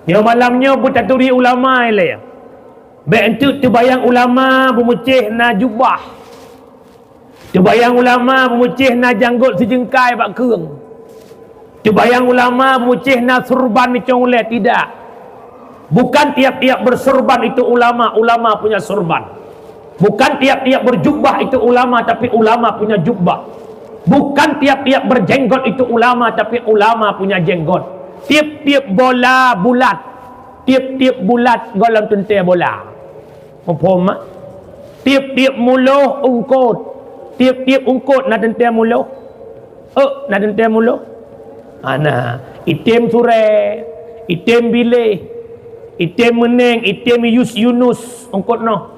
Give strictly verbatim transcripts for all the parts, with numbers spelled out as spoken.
Nyoe malam nyoe beutaturi ulama ilée. Bék enteuk teubayang ulama beumeucéh na jubah. Teubayang ulama beumeucéh na janggot sijeungkai bak keueng. Teubayang ulama beumeucéh na surban icong ulée, tidak. Bukan tiap-tiap bersurban itu ulama, ulama punya surban. Bukan tiap-tiap berjubah itu ulama, tapi ulama punya jubah. Bukan tiap-tiap berjenggot itu ulama, tapi ulama punya jenggot. Tiap-tiap bola bulat, tiap-tiap bulat gohlom teuntée bola. Muphom, mak? Tiep-tiep muloh ungkot. Tiep-tiep ungkot na teuntée muloh. Ôk, na teuntée muloh. Hana. Item surée, item biléh, item meuneng, item yus yunus ungkot noh.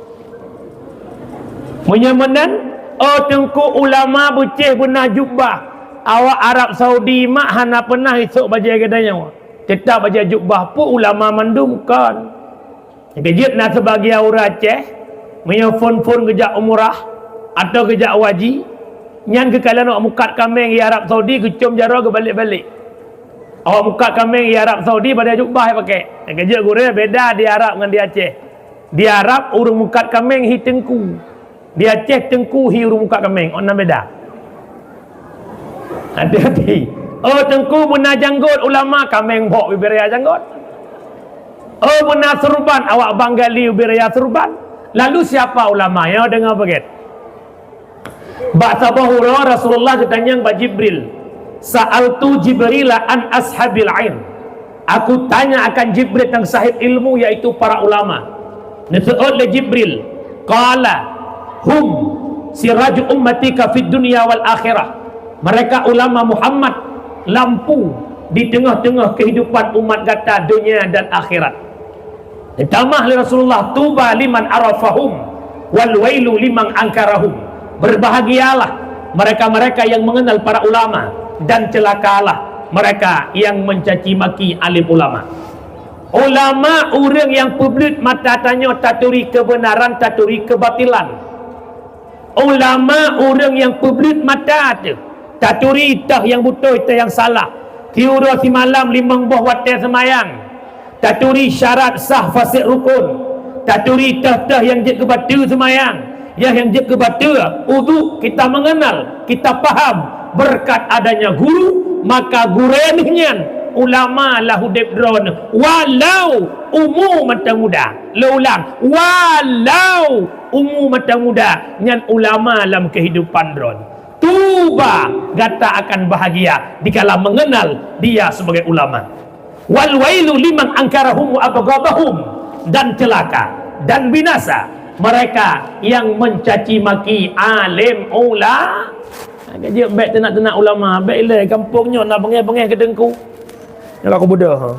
Meunyoe meunan, oh teungku ulama beucéh beuna jubah. Awak Arab Saudi mak hana peunah isok bajée geutanyoe. Teutap bajée jubah peue ulama mandum kon. Keujeuet na seubagian ureuëng Aceh, meunyoe phon-phon geujak umrah atau geujak haji, nyan geukalon awak mukat kaméng di Arab Saudi geucom jaroe geubalek-balek. Awak mukat kaméng di Arab Saudi pada jubah pakai. Keujeuet gurée beda di Arab ngon di Aceh. Di Arab ureuëng mukat kaméng hi teungku. Di Aceh teungku hi ureuëng mukat kaméng, oh na beda. Hati-hati. Oh teungku beuna janggot ulama kaméng bok bibir raya janggot. Oh beuna surban awak Bangali bibir raya surban. Lalu siapa ulama? Nyoe deungoe beugét. Bak saboh uroe Rasulullah geutanyong bak Jibril, "Sa'altu Jibrila an ashabil ilm." Aku tanya akan Jibril tentang sahib ilmu, yaitu para ulama. Neuseuôt lé Jibril, qala, "Hum siraju ummatika fid dunya wal akhirah." Mereka ulama Muhammad, lampu di teungoh-teungoh kehidupan umat gata dunia dan akhirat. Ditamah lé Rasulullah, "Tuba liman arafahum, wal wailu liman angkarahum." Berbahagialah mereka-mereka yang mengenal para ulama, dan celakalah mereka yang mencaci maki alim ulama. Ulama ureuëng nyang peubleut mata tanyoe taturi keubeunaran, taturi keubatilan. Ulama ureuëng nyang peubleut mata teuh, taturi teuh nyang beutôi teuh nyang salah. Tiuroe simalam limong boh watée seumayang. Taturi syarat sah fasek rukun. Taturi teuh-teuh nyang jeuet keu bateue seumayang. Nyang, nyang jeuet keu bateue udhu, kita mengenal, kita paham. Berkat adanya guru, maka gurée nyan ulama lam udeb droeneuh walau umu mantong muda. Lôn ulang, walau umu mantong muda nyan ulama lam kehidupan droeneuh. Tuba, gata akan bahagia dikala mengenal dia sebagai ulama. Wal wailu liman angkarahum wa abghadahum, dan celaka dan binasa mereka yang mencaci maki alim ula-, Ka jeuet bék teunak-teunak ulama, bék ilée gampông nyoe na beungéh-beungéh keu teungku. Nyoe ka kubeudôh, ha.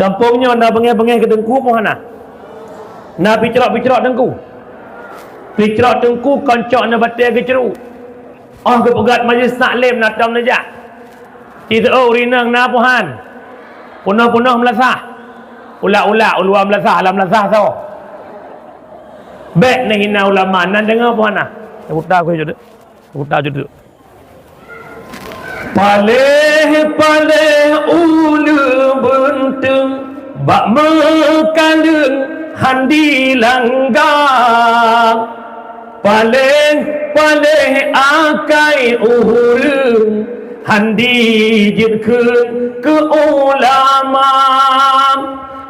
Gampông nyoe na beungéh-beungéh keu teungku peue hana? Na picrok-picrok teungku. Picrok teungku kon cok na batée geucruk. Oh geupeugét majlis taklim na tom neujak. Ci teuôt ureuëng inong na peue han. Peunoh-peunoh meulasah. Ulak-ulak uluwa meulasah, lam meulasah soe. Bék neuhina ulama, nan deungoe peue hana. Uta ku jeuet. Uta jeuet. Paléh-paléh uleue beunteueng bak meukaleueng han dilangga. Paléh-paléh akai ureuëng han dijeuet kheun keu ulama.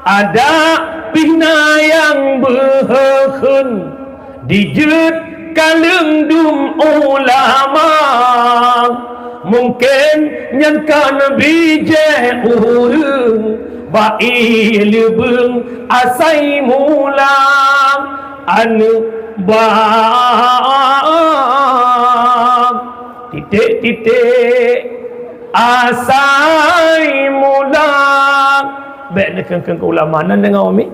Adak pih na nyang beuheuh kheun dijeuet kaleueng dum ulama. Mungken nyan kon bijéh ureuëng bak ié leubeueng asai mula. Aneuëk bak titék-titék asai mula. Bék neukheun-kheun keu ulama nan deungoe mi.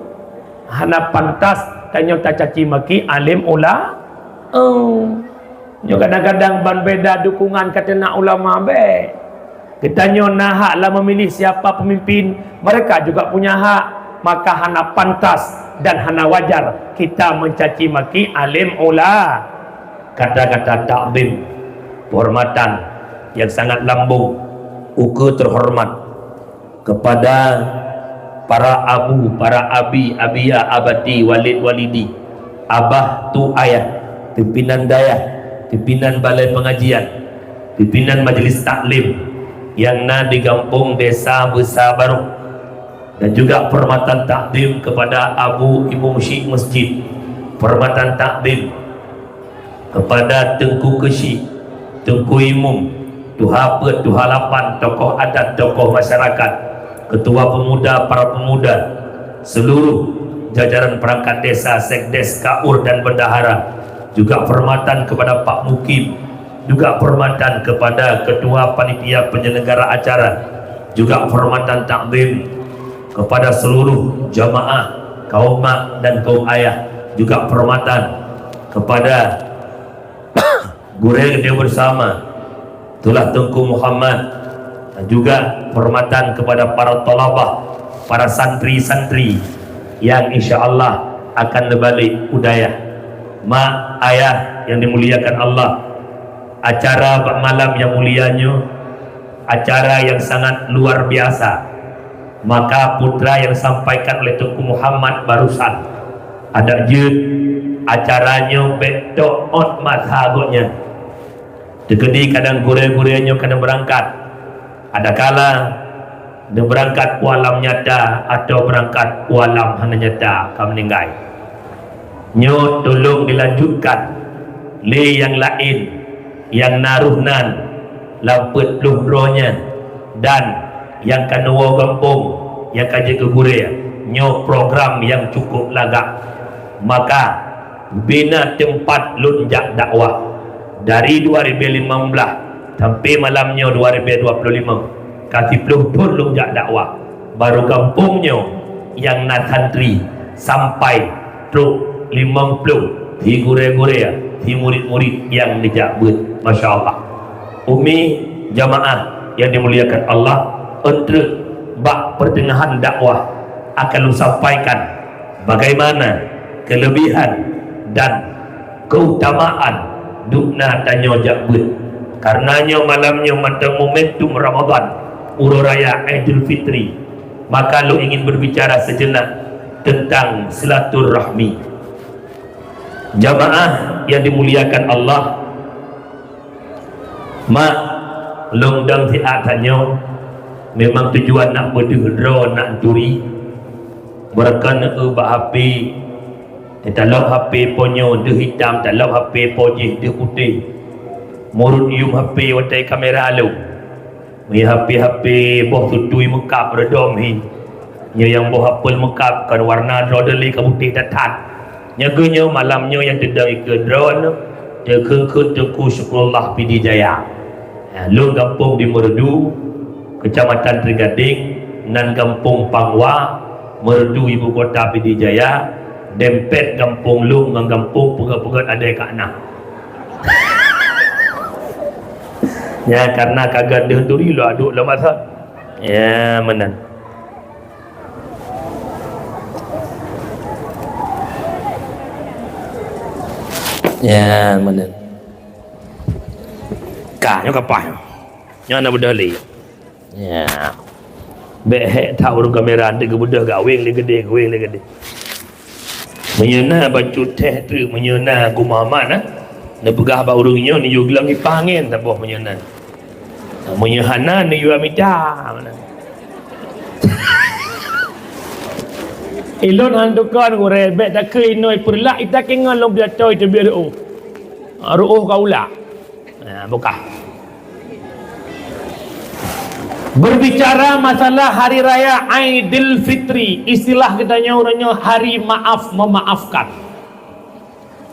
Hana pantas tanyoe tacaci maki alim ula-, oh. Nyoe kadang-kadang ban beda dukungan ka teunak ulama bék. Geutanyoe na hak lam memilih siapa pemimpin, mereka juga punya hak. Maka hana pantas dan hana wajar kita mencaci maki alim ula-, kata-kata takzim, penghormatan yang sangat lambung, ukeue terhormat. Kepada para abu, para abi, abia, abati, walid, walidi, abah, tu, ayah, pimpinan dayah, pimpinan balai pengajian, pimpinan majlis taklim yang na di gampông Desa Beusa Barôh, dan juga penghormatan takzim kepada Abu Imum Syik Masjid, penghormatan takzim kepada Teungku Keuchik, Teungku Imum, Tuha Peuet, Tuha Lapan, tokoh adat, tokoh masyarakat, ketua pemuda, para pemuda, seluruh jajaran perangkat desa, sekdes, kaur dan bendahara, juga penghormatan kepada Pak Mukim, juga penghormatan kepada ketua panitia penyelenggara acara, juga penghormatan takzim kepada seluruh jamaah, kaum mak dan kaum ayah, juga penghormatan kepada gurèe geutanyoe bersama, itulah Teungku Muhammad, dan juga penghormatan kepada para thalabah, para santri-santri yang insya Allah akan neubalek u dayah. Mak, ayah yang dimuliakan Allah, acara bak malam yang mulia nyoe, acara yang sangat luar biasa. Maka putra yang disampaikan oleh Teungku Muhammad barusan, adak jeuet acara nyoe bèk teuôt masa gobnyan. Teukeudi kadang gurèe-gurèe nyoe ka neubeurangkat. Adakala neubeurangkat u alam nyata atawa beurangkat u alam hana nyata ka meuninggai. Nyoe tulông dilanjutkan lé nyang laén nyang na roh nan lam peuet ploh droe nyan dan nyang ka neuwoe gampông nyang ka jeuet keu gurèe. Nyoe program nyang cukup lagak. Maka bina teumpat lôn jak dakwah dari dua ribèe limong blah sampai malam nyoe dua ribèe dua ploh limong, ka siploh thôn lôn jak dakwah. Barô gampông nyoe nyang na santri sampai trôk limong ploh, si gurèe-gurèe, si murit-murit nyang neujak beuet. Masya Allah. Umi, jamaah yang dimuliakan Allah, ôn treuk bak peuteungahan dakwah akan lôn sampaikan bagaimana kelebihan dan keutamaan dubna tanyoe jak beuet. Karena nyoe malam nyoe mantong momentum Ramadan, uroe raya Aidilfitri, maka lôn ingin berbicara sejenak tentang silaturahmi. Jamaah yang dimuliakan Allah, mak, lôn dong siat tanyoe memang tujuan nak beudeuh droe nak turi. Beureukan eu bak hapé, talop hapé po nyoe deuh hitam, talop hapé po jih deuh putéh. Murot yuem hapé watèe kamera lôn. Meunyoe hapé-hapé boh tutui meukab reudôm hi. Nyoe nyang boh apel meukab kon warna droe deuh lé ka putéh that-that. Nyoe geuh nyoe malam nyoe nyang teudong ikeue droe nyoe, teukeue-keue Teungku Syukrullah Pidie Jaya. Ya, lôn gampông di Meureudu, Keucamatan Trigadeng, nan gampông Pangwa, Meureudu ibu kota Pidie Jaya, dempet gampông lôn ngon gampông peugöt-peugöt adèe ka na. Ya, karena ka gadeuh turi lôn aduk lom asai. Ya, meunan. Ya, meunan. Ka, nyoe kapah nyoe. Nyoe na beudôh lé. Ya. Bèk hék that ureueng kamera, nanti geubeudôh gawéng lé geudeh, gawéng lé geudeh. Meunyoe na bacut teh treuk, meunyoe na geumaman, ah. Neupeugah bak ureueng nyoe, neuyue glöng ipah angén saboh meunyoe na. Meunyoe hana, neuyue mita. Ilôn han tukon gurèe, bèk takheun inoe peureulak, ita keu ngon lôn biatoi teubiet ruoh. Ruoh ka ulak. Nah, buka. Berbicara masalah hari raya Aidilfitri, istilah geutanyoe uroe nyoe hari maaf memaafkan.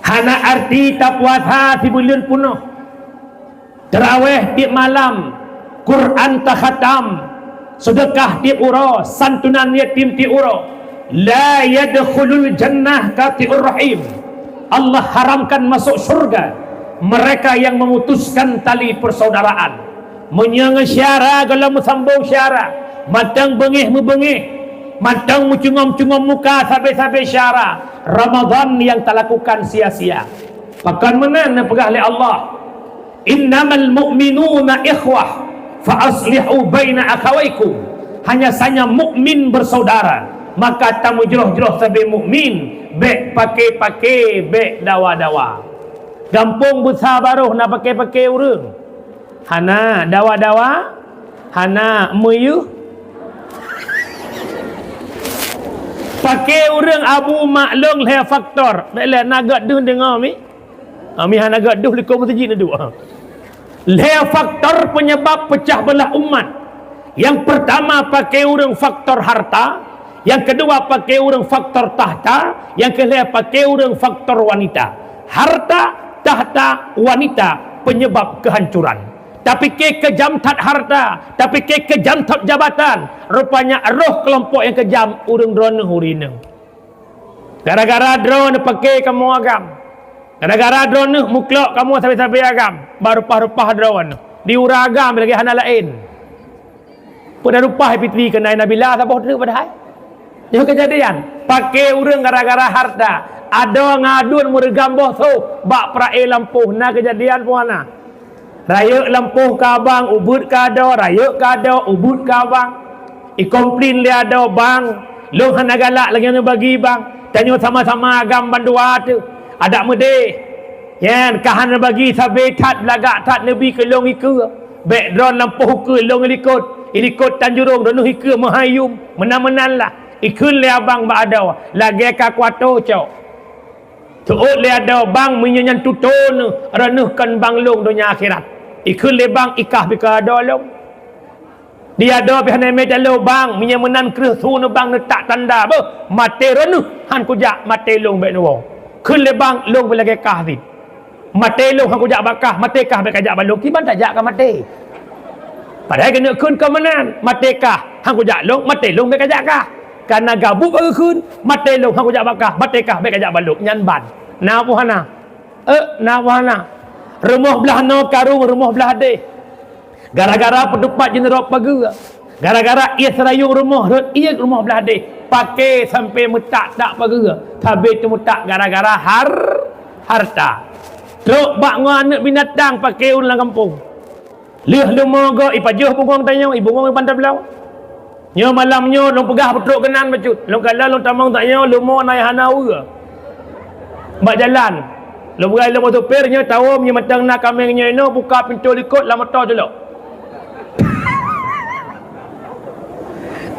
Hana arti tapuasa sibuleuen peunoh, tarawèh tiep malam, Quran takhatam, seudeukah tiep uroe, santunan yatim tiep uroe. La yadkhulul jannah qati'ur rahim. Allah haramkan masuk syurga mereka yang memutuskan tali persaudaraan. Meunyoe ngon syara gohlom meusambong syara, mantong beungéh meubeungéh, mantong meucungom-cungom muka sabe-sabe syara, Ramadan nyang talakukan sia-sia. Pakon meunan neupeugah lé Allah, "Innamal mu'minuna ikhwah, fa aslihu baina akhawaikum." Hanya saja mukmin bersaudara, maka tamujroh-jroh sabe mukmin, bèk pake-pake, bèk dawa-dawa. Gampông Beusa Barôh na pake-pake ureueng? Hana. Dawa-dawa? Hana. Meuyeuh? Pake ureueng abu mak lôn lhèe faktor. Bèk lé na gèt deuh deungoe mi. Ami hana gèt deuh likot meuseujid neuduek. Lhèe faktor penyebab pecah belah umat. Yang pertama pake ureueng faktor harta, yang kedua pake ureueng faktor tahta, yang kelhèe pake ureueng faktor wanita. Harta, tahta, wanita penyebab kehancuran. Tapike keujam that harta, tapike keujam that jabatan. Rupanya roh keulompok nyang keujam ureueng droeneuh ureueng inong. Gara-gara droeneuh pake kamoe agam. Gara-gara droeneuh muklok kamoe sabe-sabe agam. Bak reupah-reupah droeneuh. Di uroe agam lagèe hana laén. Peue na reupah Fitri keunan Nabila saboh treuk padahai. Nyoe keujadian. Pake ureueng gara-gara harta. Adoe ngon aduen meureugam boh sôh bak peuraé lampôh. Na keujadian peue hana? Rayeuk lampôh keu abang, ubeuet keu adoe, rayeuk keu adoe, ubeuet keu abang. Ikomplain lé adoe, "Bang, lôn hana galak lagèe nyoe bagi, Bang. Tanyoe sama-sama agam bandua teuh. Adak meudeh. Nyan ka hana bagi sabe that, beulagak that neubi keu lôn ikeue. Bèk droeneuh lampôh ukeue lôn ilikot. Ilikot Tanjurong, droeneuh ikeue meuhai yum. Meunan-meunan lah." Ikheun lé abang bak adoe, "Lagèe ka kuatoe cok." Seuôt lé adoe, "Bang, meunyoe nyan tutoe neuh, droeneuh kon bang lôn donya akhirat." Ikheun lé bang, "Ikah bika adoe lôn." Di adoe pih hana mé talo, "Bang, meunyoe meunan kreueh su neuh bang neutak tanda beuh, maté droeneuh, han kujak maté lôn bèk neuwoe." Kheun lé bang, "Lôn pih lagèe kah cit. Maté lôn han kujak bak kah, maté kah bèk kajak bak lôn, kiban tajak ka maté." Padahai keuneuk kheun kon meunan, "Maté kah, han kujak lôn, maté lôn bèk kajak kah." Kana gabuek bak geukheun, "Maté lôn, han kujak bak kah, maté kah bèk kajak bak lôn." Nyan ban. Na peue hana? Eh, na peue hana? Rumoh blah noe karông, rumoh blah deh. Gara-gara peutupat jeuet rot pageue. Gara-gara ié seurayong rumoh, rot ié rumoh blah deh. Pake sampoe meutak-tak pageue. Sabe teumeutak gara-gara har-, harta. Trok bak ngon aneuk binatang pake ureueng lam gampông. Lheueh leumo gob ipajoh bungong tanyoe, ibungong iban tabloe. Nyoe malam nyoe lôn peugah peutrok keunan bacut. Lôn kalon lôn tamong tanyoe leumo na nyang hana uroe. Bak jalan. Lôn peugah lôn bak supir nyoe tawöm nyoe mantong na kaméng nyoe inoe buka pintoe likot lam moto culok.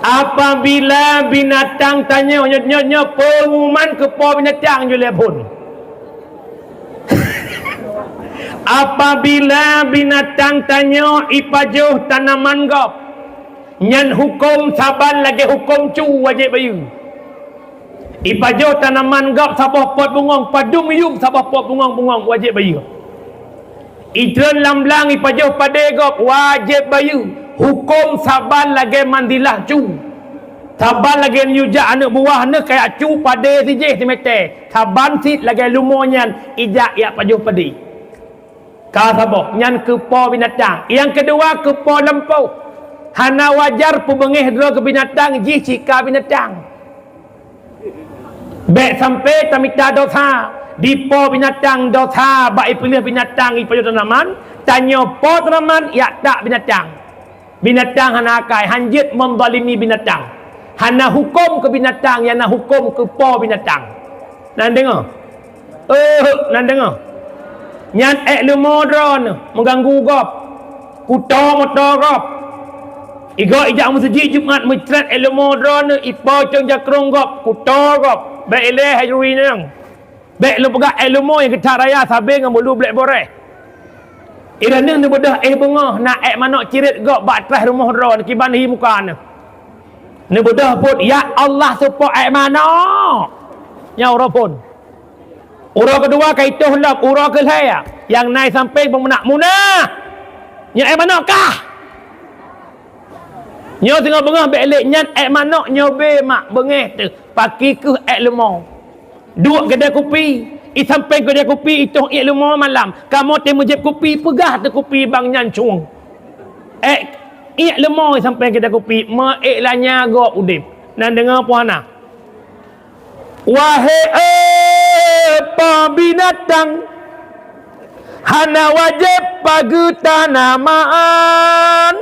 Apabila binatang tanyoe, nyoe, nyoe, nyoe pengumuman keu po binatang joleh phon. Apabila binatang tanyoe ipajoh tanaman gob, nyan huköm saban lagèe huköm cu wajéb bayeue. Ipajoh tanaman gob saboh pot bungong, padum yuem saboh pot bungong-bungong wajéb bayeue. Itreun lam blang ipajoh padé gob wajéb bayeue, huköm saban lagèe manzilah cu. Saban lagèe neujak aneuk buah neuh kajak cu padé sijéh simeté, saban cit lagèe leumo nyan ijak jak pajoh padé. Ka saboh, nyan keu po binatang. Nyang keudua keu po lampôh. Hana wajar peubeungéh droe keu binatang jih cit ka binatang. Bèk sampoe tamita dosa di po binatang, dosa bak ipeuleueh binatang ipajoh tanaman, tanyoe po tanaman jak tak binatang. Binatang hana akai, hanjeuet menzalimi binatang. Hana huköm keu binatang, nyang na huköm keu po binatang. Na neudeungoe? Eh, na neudeungoe? Nyan èk leumo droeneuh meuganggu gob. Kuto moto gob. Igoe ijak meuseujid Jumat meucret èk leumo droeneuh ipo cong jakrong gob, kuto gob. Bèk ilèe hai juri nyan. Bèk lôn peugah èk leumo nyang keuthak raya sabe ngon bulu blek boreh. Droeneuh neubeudôh éh beungoh na èk manok cirét gob bak traih rumoh droeneuh kiban hi muka neuh. Neubeudôh phon, "Ya Allah, seupôt èk manok!" Nyan uroe phon. Uroe keudua ka itoh lom, uroe keulhèe nyang na i sampéng peumeunak, "Munah! Nyoe èk manok kah?" Nyoe singoh beungoh bèk lé, "Nyan èk manok, nyoe bé mak, beungéh teuh, paki kheueh èk leumo." Duek keudè kupi, i sampéng keudè kupi itoh iék leumo malam. Kamoe teuh meujieb kupi, peugah teuh kupi bang nyan cueng. Èk, iék leumo i sampéng keudè kupi, meuék lanya gob udeb. Na neudeungoe peue hana? Wahé eh, po binatang, hana wajéb pageue tanaman.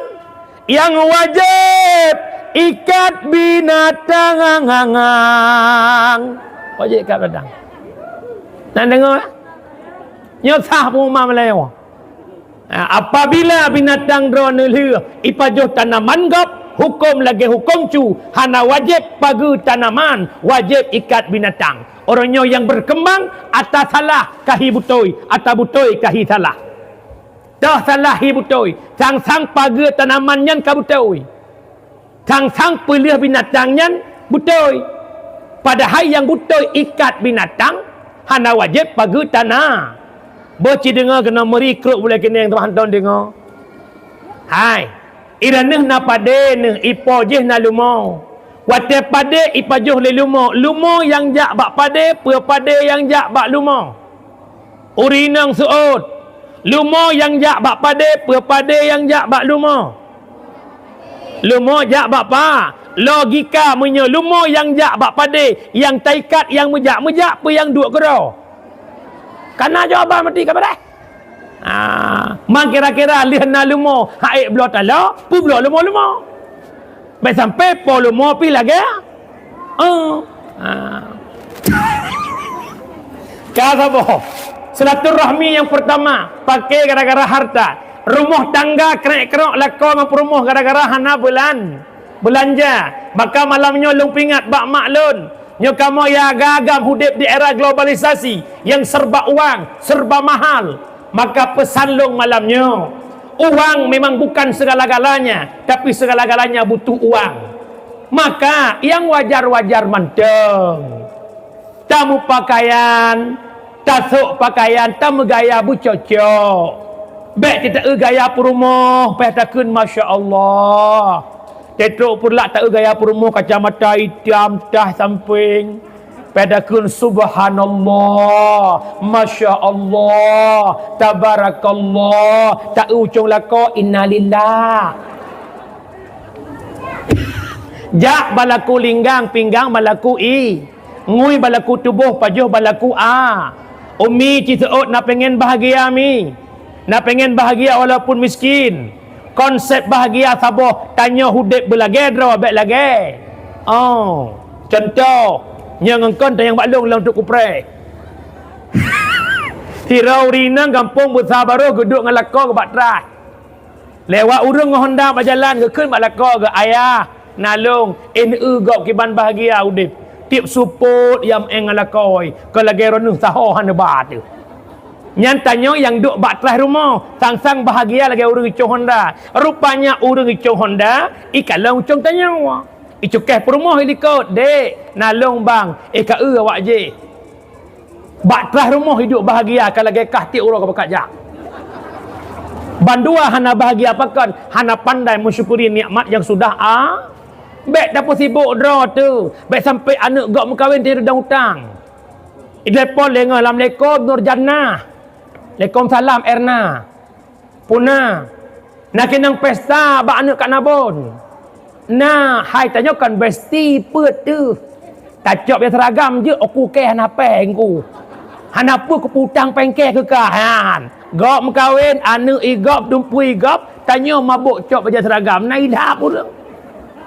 Nyang wajéb Ikat binatang. Wajéb ikat binatang. Nan deungoe? Nyoe sah pengumuman Meulayu. Ha, apabila binatang droeneuh lheueh ipajoh tanaman gob, huköm lagée huköm cu, hana wajéb pageue tanaman, wajéb ikat binatang. Uroe nyoe nyang berkembang, ata salah ka hi beutôi, ata beutôi ka hi salah. Toh salah hi beutôi, sang-sang pageue tanaman nyan ka beutôi. Sang-sang peulheueh binatang nyan beutôi. Padahai nyang beutôi ikat binatang hana wajéb pageue tana. Boh ci deungoe keunoe meuri krok bulée keuneng teuma hantom deungoe. Hai, i droeneuh na padé neuh, i po jih na lumo. Watée padé ipajoh lé lumo, lumo nyang jak bak padé, peue padé nyang jak bak lumo. Ureueng inong seuôt, lumo nyang jak bak padé, peue padé nyang jak bak lumo? Lumo jak bak pa? Logika, meunyoe lumo nyang jak bak padé, nyang taikat nyang meujak-meujak, peue nyang duek keudroe? Kana jawaban meuti ka beureh. Ah, mang kira-kira lheueh na lumo, hai ék bloe taloe, peubloe lumo-lumo. Bék sampai po lumo pih lagée, eh, ah. Ka saboh. Silaturahmi nyang pertama, paké gara-gara harta. Rumoh tangga krek-krok lakoe ngon peurumoh gara-gara hana beulan-, beulanja. Maka malam nyoe lôn peuingat bak mak lôn. Nyoe kamoe ya agam-agam udeb di era globalisasi nyang serba uang, serba mahal. Maka peusan lôn malam nyoe, uang memang bukan segala-galanya, tapi segala-galanya butuh uang. Maka nyang wajar-wajar mantong. Tameupakaian, tasok pakaian, tameugaya beucocok. Bék teuta-eu gaya peurumoh, payah takheun, "Masya Allah." Tetrok peureulak ta-eu gaya peurumoh, kacamata itam tah sampéng. Payah takheun, "Subhanallah, Masya Allah, Tabarakallah." Ta-eu ucong lakoe, "Innalillah." Jak balaku linggang, pinggang balaku i. Ngui balaku tuboh, pajoh balaku a. Umi ci seuôt na pengen bahagia mi. Na pengen bahagia walaupun miskin. Konsep bahagia saboh, tanyoe udeb beulagée droe bék lagée. Oh, contoh, nyoe ngon kon tanyong bak lôn lôn tuk kupreh. Sidroe ureueng inong gampông Beusa Barôh geuduek ngon lakoe geubak trah. Lewat ureueng ngon honda bak jalan, geukheun bak lakoe geuh, "Ayah, nalông, eh, neueu gob kiban bahagia udeb. Tieb supot nyang meu'en ngon lakoe, kon lagée droeneuh saho hana ba teuh." Nyan tanyoe nyang duek bak trah rumoh, sang-sang bahagia lagée ureueng icong honda. Rupanya ureueng icong honda, ikalon ucong tanyoe. Icukéh peurumoh ilikot, "Dek, nalông bang, eh, ka eu awak jih." Bak trah rumoh iduek bahagia ka lagée kah tieb uroe ka beukat jak. Bandua hana bahagia pakon, hana pandai meusyukuri nikmat nyang sudah a. Bék tapeusibok droe teuh, bék sampai aneuëk gob meukawen teuh dan utang. Idai pon lé ngon lam lekom Nur Jannah. Lekom salam Erna. Puna, na keunong pesta bak aneuëk Kak Nabon. Na, hai tanyoe kon besti peuet teuh. Tacok bak seragam jeuet, oku kée hana péng ku. Hana peue kuputang péng kée keu kah nyan. Gob meukawen, aneuëk i gob, dumpeue i gob, tanyoe mabök cok bajée seragam, na ilham ureuëng.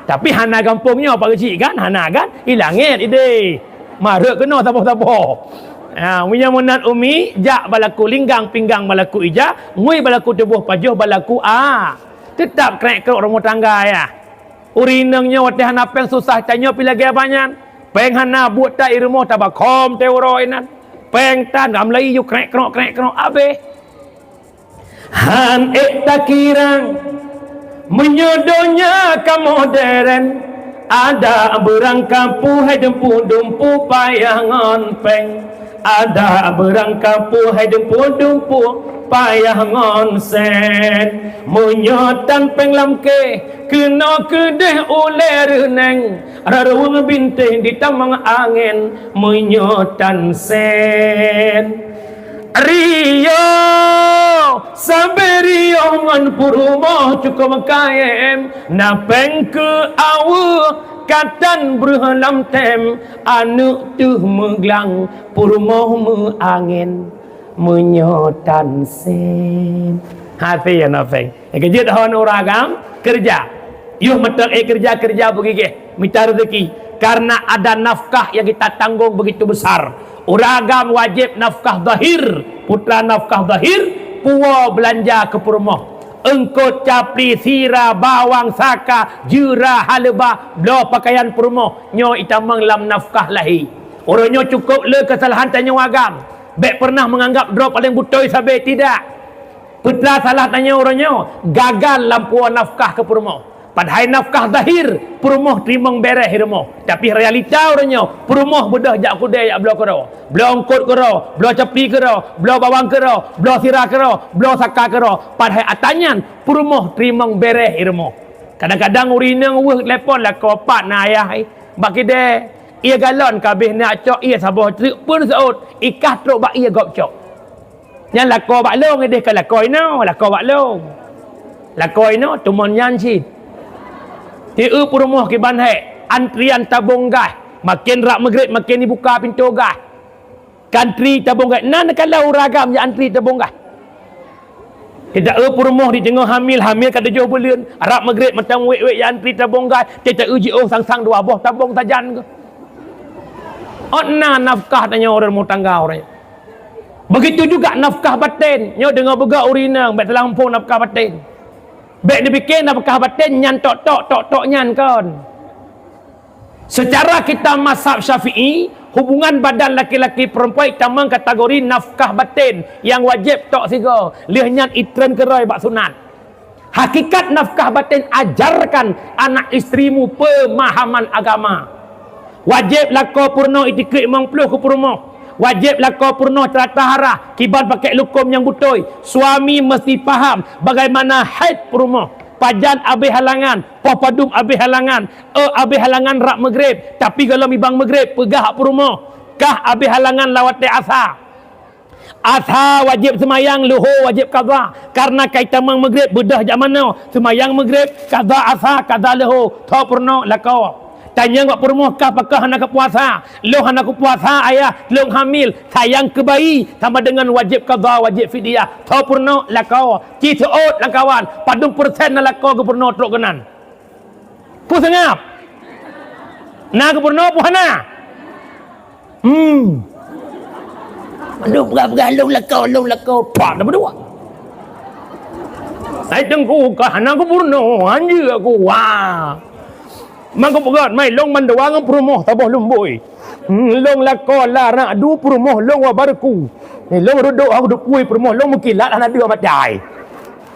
Tapi hana gampông nyoe Pak Geuchik kan? Hana kan? I langét idéh. Marek keunoe saboh-saboh. Ha, meunyoe meunan umi, jak balaku linggang, pinggang balaku ija, ngui balaku tuboh pajoh balaku a. Teutap krek-krok rumoh tangga ya. Ureuëng inong nyoe watée hana péng susah, tanyoe pi lagée banyan. Péng hana buet ta i rumoh tabakhom teuroe inan. Péng tan ramlai yue krek-krok, krek-krok abéh. Han ék takirang, meunyoe donya ka modern, ada beurangkapeue hai dumpu-dumpu payah ngon péng, ada beurangkapeue hai dumpu-dumpu payah ngon sén. Meunyoe tan péng lam kéh, keunoe keudeh ulée reuneng, rarueng bintéh di tamong angén, meunyoe tan sén. Riyoh, sabe riyoh ngon peurumoh cukop kayém, na péng keu aweueh katan breuh lam tem, aneuëk teuh meuglang peurumoh meuangén meunyoe tan sén. Hati ya na péng. Keujeuet hon uragam keureuja. Yôh mantong, eh, keureuja-keureuja beugigeh mita reuzeki, karena ada nafkah yang kita tanggung begitu besar. Ureueng agam wajéb nafkah zahir, putra nafkah zahir, puwoe beulanja keu peurumoh. Eungkôt, capli, sira, bawang, saka, jeura, haleuba, bloe pakaian peurumoh, nyoe itamong lam nafkah lahé. Uroe nyoe cukôp le keusalahan tanyoe agam. Bék peureunah meunganggap droe paleng beutôi sabe, tidak. Peue teuma salah tanyoe uroe nyoe? Gagal lam puwoe nafkah keu peurumoh. Padahai nafkah zahir, peurumoh teurimong béreh i rumoh. Tapi realita uroe nyoe, peurumoh beudôh jak keudè jak bloe keudroe. Bloe eungkôt keudroe, bloe capli keudroe, bloe bawang keudroe, bloe sira keudroe, bloe saka keudroe. Padahai atra nyan, peurumoh teurimong béreh i rumoh. Kadang-kadang ureueng inong weueh telepon, "Lakoe, pat na ayah, eh, bak keudè? Ie galon ka abéh neujak cok, ie saboh treuk pun seuôt, i kah trok bak ie gob cok." Nyan lakoe bak lôn, ideh ka lakoe inoe, lakoe bak lôn. Lakoe inoe teumon nyan cit. Di eu peurumoh kiban hék, antrian tabông gas. Maken rab Maghrib maken ibuka pintoe gas. Ka antri tabông gas. Nan ka lheueh ureueng agam nyang antri tabông gas. Kita eu peurumoh di teungoh hamil, hamil ka tujoh buleuen, rab Maghrib mantong wék-wék nyang antri tabông gas, kita eu jiôh sang-sang dua boh tabông sajan. Ôt na nafkah tanyoe ureueng rumah tangga uroe nyoe. Begitu juga nafkah baten. Nyoe deungoe beugöt ureueng inong, bék salah muphom nafkah baten. Bék neupike nafkah baten nyan tok-tok, tok-tok nyan kon. Secara kita mazhab Syafi'i, hubungan badan laki-laki perempuan itamong kategori nafkah baten nyang wajéb tok sigoe, lheueh nyan itreun keudroe bak sunat. Hakikat nafkah baten, ajarkan anak istrimu pemahaman agama. Wajéb lakoe peurunoe itikeuet limong ploh keu peurumoh. Wajéb lakoe peurunoe teulatah arah, kiban pakék lukom nyang beutôi. Suami mesti paham bagaimana haid peurumoh. Pajan abéh halangan, poh padum abéh halangan, eu abéh halangan rab Maghrib, tapi gohlom ibang Maghrib, peugah peurumoh, kah abéh halangan lam watée asa. Asa wajéb seumayang, leuhô wajéb qadha. Karena ka itamong Maghrib beudôh jak manoe, seumayang Maghrib, qadha asa, qadha leuhô, tho peurunoe lakoe. Tanyong bak peurumoh, kah pakon hana keupuasa? Lôn hana keupuasa, ayah, lôn hamil, sayang keu bayi, sama dengan wajéb qadha, wajéb fidyah, tho peurunoe lakoe. Ci seuôt lam kawan, padum persen na lakoe geupeurunoe trok keunan? Peue seungab? Na geupeurunoe peue hana? Hmm. Aduh, peugah-peugah lôn lakoe, lôn lakoe, pat na beudua. Hai teungku, ka hana geupeurunoe, anjeuk aku, wah. Mangko peugah, mai lôn mandua ngon peurumoh saboh lumbôi. Hmm, lôn lakoe la rak du peurumoh lôn wa barku. Ni lôn rudok hang dukui peurumoh lôn meukilat hana dua matai.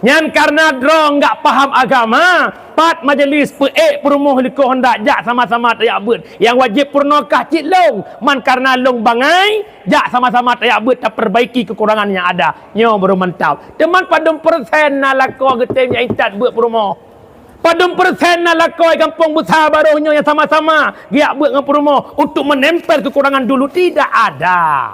Nyan karena droe nggak paham agama, pat majelis peuék peurumoh likot handak jak sama-sama tajak beuet. Nyang wajéb peurunoe kah cit lôn, man karena lôn bangai, jak sama-sama tajak beuet taperbaiki kekurangan nyang ada. Nyoe baru mantap. Teuma padum persen na lakoe geutem nyang intat beuet peurumoh? Padum persen na lakoe gampông beusa barôh nyoe nyang sama-sama geujak beuet ngon peurumoh untuk menempel kekurangan dulu? Tidak ada.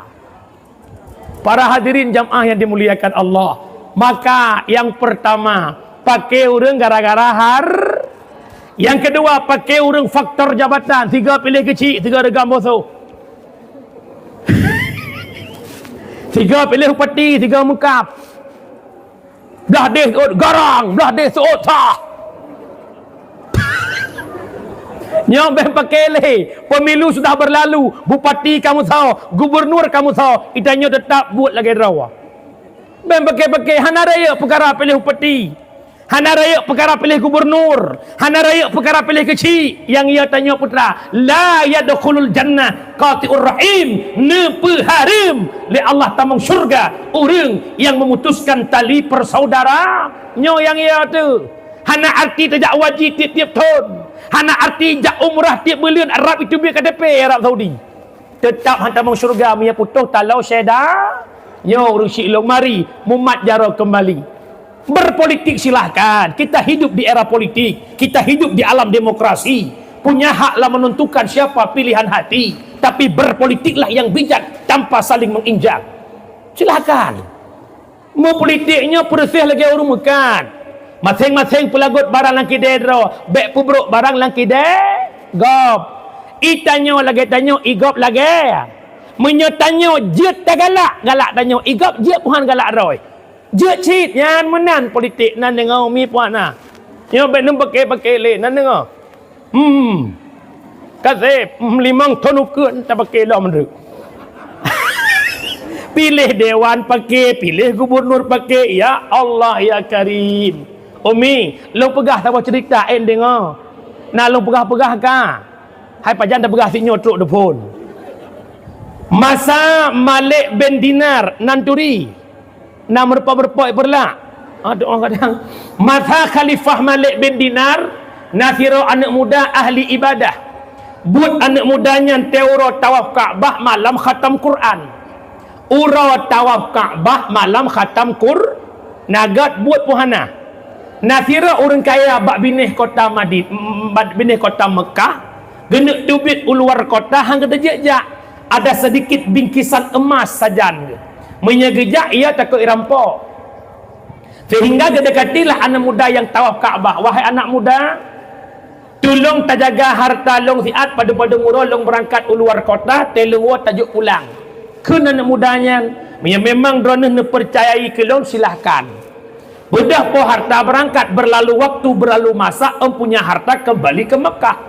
Para hadirin jamaah yang dimuliakan Allah, maka yang pertama, paké ureueng gara-gara har-, yang kedua, paké ureueng faktor jabatan, sigoe piléh keuchik, sigoe reugam bosoe. Sigoe piléh upati, sigoe meukab. Blah deh seuôt garang, blah deh seuôt sah. Nyoe bék paké lé. Pemilu sudah berlalu, bupati kamoe soe, gubernur kamoe soe, geutanyoe teutap buet lagée droe. Bék paké-paké, hana rayeuk peukara piléh bupati. Hana rayeuk peukara piléh gubernur. Hana rayeuk peukara piléh keuchik. Nyang ya tanyoe putra, la yadkhulul jannah qati'ur rahim, neupeuhareuem lé Allah tamong syurga ureueng nyang memutuskan tali persaudaraan. Nyoe nyang ya teuh. Hana arti tajak haji tiep-tiep thon. Hana arti jak umrah tiep buleuen, Arab itu biek K T P Arab Saudi. Teutap han tamong syeuruga meunyoe putôh taloe syeda. Nyoe ureueng syiek lôn, mari mumat jaroe keumbali. Berpolitik silahkan, kita hidup di era politik, kita hidup di alam demokrasi, punya hak lah menentukan siapa pilihan hati, tapi berpolitiklah yang bijak tanpa saling menginjak. Silahkan. Meupolitik nyoe peureuséh lagée ureueng meukat. Maséng-maséng peulagot barang lam kidée droe, bék peubrok barang lam kidée gob. I tanyoe lagée tanyoe, i gob lagée. Meunyoe tanyoe jeuet tagalak, galak tanyoe, i gob jeuet peuhan galak droe. Jeuet cit, nyan meunan politik nan deungoe mi puak na. Nyoe bèk neupaké-paké lé, na deungö. Hmm. Ka sép, hmm, limong thon ukeue tapake lom deuh. Piléh dewan pake, piléh gubernur pake, ya Allah, ya Karim. Umi, lôn peugah saboh cerita, eh, deungö. Na lôn peugah-peugah ka. Hai pajan tapeugah si nyoe trok dephon. Masa Malik bin Dinar nan turi. Na meurupa-rupa ipeureulah. Ah, doa kadang. Masa Khalifah Malik bin Dinar, na sidroe aneuk muda ahli ibadah. Buet aneuk muda nyan tiep uroe tawaf Ka'bah malam khatam Quran. Uroe tawaf Ka'bah malam khatam Qur-, na gèt buet pun hana. Na sidroe ureueng kaya bak binéh kota Madin-, bak binéh kota Meukah, geuneuk teubiet u luwa kota han geuteujak-jak. Ada sedikit bingkisan emas sajan geuh. Meunyoe geujak, ia takot irampok. Sehingga geudekatilah aneuk muda nyang tawaf Ka'bah, "Wahai anak muda, tulông tajaga harta lôn siat, padum-padum uroe lôn beurangkat u luwa kota, teuleuwoe tajok pulang." Kheun aneuk muda nyan, "Meunyoe memang droeneuh neupeucayai keu lôn, silahkan. Beudôh po harta beurangkat, beurlalu waktu, beurlalu masa, empunya harta keumbali keu Meukah."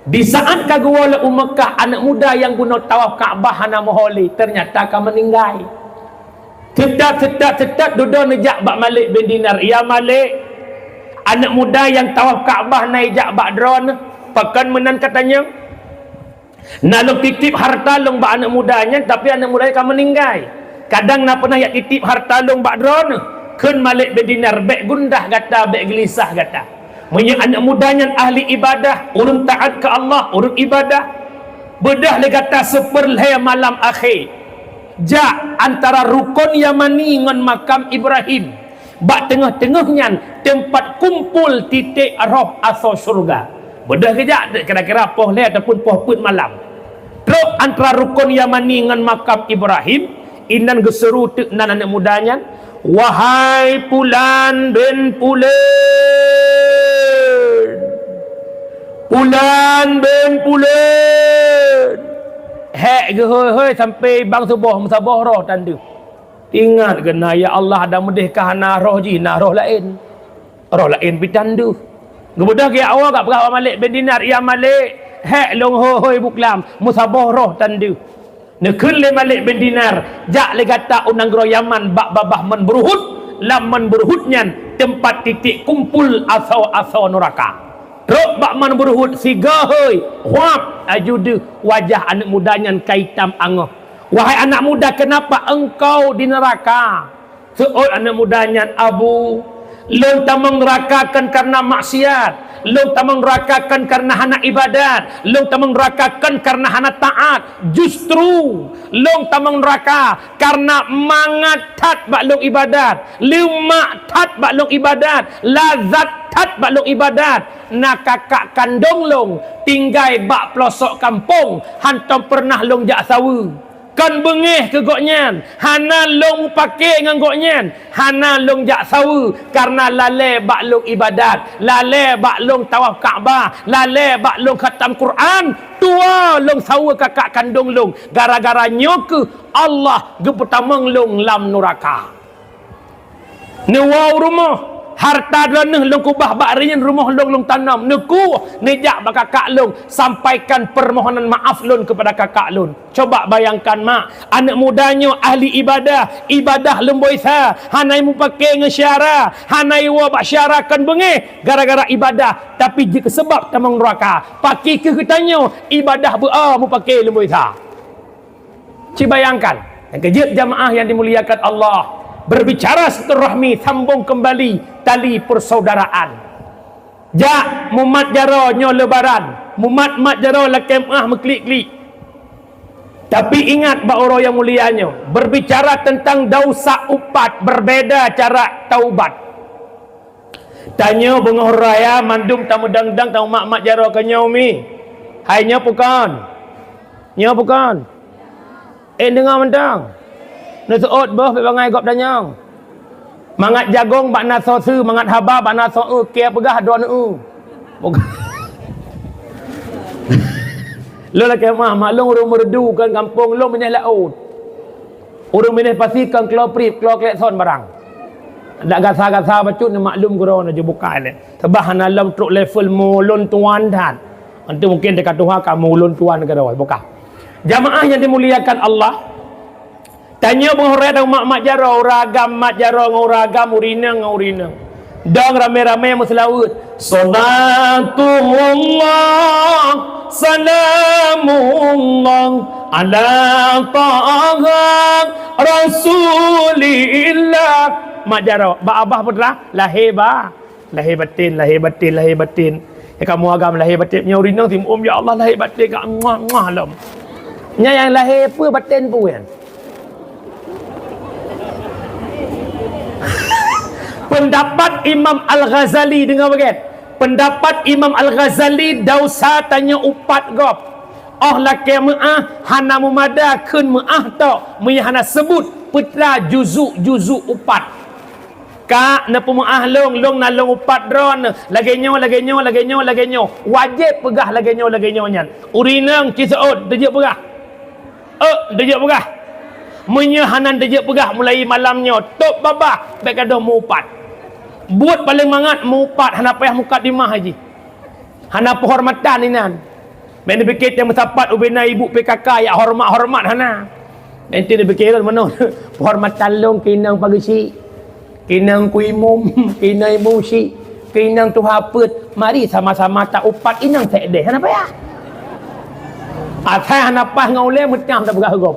Di saat ka geuwoe lé u Meukah, aneuk muda nyang bunoe tawaf Ka'bah hana meuho lé, teunyata ka meuninggai. Seutôt, seutôt, seutôt dudoe neujak bak Malik bin Dinar, "Ya Malik, aneuk muda nyang tawaf Ka'bah na ijak bak droeneuh, pakon meunan ka tanyong? Na lôn titip harta lôn bak aneuk muda nyan, tapi aneuk muda nyan ka meuninggai. Kadang na peunah jak titip harta lôn bak droeneuh." Kheun Malik bin Dinar, "Bèk gundah gata, bèk geulisah gata. Meunyoe aneuk muda nyan ahli ibadah, ureueng taat keu Allah, ureueng ibadah, beudôh lé gata seupeurlhèe malam akhé, jak antara Rukon Yamani ngon Makam Ibrahim. Bak teungoh-teungoh nyan teumpat kumpul titék roh asoe syeuruga. Beudôh geujak kira-kira poh lhèe ataupun poh peuet malam. Trok antara Rukon Yamani ngon Makam Ibrahim, inan geuseuru teuk nan aneuk muda nyan, 'Wahai Pulan bin Pulan, Pulan bin Pulan.'" Hèk geuhôi-hôi sampoe bang suboh, meusaboh roh tan deuh. Ingat keunan, ya Allah, ada meudeh ka hana roh jih, na roh laén. Roh laén pih tan deuh. Geubeudôh geujak woe, geupeugah bak Malik bin Dinar, "Ya Malik, hèk lôn hôi-hôi buklam, meusaboh roh tan deuh." Neukheun lé Malik bin Dinar, "Jak lé gata u nanggroe Yaman bak babah Mon Beuruhut, lam Mon Beuruhut nyan teumpat titék kumpul asoe-asoe nuraka. Trok bak Mon Beuruhut sigoe hôi, huab, laju deuh wajah aneuk muda nyan ka itam angoh. Wahai anak muda, kenapa engkau di neraka?" Seuôt aneuk muda nyan, "Abu, lôn tamong neuraka kon kareuna maksiat, lôn tamong neuraka kon kareuna hana ibadat, lôn tamong neuraka kon kareuna hana taat. Justru lôn tamong neuraka kareuna mangat that bak lôn ibadat, leumak that bak lôn ibadat, lazat that bak lôn ibadat. Na kakak kandông lôn tinggai bak peulosok kampông, hántom peureunah lôn jak saweue. Kon beungéh keu gobnyan, hana lôn meupaké ngon gobnyan, hana lôn jak saweue, kareuna lalée bak lôn ibadat, lalée bak lôn tawaf Ka'bah, lalée bak lôn khatam Quran, tuwoe lôn saweue kakak kandông lôn. Gara-gara nyoe kheueh Allah geupeutamong lôn lam nuraka. Neuwoe u rumoh, harta droeneuh lôn keubah bak reuen rumoh lôn, lôn tanom, neukueh, neujak bak kakak lôn, sampaikan permohonan maaf lôn keupada kakak lôn. Coba bayangkan, mak, aneuk muda nyoe ahli ibadah, ibadah lumboi sa, hana meupaké ngon syara, hana woe bak syara kon beungéh gara-gara ibadah, tapi jeuet keu seubab tamong nuraka. Pakri kheueh geutanyoe ibadah beu-o meupaké lumboi sa. Ci bayangkan, nyang keujeuet jamaah yang dimuliakan Allah, berbicara silaturahmi, sambung kembali tali persaudaraan. Jak mumat jaroe nyoe Lebaran, mumat-mat jaroe lakée meuah meuklik-klik. Tapi ingat bak uroe nyang mulia nyoe, berbicara tentang dausa upat, berbeda cara taubat. Tanyoe beungoh raya mandum tameudang-dang tamumat-mat jaroe keu nyoe mi. Hai nyoe pukon. Nyoe pukon. Eh, deungoe mantong. Neuseuôt boh bék bangai gob tanyong. Mangat jagong bak na soe su, mangat haba bak na soe eu, kée peugah droeneuh eu. Pukon. Lôn lakée meuah, maklum ureuëng Meureudu kon gampông lôn, binéh laôt. Ureuëng binéh pasi kon klo prip, klo klekson barang. Dak gasa-gasa bacut neumaklum keudroe neuh jeuet bukai lé. Sabab hana lom trok level mulon tuan that. Nanti mungkin teuka tuha ka mulon tuan keudroe bukai. Jamaah yang dimuliakan Allah, tanyoe beunghoreuet umat mat jaroe, ureueng agam mat jaroe ngon ureueng agam, ureueng inong ngon ureueng inong. Dong ramé-ramé meuseulaweuet. Salatullah, salamullah, ala taha Rasulillah. Mak jaroe, bak abah putra, lahé ba. Lahé batin, lahé batin, lahé batin. Ya kamoe agam lahé batin. Nyoe ureueng inong simuum, ya Allah, lahé batin ka muah-muah lom. Nyan nyang lahé peue batin peue nyan. Pendapat Imam Al-Ghazali, deungoe bagian. Pendapat Imam Al-Ghazali, dausa tanyoe upat gob. Óh lakée meuáh hana meumada kheun meuáh tok, meunyoe hana seubut peutra juzuk-juzuk upat. Ka neupeumeuáh lôn, lôn na lôn upat droeneuh, lagée nyoe, lagée nyoe, lagée nyoe, lagée nyoe. Wajéb peugah lagée nyoe, lagée nyoe nyan. Ureueng inong ci seuôt, teujeuet peugah. Euk, teujeuet peugah. Meunyoe hana teujeuet peugah mulai malam nyoe, tôb babah, bék gadôh meu-upat. Buet paleng mangat meu-upat, hana payah mukadimah jih. Hana peuhormatan inan. Bék neupike teuh meusapat ubena ibu P K K jak horeumat-horeumat, hana. Nanti neupike lôn meunoe, peuhormatan lôn keu inong pageusik, keu inong ku imum, keu inong imum sik, keu inong tuha peuet. Mari sama-sama ta-upat inong sék deh, hana payah. Asai hana paih ngon ulée, meutam tapeugah gob.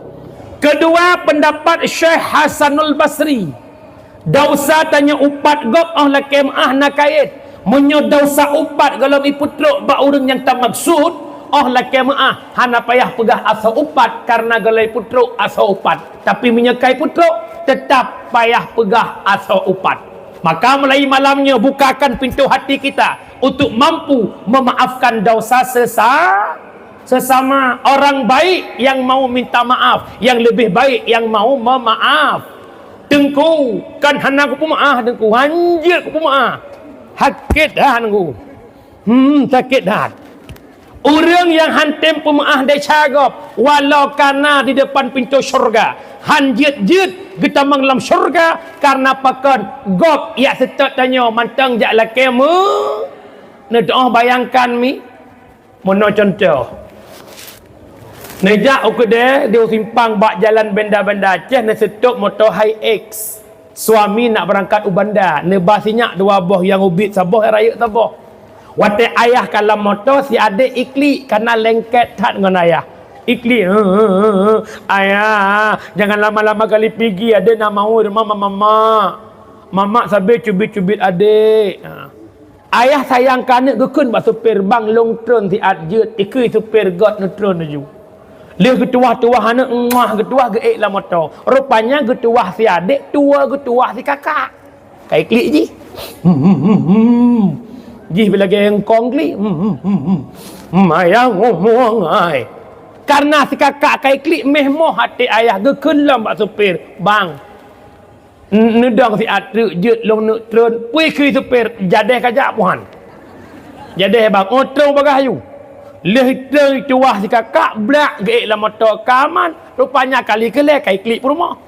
Keudua, pendapat Syekh Hasanul Basri. Dausa tanyoe upat gob óh lakée meuáh na kayét. Meunyoe dausa upat gohlom ipeutrok bak ureueng nyang tamaksud, óh lakée meuáh hana payah peugah asoe upat, kareuna gohlom ipeutrok asoe upat. Tapi meunyoe ka ipeutrok, teutab payah peugah asoe upat. Maka mulai malam nyoe bukakan pintoe hati kita untuk mampu memaafkan dausa sesa-, sesama. Orang baik yang mau minta maaf, yang lebih baik yang mau memaaf. Teungku, kan hana kupeumeuáh Teungku, hanjeuet kupeumeuáh. Sakét that Teungku. Hmm, sakét that. Ureueng nyang han tem peumeuáh desya gob, walau ka na di depan pintoe syeuruga, hanjeuet-jeuet geutamong lam syeuruga, kareuna pakon? Gob jak seutôt tanyoe mantong jak lakée meu-, neudoh bayangkan mi. Meunoe cuntoh, neujak u keudée di u simpang bak jalan Banda-Banda Aceh, neuseutôt moto Hilux. Suami nak beurangkat u Banda, neuba sinyak dua boh nyang ubit saboh, rayeuk saboh. Watée ayah ka lam moto, si adék iklik, kareuna lengket that ngon ayah. Iklik, "Ayah, jangan lama-lama kali pigi, adék nak maui rumoh mamak. Mamak sabe cubit-cubit adék." Ha. Ayah sayang keu aneuk geukheun bak supir, "Bang, lôn tron siat jeuet." Ikeue supir göt neutron laju. Lheueh geutuwah-tuwah aneuk, muah geutuwah geuék lam moto. Rupanya geutuwah si adék, tuwoe geutuwah si kakak. Ka iklik jih. Jih lagée eungkong klik. Ayah ngomong ai. Kareuna si kakak ka iklik, méh moh até ayah geukheun lom bak supir, "Bang, N-, neudong siat treuk jeuet lôn neuk tron, pui keu supir, jadeh kajak puhan. Jadeh bang, oh, tron bagah yu." Lheueh tron tuwah si kakak, blak geuék lam moto ka aman, rupanya kali keulhée ka iklik peurumoh.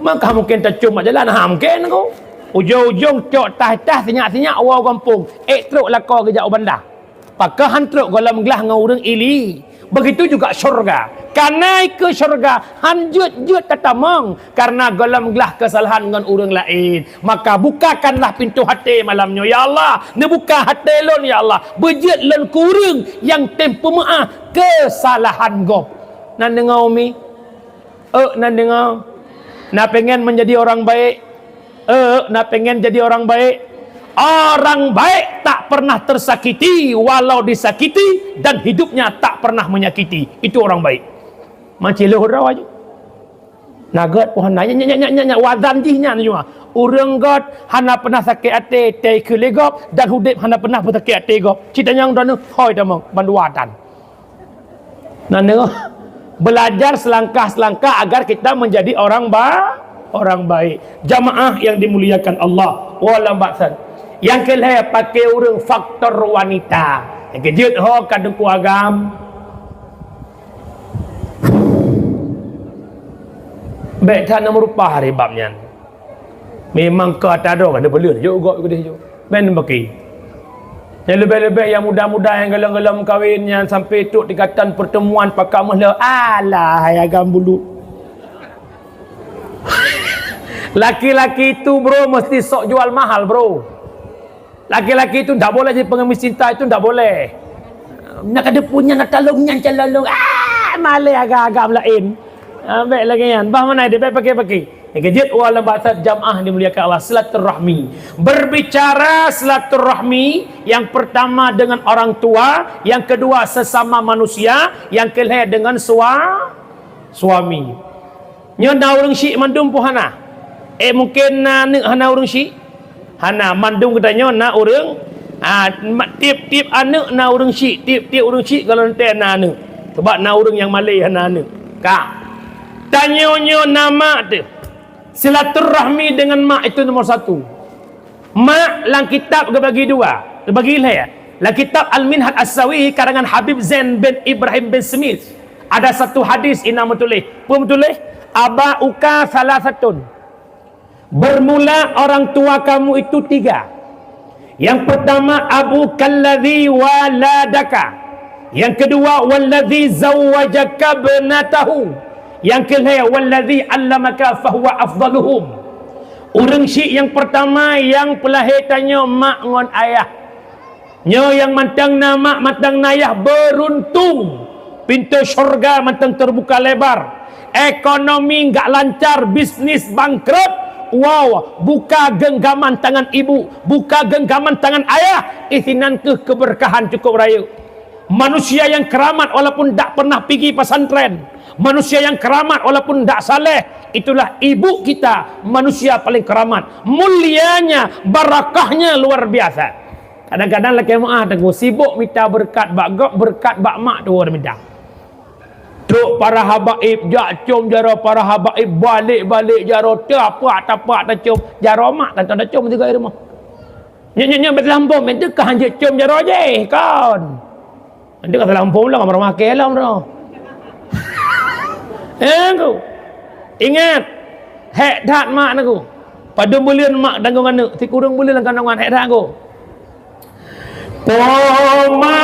Maka mungken tacom bak jalan, ha, mungken ku. Ujong-ujong cok tah-tah, sinyak-sinyak, woe gampông, ék trok lakoe geujak u Banda. Pakon han trok gohlom glah ngon ureuëng ili? Begitu juga syurga. Kana ikeue syurga han jeuet-jeuet tatamong, kareuna gohlom glah keusalahan ngon ureuëng laén. Maka bukakanlah pintoe até malam nyoe, "Ya Allah, neubuka até lôn, ya Allah, beujeuet lôn keu ureuëng nyang tem peumeuáh keusalahan gob." Na deungoe mi? Euk, na deungoe? Na pengen menjadi orang baik? Euk, na pengen jadi orang baik? Orang baik tak pernah tersakiti walau disakiti, dan hidupnya tak pernah menyakiti. Itu orang baik. Maciloh droe aju. Na göt pohon na, nyak, nyak, nyak, nyak, nyak, wazan jih nyan jua. Ureuëng göt hana pernah sakét até, teukeue lé gob, dan udeb hana pernah beusakét até gob. Cit tanyong droeneuh, hôi tamong, bandua tan. Nah, nengok. Belajar selangkah-selangkah agar kita menjadi orang ba-, orang baik. Jamaah yang dimuliakan Allah. Wala baksan. Yang kelhée pakai ureuëng faktor wanita. Yang kejut ho ka duku agam. Bék that na meurupah hari bab nyan. Memang ka ata droe ka neubeuleuen jok gob keudeh jok. Ben baki. Nyang leubeh-leubeh nyang muda-muda nyang golom-golom kawin nyan sampai trok tingkatan pertemuan pakat meuhleh. Alah, hai agam bulu. Laki-laki itu, bro, mesti sok jual mahal, bro. Laki-laki itu ndak boleh jadi pengemis cinta, itu ndak boleh. Nyan ka dipunya na talong nyan calon lôn. Ah, malèe agam-agam laén. Ah, bèk lagèe nyan. Bah mana dia bèk pakai-pakai. Nyang keujeuet, wal bahasa jamaah dimuliakan Allah, silaturahmi. Berbicara silaturahmi, yang pertama dengan orang tua, yang kedua sesama manusia, yang kelhèe dengan sua-, suami. Nyoe na ureueng syik mandum peue hana? Eh, mungkin na aneuk hana ureueng syik? Hana, mandum geutanyoe na ureueng, ah, ma-, tiep-tiep aneuk na ureueng syik, tiep-tiep ureueng syik kalau teuntèe na aneuk. Sabab na ureueng nyang malèe hana aneuk. Ka. Tanyoe nyoe na mak teuh. Silaturahmi dengan mak itu nomor satu. Mak lam kitab geubagi dua, geubagi lhèe. Lam kitab Al-Minhaj As-Sawi karangan Habib Zain bin Ibrahim bin Smith, ada satu hadis inan meutuléh. Peue meutuléh? "Aba'uka salasatun." Bermula orang tua kamu itu tiga. Yang pertama, "Abuka alladzi waladaka." Yang kedua, "Walladzi zawwajaka ibnatahu." Yang kelhèe, "Walladzi 'allamaka fahuwa afdaluhum." Ureueng syik nyang pertama nyang peulahé tanyoe mak ngon ayah. Nyoe nyang mantong na mak, mantong na ayah, beuruntung. Pintoe syeuruga mantong teubuka lebar. Ekonomi enggak lancar, bisnis bangkrut. Wow, buka genggaman tangan ibu, buka genggaman tangan ayah. Isinan keuh keberkahan cukup rayeuk. Manusia yang keramat walaupun dak pernah pigi pesantren. Manusia yang keramat walaupun dak saleh. Itulah ibu kita, manusia paling keramat. Mulianya, barakahnya luar biasa. Kadang-kadang lakèe meu'ah teungku, sibok mita beureukat bak gob, beureukat bak mak tuwoe mita. Trok para habaib, jak com jaroe para habaib, balek-balek jaroe, tapak-tapak tacom, jaroe mak tantang tacom sigoe rumoh. Nyoe, nyoe, nyoe bak lampôh, meunteuka hanjeuet com jaroe jih, kon. Nanti ka salah muphom lom, ramah keu lom tu. Eh, ku. Ingat, hék that mak neuk. Padum buleuen mak tanggong aneuk, sikureueng buleuen lam kandongan, hék that ku. Poma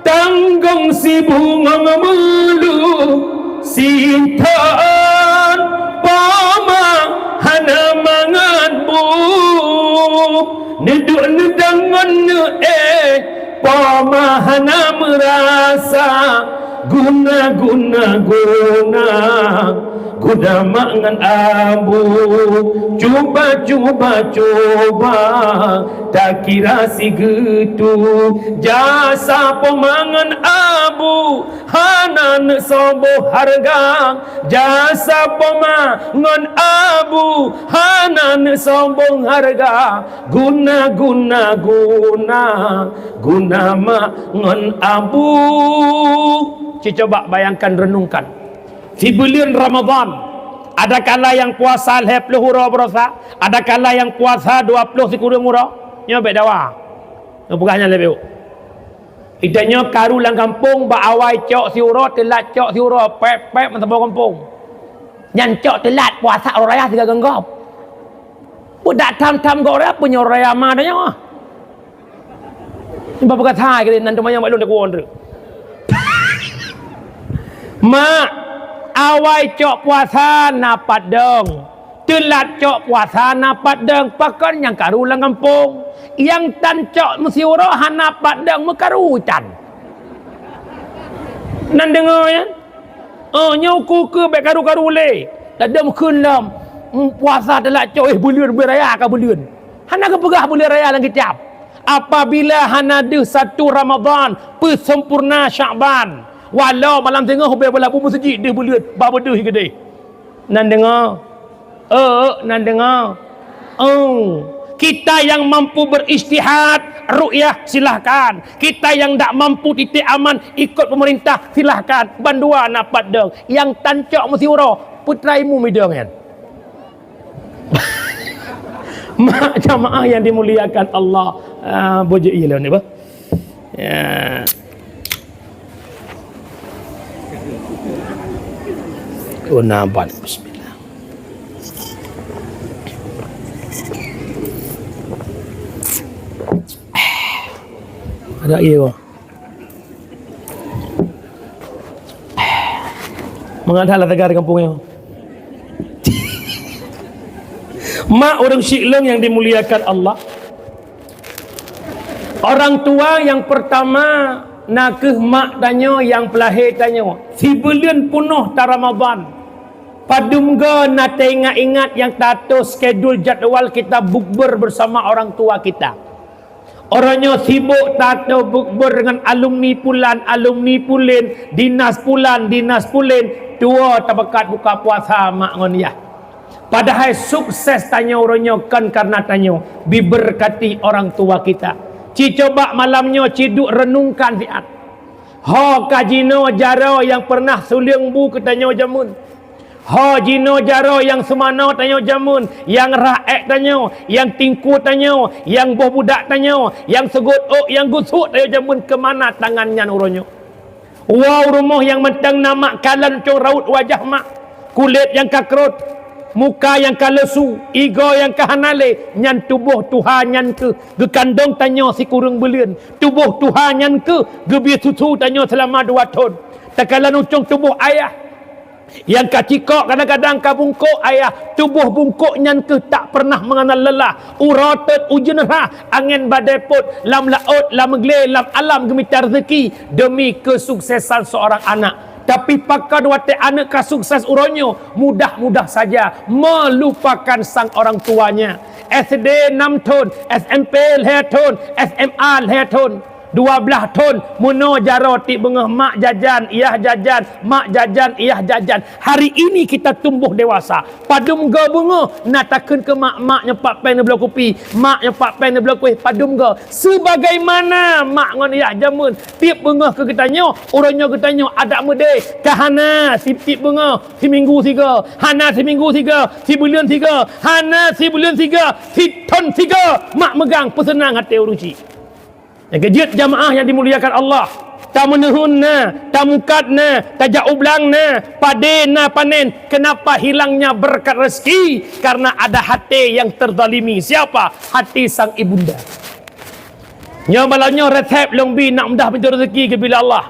tanggong sibungong meulu, sithon poma hana mangat bu. Neuduek neudong ngon neuék, poma hana meurasa. Guna, guna, guna, guna mak ngon abu. Cuba, cuba, cuba, takira sigeutue jasa poma ngon abu. Hana neusoe boh hareuga jasa poma ngon abu, hana neusoe boh hareuga. Guna, guna, guna, guna mak ngon abu. Cucoba bayangkan, renungkan. Sibuleuen Ramadhan, ada kala nyang puasa lhèe ploh uroe baroesa, ada kala nyang puasa dua ploh sikureueng uroe. Nyoe bèk dawa. Nyoe peugah nyan leubeh. Ita nyoe karu lam gampông bak awai cok siuroe, teulat cok siuroe, pèp-pèp meusaboh gampông. Nyan cok teulat puasa uroe raya sigoe geunggop. Peudak tham-tham gob raya, peunyoe raya ma tanyoe. Nyoe peugah that keu nan teumanyong bak lôn teukuon tu. Mak, awai cok puasa na pat dong. Teulat cok puasa na pat dong, pakon nyang karu lam gampông. Nyang tan cok meusiuroe hana pat dong, meukaru tan. Nan deungoe nyan? Oh, nyoe ku keu bèk karu-karu lé. Tadong kheun lom, puasa teulat cok, eh, buleuen, buleuen raya ka buleuen. Hana geupeugah buleuen raya lam kitab. Apabila hana deuh satu Ramadhan, peusempurna Syakban. Walau malam singoh ubé balabu meuseujid deuh buleuen, ba beudeuh keudeh. Nan deungoe? Eh, nan deungoe? Oh, kita yang mampu berijtihad, ruqyah, silahkan. Kita yang ndak mampu titik aman, ikut pemerintah, silahkan. Bandua na pat dong. Nyang tan cok meusiuroe, putra imu midong nyan. Mak jamaah yang dimuliakan Allah, ah, bujur iya lewat ni, bah. Ya. Oh, nampak. Bismillah. Tak iya, wah. Mengadal lah tegar di kampung nyoe. Mak ureueng syiek lôn nyang dimuliakan Allah. Orang tua nyang pertama nakeuh mak tanyoe nyang peulahé tanyoe. Sibuleuen peunoh ta Ramadan. Padum goe na teuingat-ingat nyang taatur skedul jadwal kita bukber bersama orang tua kita. Uroe nyoe sibok tato bukber ngon alumni pulan, alumni pulen, dinas pulan, dinas pulen, tuwo tapeugah buka puasa mak ngon yah. Padahai sukses tanyoe uroe nyoe kon kareuna tanyoe, diberkati orang tua kita. Ci coba malam nyoe ci duek renungkan siat. Ho ka jinoe jaroe nyang pernah suleueng bu keu tanyoe jameun. Ho jinoe jaroe nyang seumanoe tanyoe jameun, nyang rhah ék tanyoe, nyang tingkue tanyoe, nyang boh budak tanyoe, nyang seugot ôk, nyang gusuk tanyoe jameun, keu mana tangan nyan uroe nyoe? Woe u rumoh nyang mantong na mak kalon cong raut wajah mak, kulét nyang ka krot, muka nyang ka leusu, igoe nyang ka hana lé, nyan tuboh tuha nyan keuh geukandong tanyoe sikureueng buleuen. Tuboh tuha nyan keuh geubri susu tanyoe seulama dua thon. Takalon u cong tuboh ayah. Nyang ka cikok kadang-kadang ka bungkôk ayah, tuboh bungkôk nyan keuh tak pernah meungenal lelah. Uroe teut ujeuen rhah, angén badée pôt, lam laôt, lam glé, lam alam geumita rezeki demi kesuksesan seorang anak. Tapi pakon watée aneuëk ka sukses uroe nyoe, mudah-mudah saja melupakan sang orang tuanya. S D enam thon, S M P lhée thon, S M A lhée thon. Dua blaih thon meunoe jaroe tieb beungoh mak jajan, yah jajan, mak jajan, yah jajan. Hari ini kita tumbuh dewasa. Padum goe beungoh na takheun keu mak, mak nyoe pat péng neubloe kupi, mak nyoe pat péng neubloe kueh, padum goe. Sebagaimana mak ngon yah jameun tieb beungoh keu geutanyoe, uroe nyoe geutanyoe adak meudeh, ka hana si tieb beungoh, siminggu sigoe, hana siminggu sigoe, sibuleuen sigoe, hana sibuleuen sigoe, sithon sigoe, mak meugang peuseunang até ureuëng chik. Nyang keujeuet jamaah nyang dimuliakan Allah, tameunuhun na, tamukat na, tajak u blang na, padé na panen. Kenapa hilangnya berkat rezeki? Karena ada hati yang terzalimi. Siapa? Hati sang ibunda. Nyoe malam nyoe resep lôn bi nak mudah pintoe rezeki geubila Allah.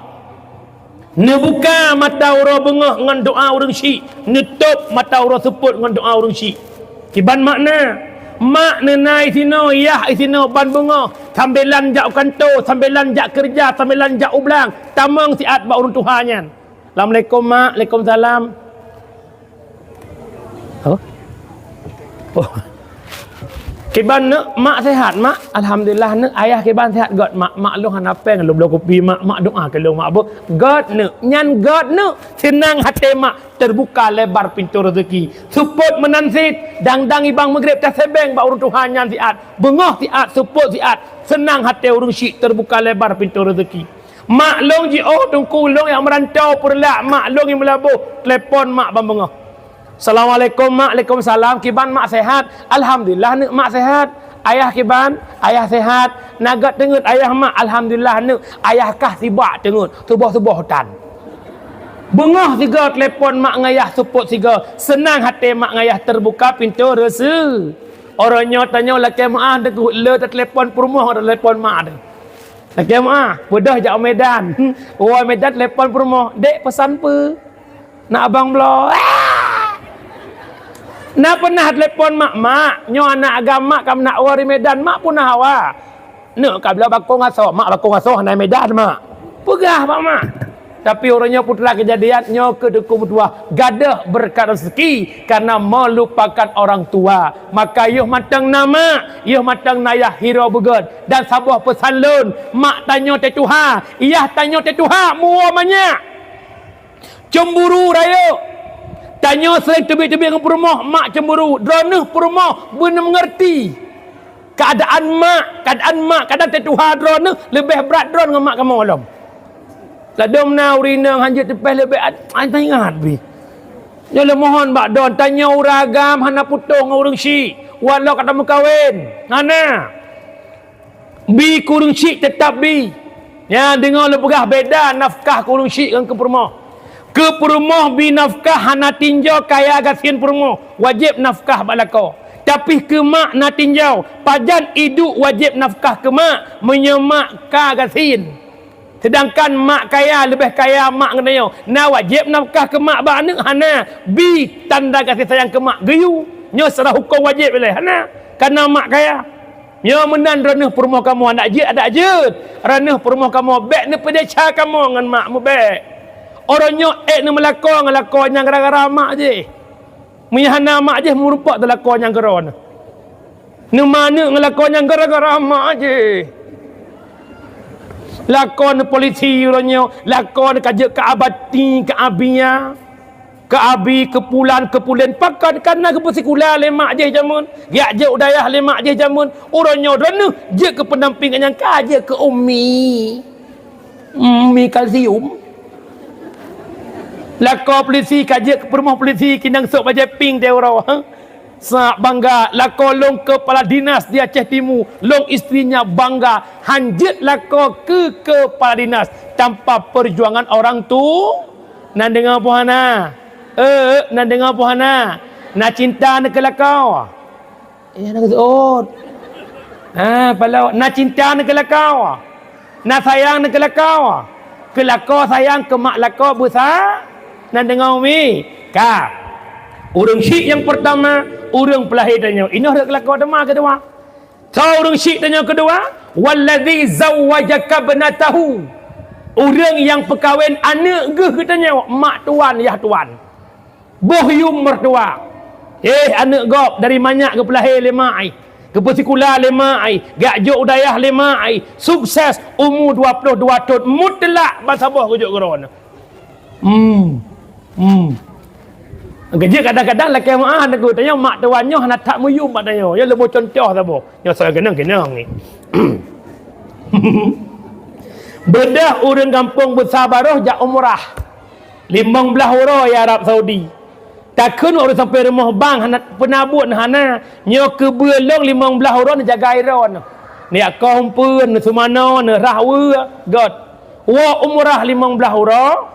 Neubuka mata uroe beungoh ngon doa ureuëng chik, neutôb mata uroe seupôt ngon doa ureuëng chik. Kiban makna, mak neuna isinoe, yah isinoe ban beungoh, sambilan jak u kanto, sambilan jak keureuja, sambilan jak u blang, tamong siat bak ureuëng tuha nyan. Assalamualaikum mak, alaikum salam. Oh. Oh. Kiban neuk, mak sehat mak? Alhamdulillah neuk, ayah kiban sehat gét mak? Mak lôn hana péng lôn bloe kupi mak, mak doa keu lôn mak beuh. Gét neuk, nyan gét neuk. Seunang até mak, terbuka lebar pintu rezeki. Seupôt meunan cit, dang-dang ibang meugreb tasebeng bak ureuëng tuha nyan siat. Beungoh siat, seupôt siat. Seunang até ureuëng chik, terbuka lebar pintu rezeki. Mak lôn jiôh teungku lôn nyang meurantau peureulak mak lôn nyang meulaboh, telepon mak ban beungoh. Assalamualaikum mak, alaikum salam, kiban mak sehat? Alhamdulillah neuk mak sehat. Ayah kiban? Ayah sehat. Na gét teungeut ayah mak? Alhamdulillah neuk. Ayah kah sibak teungeut, suboh-suboh tan. Beungoh sigoe telepon mak ngon yah seupôt sigoe, seunang até mak ngon yah terbuka pintu reuseu. Uroe nyoe tanyoe lakée meuáh teungku le teutelepon peurumoh, telepon mak teuh. Lakée meuáh, beudôh jak u Medan. Woe Medan telepon peurumoh, "Dek, peusan peue? Nak abang bloe." Na peunah telepon mak, "Mak, nyoe anak agam mak ka meunak woe di Medan, mak peunah hawa." "Neuk ka bloe bakong asoe, mak bakong asoe hana Medan mak." Peugah bak mak. Tapi uroe nyoe putra keujadian nyoe keu teungku meutuah, gadôh beureukat rezeki karena meulupakan orang tua. Maka yoh mantong na mak, yoh mantong na yah hiroe beugét. Dan saboh peusan lôn, mak tanyoe teutuha, yah tanyoe teutuha, muwoe manyak. Cemburu rayeuk. Tanyoe sering teubiet-teubiet ngon peurumoh, mak cemburu. Droeneuh peurumoh beuneumeungeurti. Keuadaan mak, keuadaan mak kadang teutuha droeneuh leubeh brat droe ngon mak kamoe lom. Ladôm na ureueng inong hanjeuet teupéh leubeh at-, at-, ingat bih. Nyoe lôn mohon bak droe, tanyoe ureueng agam hana putôh ngon ureueng syiek, walau ka tameukawen. Hana. Bi keu ureueng syiek teutab bi. Nyan deungoe lôn peugah beda nafkah keu ureueng syiek ngon keu peurumoh. Keu peurumoh bi nafkah hana tinjoe kaya gasien peurumoh, wajéb nafkah bak lakoe. Tapi keu mak na tinjau, pajan iduek wajéb nafkah keu mak meunyoe mak ka gasien. Seudangkan mak kaya leubeh kaya mak ngon tanyoe, na wajéb nafkah keu mak bak aneuk? Hana. Bi tanda gaséh sayang keu mak geuyue. Nyoe secara huköm wajéb ilée? Hana, kareuna mak kaya. Nyoe meunan droeneueh peurumoh kamoe, adak jeuet, adak jeuet. Droeneueh peurumoh kamoe, bék neupeudesya kamoe ngon mak, meubék. Uroe nyoe ék neumeulakoe ngon lakoe nyang gara-gara mak jih. Meunyoe hana mak jih, meurumpok teulakoe nyang keudroe. Neumaneuk ngon lakoe nyang gara-gara mak jih. Lakoe neupolisi uroe nyoe, lakoe neu ka jeuet keu abati, keu abia, keu abi, keu pulan, keu pulen. Pakon? Kareuna geupeusikula lé mak jih jameun, geujak jok u dayah lé mak jih jameun. Uroe nyoe droeneueh jeuet keu peunampéng nyang ka jeuet keu umi. Umi kalsium. Lakoe polisi ka jeuet keu peurumoh polisi, keunong sôk bajée pink di uroe. Sa bangga, lakoe lôn kepala dinas di Aceh Timu, lôn istrinya bangga, hanjeuet lakoe keu kepala dinas tanpa perjuangan orang tu. Na deungoe peue hana? Eh, na deungoe peue hana? Na cinta na keu lakoe. Ya, na keu seuôt. Ha, pala na cinta na keu lakoe. Na sayang na keu lakoe. Keu lakoe sayang, keu mak lakoe beusa. Na deungoe umi? Ka. Ureuëng syiek nyang peurtama, ureuëng peulahé tanyoe. Inoe rot keu lakoe teuma keudua. Soe ureuëng syiek tanyoe keudua? Wallazi zawwajaka ibnatahu. Ureuëng nyang peukawen aneuk geuh keu tanyoe, mak tuan, yah tuan. Boh yum mertua. Eh, aneuk gob dari manyak geupeulahé lé mak ai, geupeusikula lé mak ai, geujak jok u dayah lé mak ai, sukses, umu dua ploh dua thon, mutlak bansaboh geujok keu droeneuh. Hmm. Hmm. Keujeuet kadang-kadang lakée meuáh, Teungku, tanyoe mak tuan nyoe hana that meuyum bak tanyoe. Nyoe leumo cuntoh saboh. Nyoe soe keunong-keunong ni. Beudôh ureuëng gampông Beusa Baroh jak umrah. Limong blaih uroe di Arab Saudi. Takheun ureuëng sampoe rumoh bang hana peunabot hana. Nyoe keubeue lôn limong blaih uroe neujaga droeneuh. Neujak kong umpeuen, neuseumanoe, neurhah weue, göt. Woe umrah limong blaih uroe,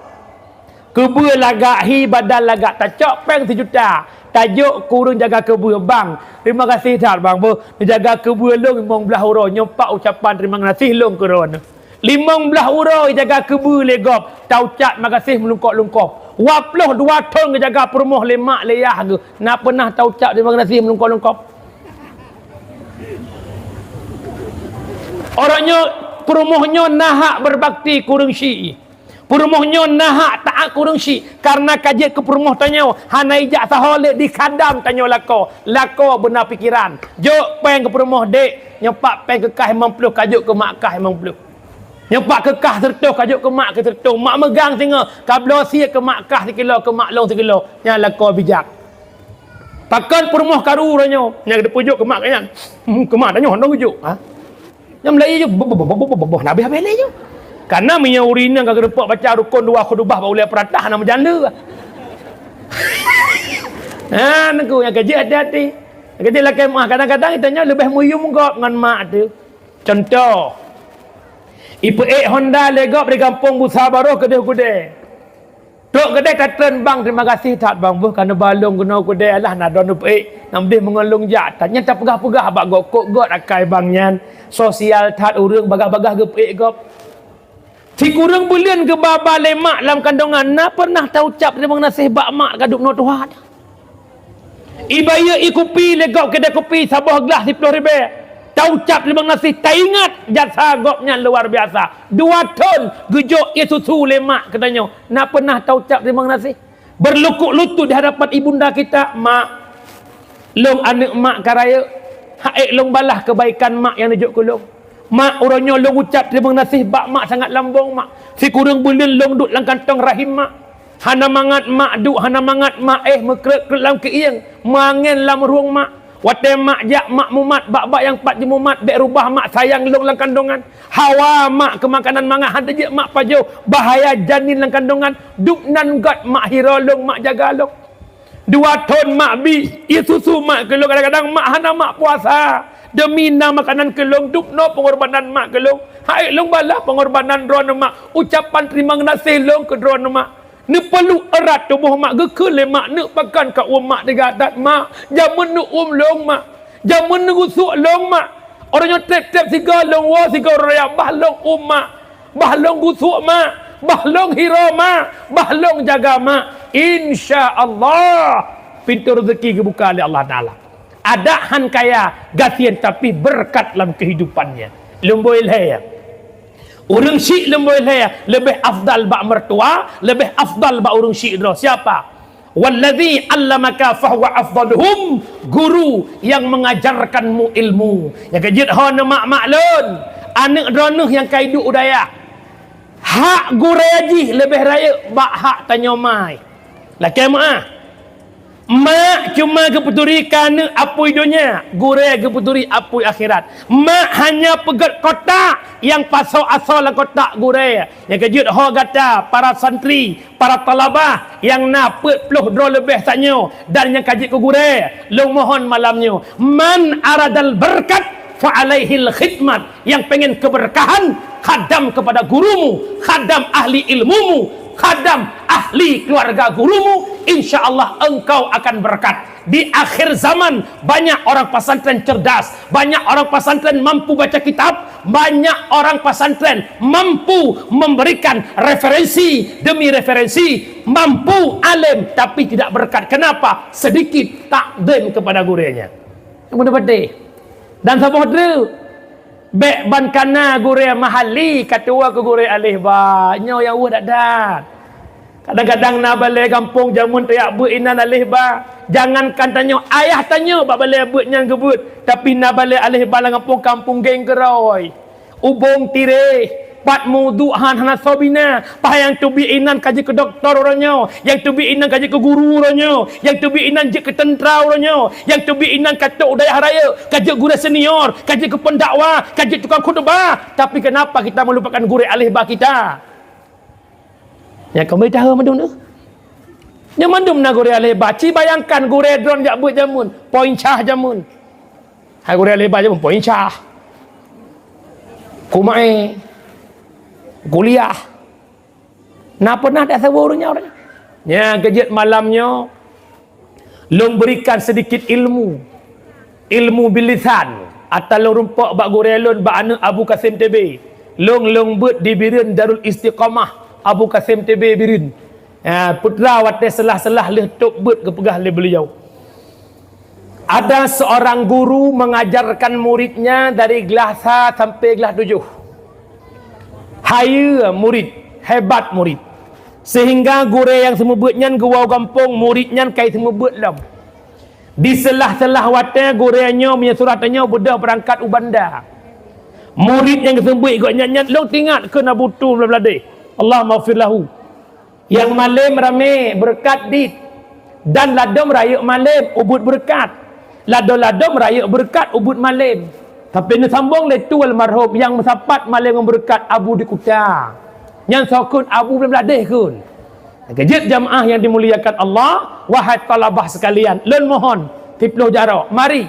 keubeue lagak hi, badan lagak, tacok péng sijuta, tajok keu ureuëng jaga keubeue bang. Terima kasih that bang, beuh, neujaga keubeue lôn limong blaih uroe, nyoe pat ucapan terima kasih lôn keu droeneuh. Limong blaih uroe jaga keubeue lé gob, taucap makasih meulungkop-lungkop. Dua ploh dua thon geujaga peurumoh lé mak lé yah geuh, na peunah taucap terima kasih meulungkop-lungkop? Uroe nyoe peurumoh nyoe na hak beubakti keu ureuëng syiek. Peurumoh nyoe na hak taát keu ureuëng syiek, kareuna ka jeuet keu peurumoh tanyoe, hana ijak sahoe lé di khadam tanyoe lakoe. Lakoe beuna pikeran. Jok péng keu peurumoh, dek, nyoe pat péng keu kah limong ploh, ka jok keu mak kah limong ploh. Nyoe pat keu kah seureutôh, ka jok keu mak kah seureutôh. Mak meugang singoh, ka bloe sie keu mak kah sikilo, keu mak lôn sikilo. Nyan lakoe bijak. Pakon peurumoh karu uroe nyoe, nyang geupeujok keu mak geuh nyan. Hmm, keu mak tanyoe hana geujok, ha? Nyang meulaie jih, boh, boh, boh, na habéh-habéh lé nyoe. Kareuna meunyoe ureuëng inong ka geurumpok baca rukon dua khutubah bak ulée peuratah, hana meujan le. Ha, Teungku, nyang keujeuet hati-hati. Nyang keujeuet lakée meuáh, kadang-kadang geutanyoe leubeh meuyum gob ngon mak teuh. Cuntoh, ipeuék honda lé gob di gampông Beusa Baroh keudeh u keudée. Trok keudeh tatreun, "Bang, terima kasih that, Bang, beuh, ka neuba lôn keunoe u keudée, alah na droeneuh peuék, nam deh meungon lôn jak." That nyan tapeugah-peugah bak gob, kok göt akai bang nyan, sosial that ureuëng, bagah-bagah geupeuék gob. Sikureueng buleuen geuba-ba lé mak lam kandongan, na peunah taucap teurimong gaséh bak mak ka dub noe tuha that? Ibayeue ie kupi lé gob keudée kupi saboh glah siploh ribée. Taucap teurimong gaséh, taingat jasa gobnyan luar biasa. Dua thon geujok ie susu lé mak keu tanyoe, na peunah taucap teurimong gaséh? Berlukuk lutut di hadapan ibunda kita, "Mak, lôn aneuëk mak ka rayeuk, han ék lôn balaih keubaikan mak nyang neujok keu lôn. Mak, uroe nyoe lôn ucap teurimong gaséh bak mak sangat lambong, Mak. Sikureueng buleuen lôn duek lam kantong rahim mak." Hana mangat mak duek, hana mangat mak éh, meukreuet-kreuet lam keuieng, meuangén lam rueng mak. Watée mak jak, mak mumat, bak-bak nyang pat jimumat, bék rubah mak sayang lôn lam kandongan. Hawa mak keu makanan mangat, han teujeuet mak pajoh, bahaya janin lam kandongan, dub nan göt mak hiroe lôn, mak jaga lôn. Dua thon mak bi ie susu mak keu lôn, kadang-kadang mak hana mak puasa. Demi na makanan keu lôn, dub noe peungorbanan mak keu lôn. Han ék lôn balaih peungorbanan droeneuh mak, ucapan teurimong gaséh lôn keu droeneuh mak. Neupeuleuk erat tuboh mak, geukheun lé mak, "Neuk pakon ka uem mak teuga that mak? Jameun neuuem lôn mak, jameun neugusuek lôn mak. Uroe nyoe treb-treb sigoe lôn woe sigoe raya, bah lôn uem mak, bah lôn gusuek mak, bah lôn hiroe mak, bah lôn jaga mak. Insya Allah, pintoe reuzeki geubuka lé Allah Taala." Adak han kaya, gasien, tapi beureukat lam keuhidupan nyan. Lôn bri lhèe. Ureueng syiek lôn bri lhèe leubeh afdal bak meurtua, leubeh afdal bak ureueng syiek droe. Siapa? "Wallazi 'allamaka fahuwa afdaluhum", guru yang mengajarkanmu ilmu. Nyang keujeuet ho neumak-mak lôn, aneuk droeneuh nyang ka iduek u dayah. Hak gurèe jih leubeh rayeuk bak hak tanyoe mai. Lakèe meu'ah. Mak cuma geupeuturi keu aneuk apui donya, gurèe geupeuturi apui akhirat. Mak hanya peugèt kotak nyang pasoe asoe lam kotak gurèe. Nyang keujeuet ho gata, para santri, para talabah nyang na peuet ploh droe leubeh tanyoe dan nyang ka jeuet keu gurèe, lôn mohon malam nyoe, man aradal barkat fa alaihil khidmat. Nyang pengen keberkahan, khadam kepada gurumu, khadam ahli ilmumu, khadam ahli keluarga gurumu, insya Allah engkau akan berkat. Di akhir zaman, banyak orang pesantren cerdas, banyak orang pesantren mampu baca kitab, banyak orang pesantren mampu memberikan referensi demi referensi, mampu alim tapi tidak berkat. Kenapa? Sedikit takdim kepada gurunya. Yang betul-betul. Dan saboh treuk, bèk ban kana gurèe mahalli ka tuwoe keu gurèe aléh ba. Nyoe nyang weueh that-that. Kadang-kadang na balèe gampông jameun tajak beuet inan aléh ba. Jangankan tanyoe, ayah tanyoe bak balèe beuet nyan geubeuet. Tapi na balèe aléh ba lam gampông, kampung geng keurôi. Ubông tireh, pat meuduek han hana soe bina, paih nyang teubiet inan ka jeuet keu dokto uroe nyoe, nyang teubiet inan ka jeuet keu guru uroe nyoe, nyang teubiet inan jeuet keu teuntra uroe nyoe, nyang teubiet inan ka trôk u dayah rayeuk, ka jeuet gurèe senior, ka jeuet keu pendakwah, ka jeuet tukang khutbah. Tapi kenapa kita melupakan gurèe aléh ba kita? Nyang keumeutahe mandum tu. Nyoe mandum na gurèe aléh ba. Ci bayangkan gurèe droen jak beuet jameun, poin cah jameun. Hai gurèe aléh ba jameun, poin cah. Kumae. Kuliah. Na peunah dak saboh ureueng nyan? Nyang keujeuet malam nyoe, lôn berikan sedikit ilmu. Ilmu bilisan. Ata lôn rumpok bak gurèe lôn, bak aneuk Abu Kasim T B. Lôn, lôn beuet di Bireuen Darul Istiqamah Abu Kasim T B Bireuen. Ya, putra watèe seulah-seulah lheueh tôp beuet geupeugah lé beliau. Ada seorang guru mengajarkan muridnya dari kelas sa sampai kelas tujuh. Hayeue murid, hebat murid. Sehingga gurèe nyang seumeubeuet nyan geuwoe gampông, murid nyan kai seumeubeuet lom. Di seulah-seulah watèe gurèe nyoe meunyoe surah tanyoe beudôh beurangkat u Banda. Murid nyang geuseumeubeuet gobnyan nyan lôn teuingat keu Abu Tu Beuladeh. Allahumma ghfir lahu. Nyang malém ramé beureukat dit, dan ladôm rayeuk malém ubeuet beureukat. Ladôm-ladôm rayeuk beureukat ubeuet malém. Tapi neusambông lé tu almarhum nyang meusapat malém ngon beureukat Abu di Kuta. Nyan soe kheun? Abu Beuladeh kheun. Keujeuet jamaah yang dimuliakan Allah, wahai talabah sekalian, lôn mohon siploh jaroe, mari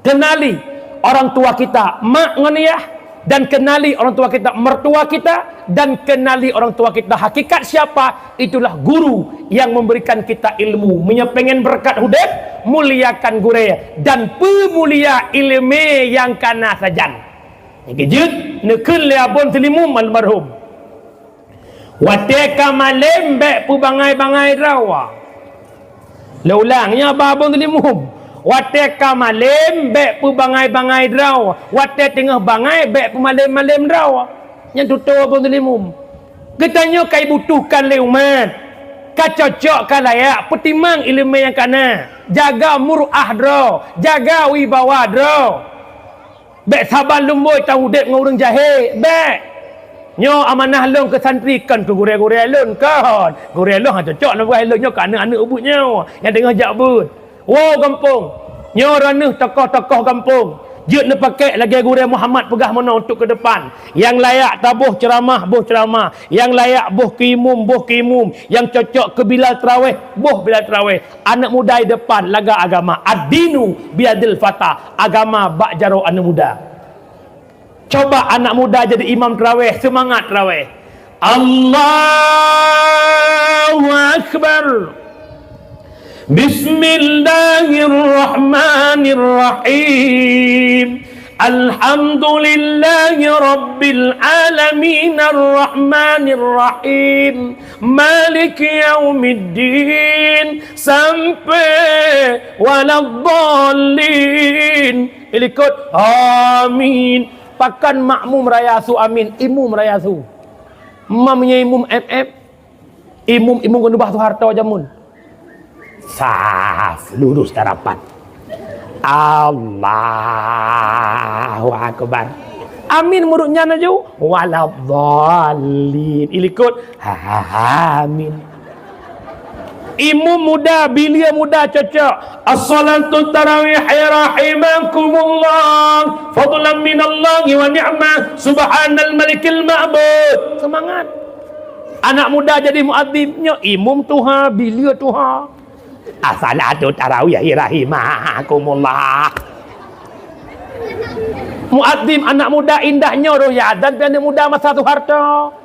kenali orang tua kita, mak ngon ayah, dan kenali orang tua kita, mertua kita, dan kenali orang tua kita. Hakikat siapa? Itulah guru yang memberikan kita ilmu. Meunyoe pengen beureukat udép, muliakan gurèe dan peumulia ileumèe nyang ka na sajan. Nyang keujeuet, neukheun lé Abon Seulimum almarhum. Watèe ka malém bèk peubangai-bangai droe. Lôn ulang, nyoe Abon Seulimum. Watèe ka malém bèk peubangai-bangai droe. Watèe teungoh bangai bèk peumalém-malém droe. Nyan tutoe Abon Seulimum. Geutanyoe ka ibutuhkan lé umat. Ka cocok ka layak peutimang ileumèe nyang ka na. Jaga muruah droe, jaga wibawa droe. Bèk saban lumbôi taudép ngon ureueng jahé, bèk. Nyoe amanah lôn keu santri, kon keu gurèe-gurèe lôn, kon. Gurèe lôn hana cocok lam gurèe lôn, nyoe keu aneuk-aneuk ubeuet nyoe nyang teungoh jak beuet. Woe gampông, nyoe droeneuh tokoh-tokoh gampông. Jeuet neupakèk lagèe gurèe Muhammad peugah meunoe untuk keu depan. Nyang layak taboh ceuramah, boh ceuramah. Nyang layak boh keu imum, boh keu imum. Nyang cocok keu bilal teurawéh, boh bilal teurawéh. Aneuk muda di depan laga agama. Ad-dinu biyadil fata. Agama bak jaroe aneuk muda. Coba anak muda jadi imam teurawéh, seumangat teurawéh. Allahu Akbar. Bismillahirrahmanirrahim. Alhamdulillahi rabbil alamin, arrahmanirrahim, maliki yaumiddin, sampai waladdallin. Ilikot, amin. Pakon makmum raya su amin, imum raya su. Mam nyan imum M F. Imum, imum keuneubah Soeharto jameun. Saf, lurus dan rapat. Allahu Akbar. Amin meurut nyan laju. Waladdallin. Ilikot. Amin. Imum muda, bilia muda cocok. As-salatu tarawih rahimakumullah. Fadlan minallahi wa ni'mah. Subhanal malikil ma'bud. Semangat. Anak muda jadi muadzin, nyoe imum tuha, bilia tuha. As-salatu tarawih rahimakumullah. Muadzin anak muda indah nyoe roh ya azan pi aneuk muda masa Soeharto.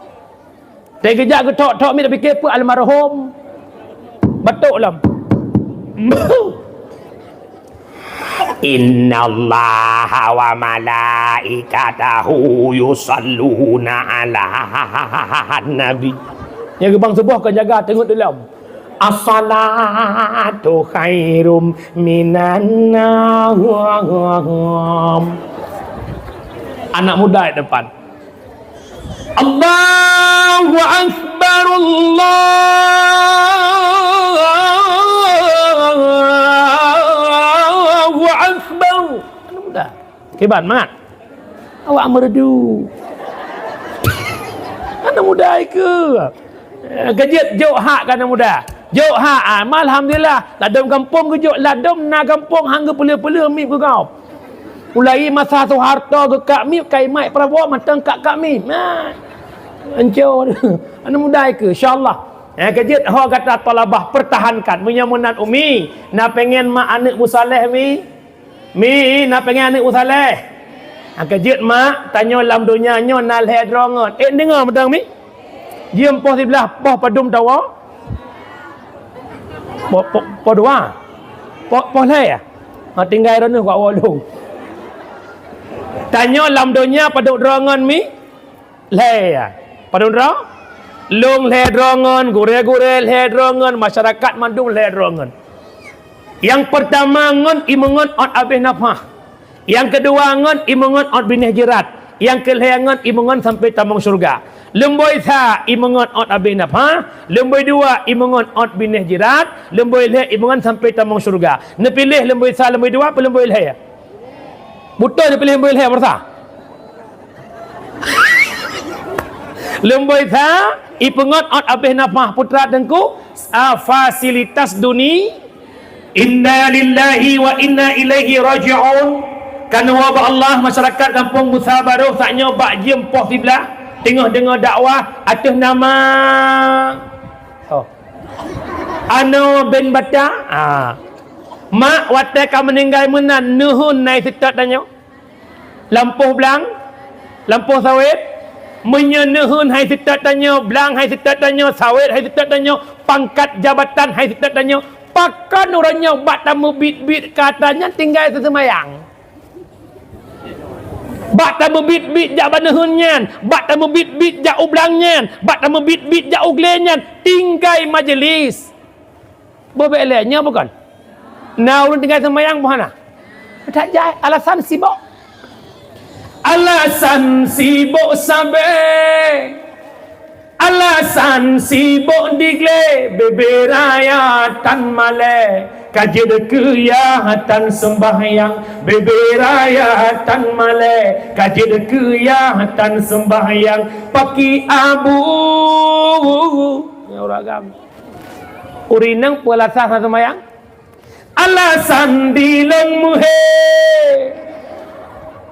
Teugeujak geutok-tok mit pike peue almarhum. Batuk lom. Innallaha wa malaikatahu yusalluna 'alan nabi. Nyang geubang suboh ka jaga teungeut lom. As-salatu khairum minan naum. Anak muda di depan. Allahu Akbar, Allahu Akbar. Anak muda. Kiban, mat. Awak merdu. Anak muda ke? Eh, kejut jok hak ka anak muda. Jok hak, ah, alhamdulillah. Ladom gampông geujok, ladom na gampông hang geupeuleuh-peuleuh mip geugob. Mulai masa Soeharto geukak mip, kai Mat Prabowo mantong kak-kak mip. Nah. Ancô. Anak muda ke, insyaallah. Eh, kejut ho gata talabah pertahankan. Meunyoe meunan Umi, na pengen mak aneuk musaleh Mi? Mi, na pengen aneuk musaleh? Nyang keujeuet mak, tanyoe lam donya nyoe na lhèe droe ngon. Eh, deungoe mantong Mi. Jeuem poh siblaih, poh padum tawoe? Poh, poh, poh dua? Poh, poh lhèe ya? Ha, tinggai droeneuh keu awak lôn. Tanyoe lam donya padum droe ngon Mi? Lhèe ya. Padum droe? Lôn lhèe droe ngon, gurèe-gurèe lhèe droe ngon, masyarakat mandum lhèe droe ngon. Nyang peurtama ngon imeungon ôt abéh nafah. Nyang keudua ngon imeungon ôt binéh jeurat. Nyang keulhèe ngon imeungon sampoe tamong syeuruga. Lumbôi sa imeungon ôt abéh nafah, lumbôi dua imeungon ôt binéh jeurat, lumbôi lhèe imeungon sampoe tamong syeuruga. Neupiléh lumbôi sa, lumbôi dua, peue lumbôi lhèe? Beutôi neupiléh lumbôi lhèe, peurasa? Lumbôi sa, ipeungon ôt abéh nafah putra teungku, ah, fasilitas duni-, Inna lillahi wa inna ilaihi raji'un. Keunoe bak Allah, masyarakat Gampông Busa Barôh, saat nyoe bak jeuem poh siblaih, teungoh deungoe dakwah ateueh nama, oh, Anoe bin Bata. Ah. Mak, watèe ka meuninggai meunan, neuheun hai seutôt tanyoe? Lampôh blang, lampôh sawét. Meunyoe neuheun hai seutôt tanyoe, blang hai seutôt tanyoe, sawét hai seutôt tanyoe, pangkat jabatan hai seutôt tanyoe, pakon uroe nyoe bak tameubiet-biet keu atra nyan tinggai seuseumayang? Bak tameubiet-biet jak bak neuheun nyan, bak tameubiet-biet jak u blang nyan, bak tameubiet-biet jak u glé nyan, tinggai majelis. Boh bèk lé, nyoe bukon? Na ureueng tinggai seumayang boh hana? That jai, alasan sibok. Alasan sibok sabe. Alasan sibok di glé, bebe raya tan malèe. Ka jeuet keu yah tan seumbahyang, bebe raya tan malèe. Ka jeuet keu yah tan seumbahyang, paki abu. Nyan ureueng agam. Ureueng inong peue alasan hana seumayang? Alasan di lôn meuhé.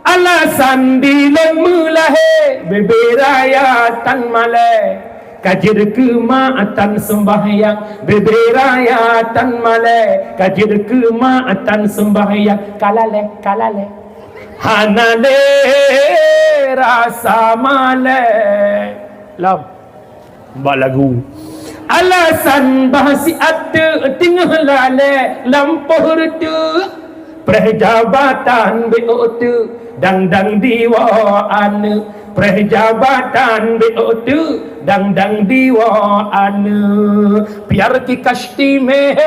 Alasan di lôn meulahé. Bebe raya tan malèe. Ka jeuet keu mak tan seumbahyang. Bebe raya tan malèe. Ka jeuet keu mak tan seumbahyang. Ka lalèe, ka lalèe. Hana lé rasa malèe. Lom. Bak lagu. Alasan bah siat teuk teungoh lalée lampôh reuteuek. Preh jabatan B O T dang-dang diwoe aneuk. Preh jabatan B O T dang-dang diwoe aneuk. Piar ki kasti meh.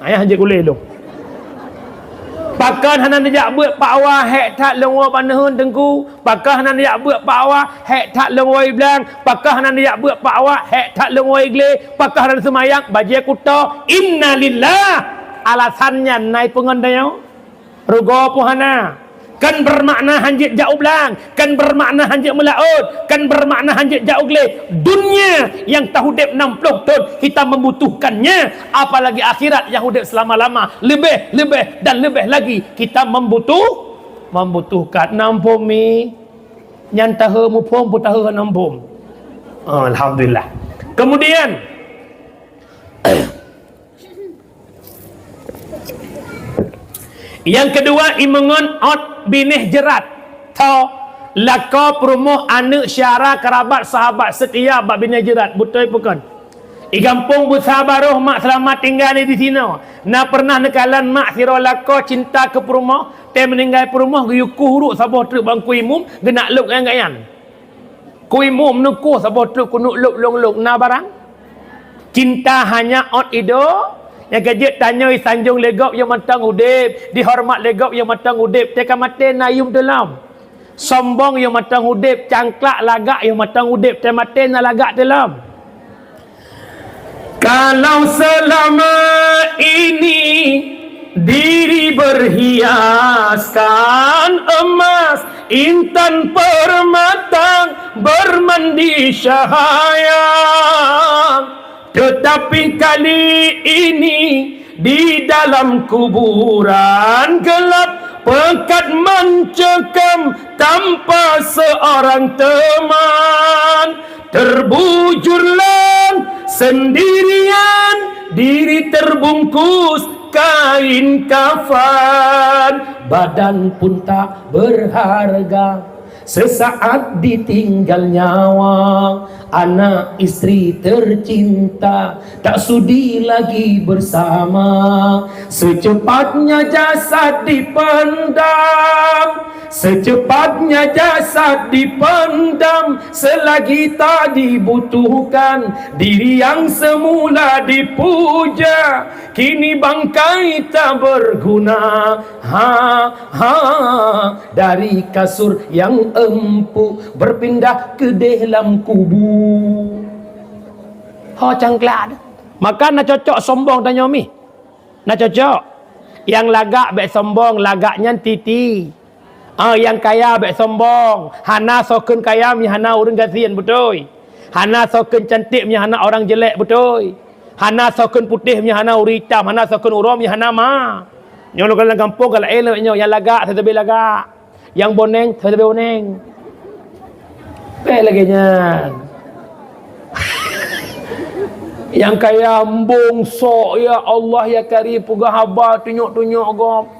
Ayah jeuet kulé lôn. Pakon hana neujak beuet pak wa hék that lôn woe bak neuheun teungku. Pakon hana neujak beuet pak wa hék that lôn woe blang. Pakon hana neujak beuet pak wa hék that lôn woe glé. Pakon hana seumayang bajée kuto. Innalillah. Alasan nyan na ipeungon tanyoe. Rugoe pun hana. Kan bermakna hanjeuet jak u blang, kan bermakna hanjeuet meulaôt, kan bermakna hanjeuet jak u glé. Dunia yang taudeb enam puluh thon kita membutuhkannya, apalagi akhirat yang udeb selama-lama. Lebih, lebih dan lebih lagi kita membutuh, membutuhkan. Nampung mi, nyan tahe muphom pun tahe nampung. Alhamdulillah. Kemudian, nyang keudua, imeungon ôt binéh jeurat. Tho, lakoe peurumoh, aneuk, syara, kerabat, sahabat seutia bak binéh jeurat. Beutôi peue kon? I gampông Beusa Baroh Mak Seulamat tinggai di sinoe. Na peureunah neukalon mak sidroe lakoe cinta keu peurumoh, teuh meuninggai peurumoh geuyue kueh uruek saboh treuk bak Teungku Imum, geunak lok ngon gobnyan. Teungku Imum neukueh saboh treuk keuneuk lok lôn-lok, na barang? Cinta hanya ôt idôk, nyang ka jeuet tanyoe jisanjong lé gob yoh mantong udeb, jihoreumat lé gob yoh mantong udeb, teuka maté na yum teulom. Sombong yoh mantong udeb, cangklak lagak yoh mantong udeb, teuka maté na lagak teulom. Kalau selama ini diri berhiaskan emas, intan permata, bermandi cahaya, tetapi kali ini di dalam kuburan gelap, pekat mencekam tanpa seorang teman. Terbujurlah sendirian, diri terbungkus kain kafan, badan pun tak berharga. Sesaat ditinggal nyawa, anak istri tercinta tak sudi lagi bersama. Secepatnya jasad dipendam, secepatnya jasad dipendam. Selagi tak dibutuhkan, diri yang semula dipuja kini bangkai tak berguna. Ha, ha, dari kasur yang empuk berpindah ke dalam kubu. Ho cangklak. Maka na cocok sombong tanyoe mi. Na cocok. Nyang lagak bék sombong, lagak nyan titi. Ah, nyang kaya bék sombong. Hana soe kheun kaya meunyo hana ureuëng gasien, beutôi. Hana soe kheun cantik meunyo hana orang jelek, beutôi. Hana soe kheun putéh meunyo hana ureuëng itam, hana soe kheun uroe meunyo hana ma. Nyoe lôn lam gampông galak éh lagée nyoe, nyang lagak sabe lagak. Nyang boneng sabe boneng. Bék lagée nyan. Nyang kaya embong sok, ya Allah ya Karim, peugah haba tunyok-tunyok gob.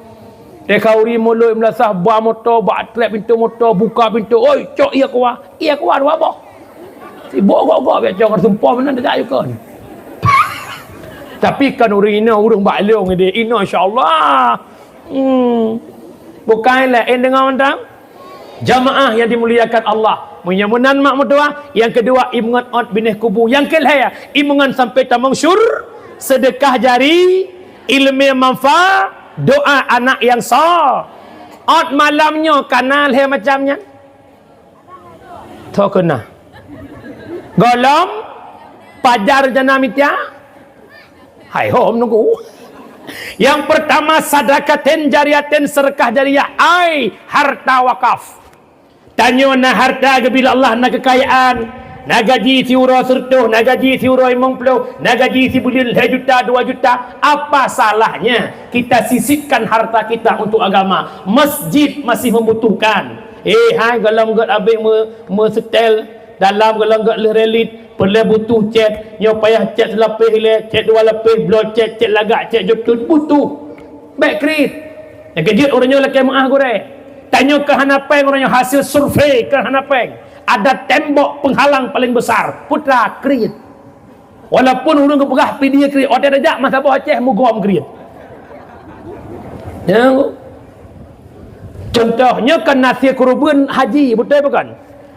Teuka ureuëng mulod meulasah ba moto, bak trép pintoe moto, buka pintoe, "Oi, cok ie kuah." Ie kuah dua boh. Sibok gok-gok biak cok sumpah meunan dak yukon. Tapi kan ureuëng inoe ureuëng bak lôn ideh, inoe insya-Allah. Hmm. Bukai laén deungon mantong. Jamaah yang dimuliakan Allah. Meunyoe meunan mak meutuah, yang kedua imeungon ôt binéh kubu, yang keulhée imeungon sampai tamong syur, sedekah jari, ilmu manfaat, doa anak yang sa. Ôt malam nyoe kana lhée macam nyan. Tho keuna. Golom pajar jana mitia. Hai hom nunggu. Yang pertama sadakatin jariyatin, sedekah jariah, ai harta wakaf. Tanyoe na harta geubila Allah, na keukayaan, na gaji siuroe sireutoh, na gaji siuroe limong ploh, na gaji sibuleuen lhée juta, dua juta. Apa salahnya kita sisipkan harta kita untuk agama? Masjid masih membutuhkan. Eh, hai golom gét abéh me-, meusetel dalam golom gét lheueh relit, peureulée butuh cét, nyoe payah cét seulapéh ilée, cét dua lapéh, bloe cét, cét lagak, cét jeuet butuh. Bék kriet. Nyang keujeuet ureuëng nyoe lakée meuáh gurée. Tanyoe keu hana péng, ureuëng nyoe hasil survei keu hana péng. Ada tembok penghalang paling besar, putra kriet. Walaupun ureuëng geupeugah pidie kriet, watée tajak masa boh Aceh mugom kriet. Ya. Contoh, nyoe kan na sie keureubeuen haji, beutôi bukan?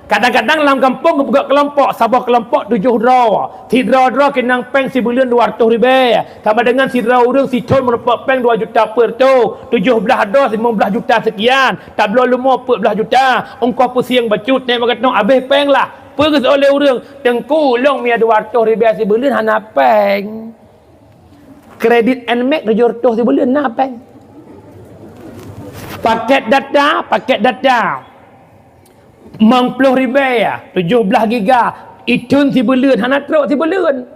Kadang-kadang lam gampông geupeugah keulompok, saboh keulompok tujoh droe. Sidroe-droe keunong péng sibuleuen dua ratus ribée. Sama dengan sidroe ureuëng sithon meurumpok péng dua juta per tu, tujoh blaih droe limong blaih juta sekian, tabloe leumo peuet blaih juta, ongkoh pusieng bacut naik magatong, habéh péng lah. Peugah oleh ureuëng, "Teungku, lôn mia dua ratus ribée sibuleuen hana péng. Kredit Nmax tujoh ratus sibuleuen na péng." Paket data, paket data. Limong ploh ribée, tujoh blaih giga, ithon sibuleuen, hana trok sibuleuen.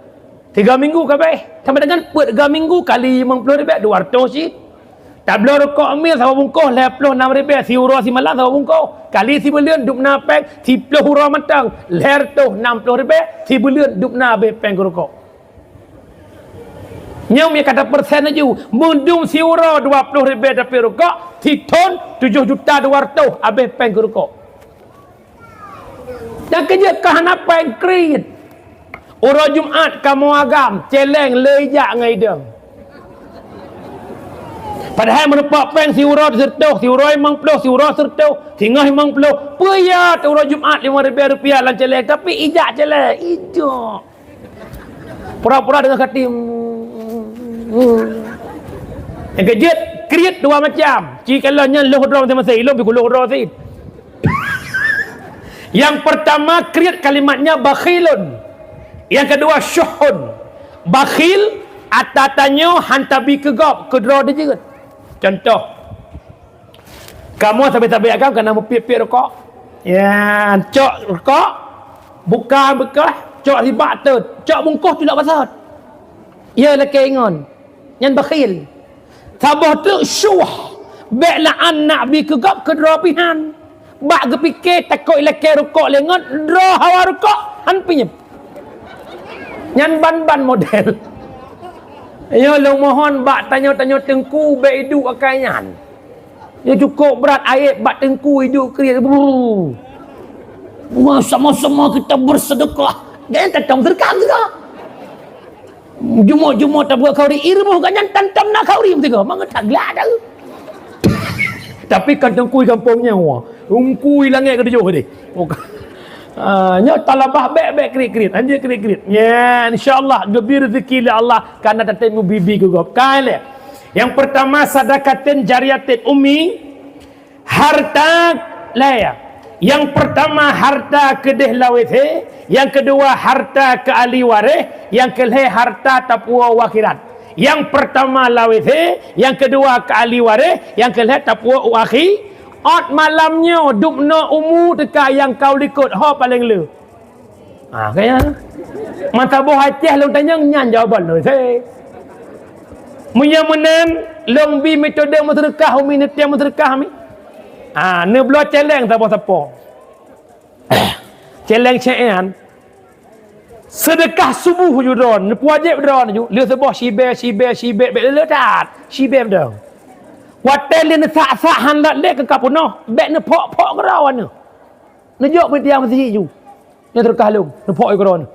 Tiga minggu ka abéh. Sama dengan peuet tiga minggu kali limong ploh ribée, dua ratus cit. Tabloe rukok mil saboh bungkôh, lhée ploh nam ribée, siuroe simalam saboh bungkôh. Kali sibuleuen, dum na péng, siploh uroe mantong, lhée reutôh nam ploh ribée, sibuleuen, dum na abéh péng keu rukok. Nyoe meukat persen laju, meudum siuroe dua ploh ribée tapi rukok, sithon tujoh juta dua ratus abéh péng keu rukok. Nyang keujeuet ka hana péng kriet. Uroe Jumat kamoe agam, celeng le ijak ngon idong. Padahai meurumpok péng siuroe sireutôh, siuroe limong ploh, siuroe sireutôh, singoh limong ploh. Peue ya uroe Jumat limong ribée rupiah lam celeng, tapi ijak celeng, ijak. Pura-pura deungon hati. Nyang keujeuet, kriet dua macam. Ci kalon nyan lhôh droe maséng-maséng, ilôn pih kulhôh droe sit. Yang pertama, kriet kalimatnya bakhilun. Yang kedua, syuhun. Bakhil, ata tanyoe han tabi keu gob, keu droe jeuet. Contoh, kamoe sabe-sabe agam kana meupiep-piep rukok. Ya, cok rukok, buka beukah, cok ribak teut, cok bungkôh tulak basot. Ya, lakée ngon. Nyan bakhil. Saboh teuk syuh, bék la'an nak bi keu gob keu droe pih han. Bak geupike takot ilakée rukok lé ngon droe hawa rukok han pinyeb. Nyan ban-ban model. Nyoe lôn mohon bak tanyoe-tanyoe teungku bék iduek akai nyan. Nyoe cukôp brat ayeb bak teungku iduek kriet. Brrr. Wah, sama-sama kita bersedekah. Jangan tetap sedekah juga. Jumoe-jumoe tabuet khauri, i rumoh gobnyan tan-tan na khauri meusigoe, mangat that glak dah. Tapi kan teungku i gampông nyoe, teungku i langét keutujôh deh. Bukan. Ah, nyoe talabah bék-bék kriet-kriet, hanjeuet kriet-kriet. Ya, insya-Allah geubri rezeki lé Allah, kana tatem mubi-bi keu gob. Kai lé. Yang pertama, sadaqatin jariyatin, Umi. Harta lhée. Yang pertama harta keudeh lawét he, yang kedua harta keu ahli waréh, yang keulhée harta tapuwoe u akhirat. Yang pertama lawét he, yang kedua keu ahli waréh, yang keulhée tapuwoe u akhi-, ôt malam nyoe dubnoe umu teuka nyang ka u likot ho paleng le. Ha, kaya. Mata boh Aceh lôn tanyong nyan jawaban lôn. He. Meunyoe meunan, lôn bi metode meuseudeukah, umi neutém meuseudeukah mi. Ha, neubloe celeng sapo-sapo. Celeng céan. Seudeukah suboh ju droe, neupuwajéb droe ju, lheueh suboh sibée, sibée, sibée, bék le that, sibée droe. Watée lé neusak-sak han lat lé keu ka peunoh, bék neuphok-phok keudroe nyoe. Neujok peuet tiang meuseujid ju. Nyoe teureukah lôn, neuphok keudroe nyoe.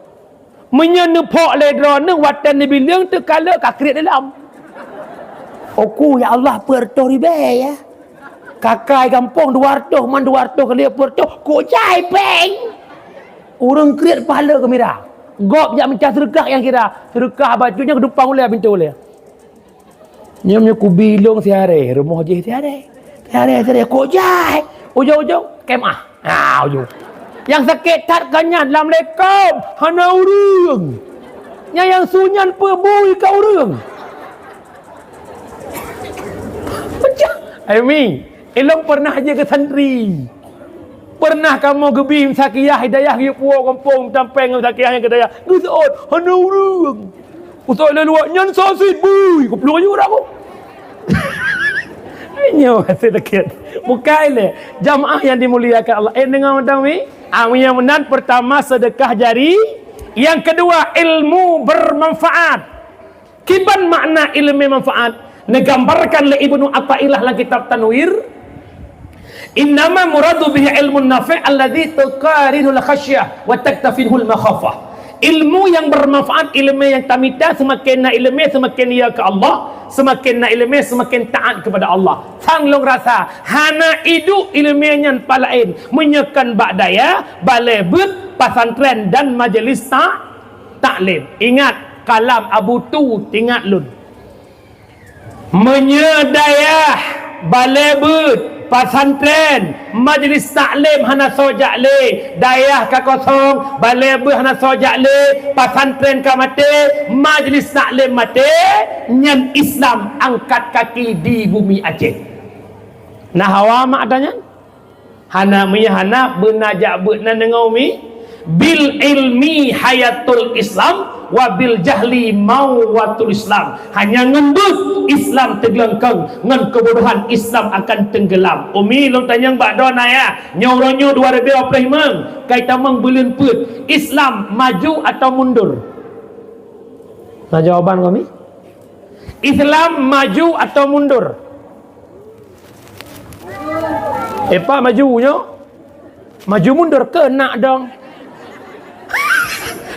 Meunyoe neuphok lé droe nyoe, watée neubileueng teuka le ka kriet lé lom. Oku, ya Allah, peuet reutôh ribée, ya. Kakai gampông dua reutôh, man dua reutôh kali peuet reutôh, kok jai péng. Ureuëng kriet pahala geumira. Gob jak mita seureukah nyang kira. Seureukah bacut nyan keudupang ulée, pintoe ulée. Nyoe, nyoe kubi lôn siharé, rumoh jih siharé. Siharé, siharé, kok jai. Ujong-ujong, kemah. Ha, ujong. Nyang sakét that ka nyan, lam lekam, hana ureuëng. Nyang, nyang su nyan peue bui ka ureuëng. Pecah. Ai mi, ilôn pernah jeuet keu santri. Pernah kamoe geubi Meusakiah Hidayah geuyue puwoe gampông tampéng Meusakiah nyang keu Hidayah. Geuseuôt, hana ureuëng. Usôt lé luwa nyan sasit bui, goblok ayu dak ko. Nyoe sedikit. Bukai lé. Jamaah yang dimuliakan Allah. Eh, deungoe mantong mi? Ah, nyang meunan pertama sedekah jari, yang kedua ilmu bermanfaat. Kiban makna ilmu manfaat? Neugambarkan lé Ibnu Athaillah lam kitab Tanwir. Innama muradu bihi ilmun nafi' alladzi tuqarinul khasyah wa taktafinhul makhafah. Ilmu yang bermanfaat, ilmu yang tamita, semakin na ilmu, semakin ia ke Allah, semakin na ilmu, semakin taat kepada Allah. Sang lôn rasa, hana idup ilmu nyan palain, meunyoe kon bak dayah, balai beut, pasantren dan majelis ta-, taklim. Ingat, kalam Abu Tu, ingat lôn. Meunyoe dayah, balai beut, pasantren, majelis taklim hana soe jak lé, dayah ka kosong, balai beut hana soe jak lé, pasantren ka maté, majelis taklim maté, nyan Islam angkat kaki di bumi Aceh. Na hawa mak ata nyan? Hana, meunyoe hana, beuna jak beut nan deungoe umi. Bil ilmi hayatul Islam, wa bil jahli mauwatul Islam. Hanya ngon beut Islam teuglengkeng, ngon keubodohan Islam akan tenggelam. Umi lôn tanyong bak droeneuh ya, nyoe uroe nyoe dua ribu dua puluh lima, kai tamong buleuen peuet. Islam maju atau mundur? Na jawaban kami? Islam maju atau mundur? Epa maju nyoe. Maju mundur keunak dong.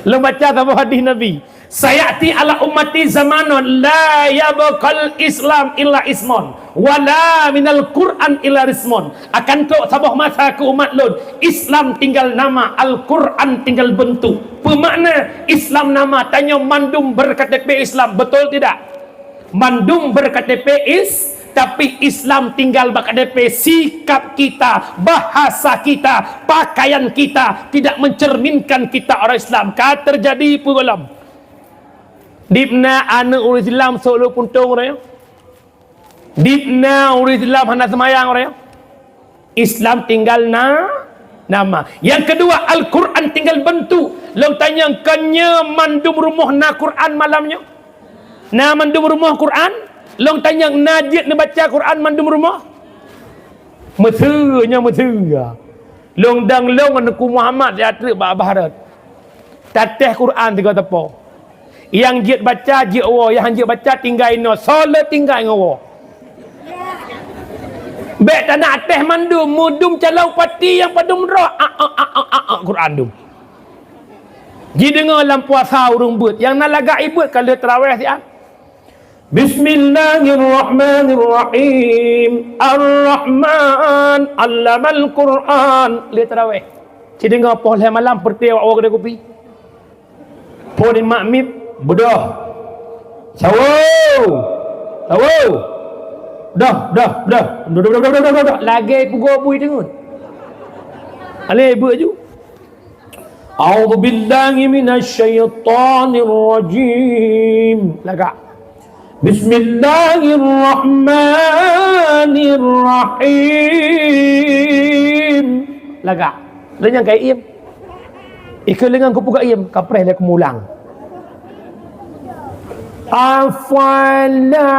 Lôn baca saboh hadis Nabi. Sayati ala ummati zamanun la yabqal Islam illa ismun, wala minal Qur'an illa rismun. Akan trok saboh masa keu umat lôn, Islam tinggal nama, Al-Qur'an tinggal bentuk. Peumakna Islam nama, tanyoe mandum ber-K T P Islam, betul tidak? Mandum ber-K T P is, tapi Islam tinggal bak K T P, sikap kita, bahasa kita, pakaian kita tidak mencerminkan kita orang Islam. Ka terjadi peue gohlom? Dibna aneuk ureueng Islam sôk lôn puntông uroe nyoe. Dibna ureueng Islam hana seumayang uroe nyoe. Islam tinggal na, nama. Yang kedua, Al-Quran tinggal bentuk. Lôn tanyong, kon nyoe mandum rumoh na Quran malam nyoe? Na mandum rumoh Quran? Lôn tanyong, na jeuet neubaca Quran mandum rumoh? Meuseue nyoe meuseue. Lôn dang lôn ngon Teungku Muhammad siat treuk bak Bahrot. Tatéh Quran tiga teupô. Nyang jeuet baca, jeuet woe, nyang han jeuet baca, tinggai inoe. Soe le tinggai ngon woe? Bék tanak atéh mandum, meudum calon bupati nyang padum droe, a, a, Quran dum. Jideungoe lam puasa ureueng beuet, nyang na lagak ié beuet ka lheueh tarawéh siat. Bismillahirrahmanirrahim. Ar-Rahman, 'allamal Qur'an. Lheueh tarawéh. Jideungoe poh lhèe malam, peureuté awak woe keudè kupi. Phôn nibak miet, beudôh. Sawoe! Sawoe! Dah, dah, dah. Dah, dah, dah. Lagèe pugoe bui deungon. Alèh beuet ju. A'udzubillahi minasyaitonirrajim. Lagak. Bismillahirrahmanirrahim. Lagak. Lé nyang ka iem. Ikeu leungang keupeugah iem, kapreh lé keumulang. Afala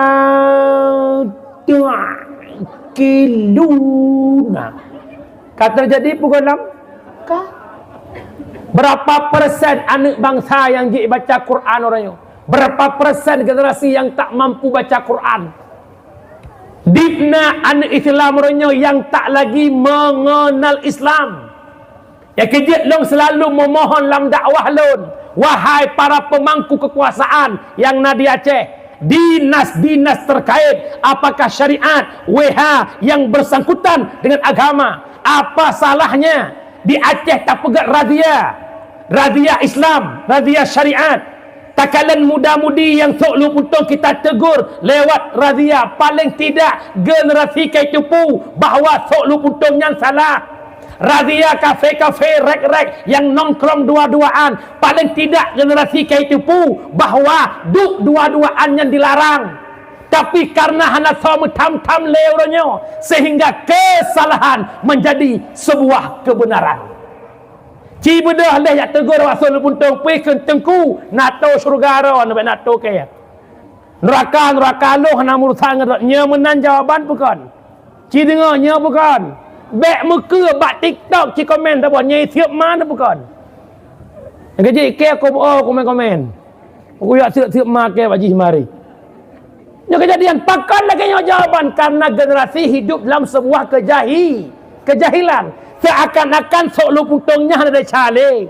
ta'qiluna. Ka teujadi peue gohlom? Ka. Berapa persen aneuk bansa nyang jibaca Quran uroe nyoe? Berapa persen generasi yang tak mampu baca Quran? Dibna aneuk Islam uroe nyoe nyang tak lagi mengenal Islam. Nyang keujeuet lôn selalu memohon lam dakwah lôn, wahai para pemangku kekuasaan nyang na di Aceh, dinas-dinas terkait, apakah syariat, W H yang bersangkutan dengan agama, apa salahnya di Aceh tapeugét razia, razia Islam, razia syariat? Takalon muda-mudi nyang sôk lôn puntông kita tegur lewat razia, paling tidak generasi ka jiteupeue bahwa sôk lôn puntông nyan salah. Razia kafe-kafe, rek-rek nyang nongkrong dua-duaan, paling tidak generasi ka jiteupeue bahwa duek dua-duaan nyan dilarang. Tapi karena hana soe meutham-tham lé uroe nyoe, sehingga kesalahan menjadi sebuah kebenaran. Ci beudôh lé jak teugor awak sôk lôn puntông, pih kheun teungku, NATO syeuruga droe, neubèk NATO kèe. Neuraka, neuraka lôn hana meurusan ngon droe. Nyoe meunan jawaban peue kon? Ci deungoe, nyoe peue kon? Bèk meukeue bak TikTok ci komen saboh, nyoe siep ma peue kon? Nyang keujeuet kèe kobeuo komen-komen. Kuyue siep-siep ma kèe bak jih mari. Nyoe keujadian, pakon lagèe nyoe jawaban? Karena generasi hidup dalam sebuah kejahi-, Keujahilan. Seuakan-akan sôk luweue puntông nyan hana desya lé.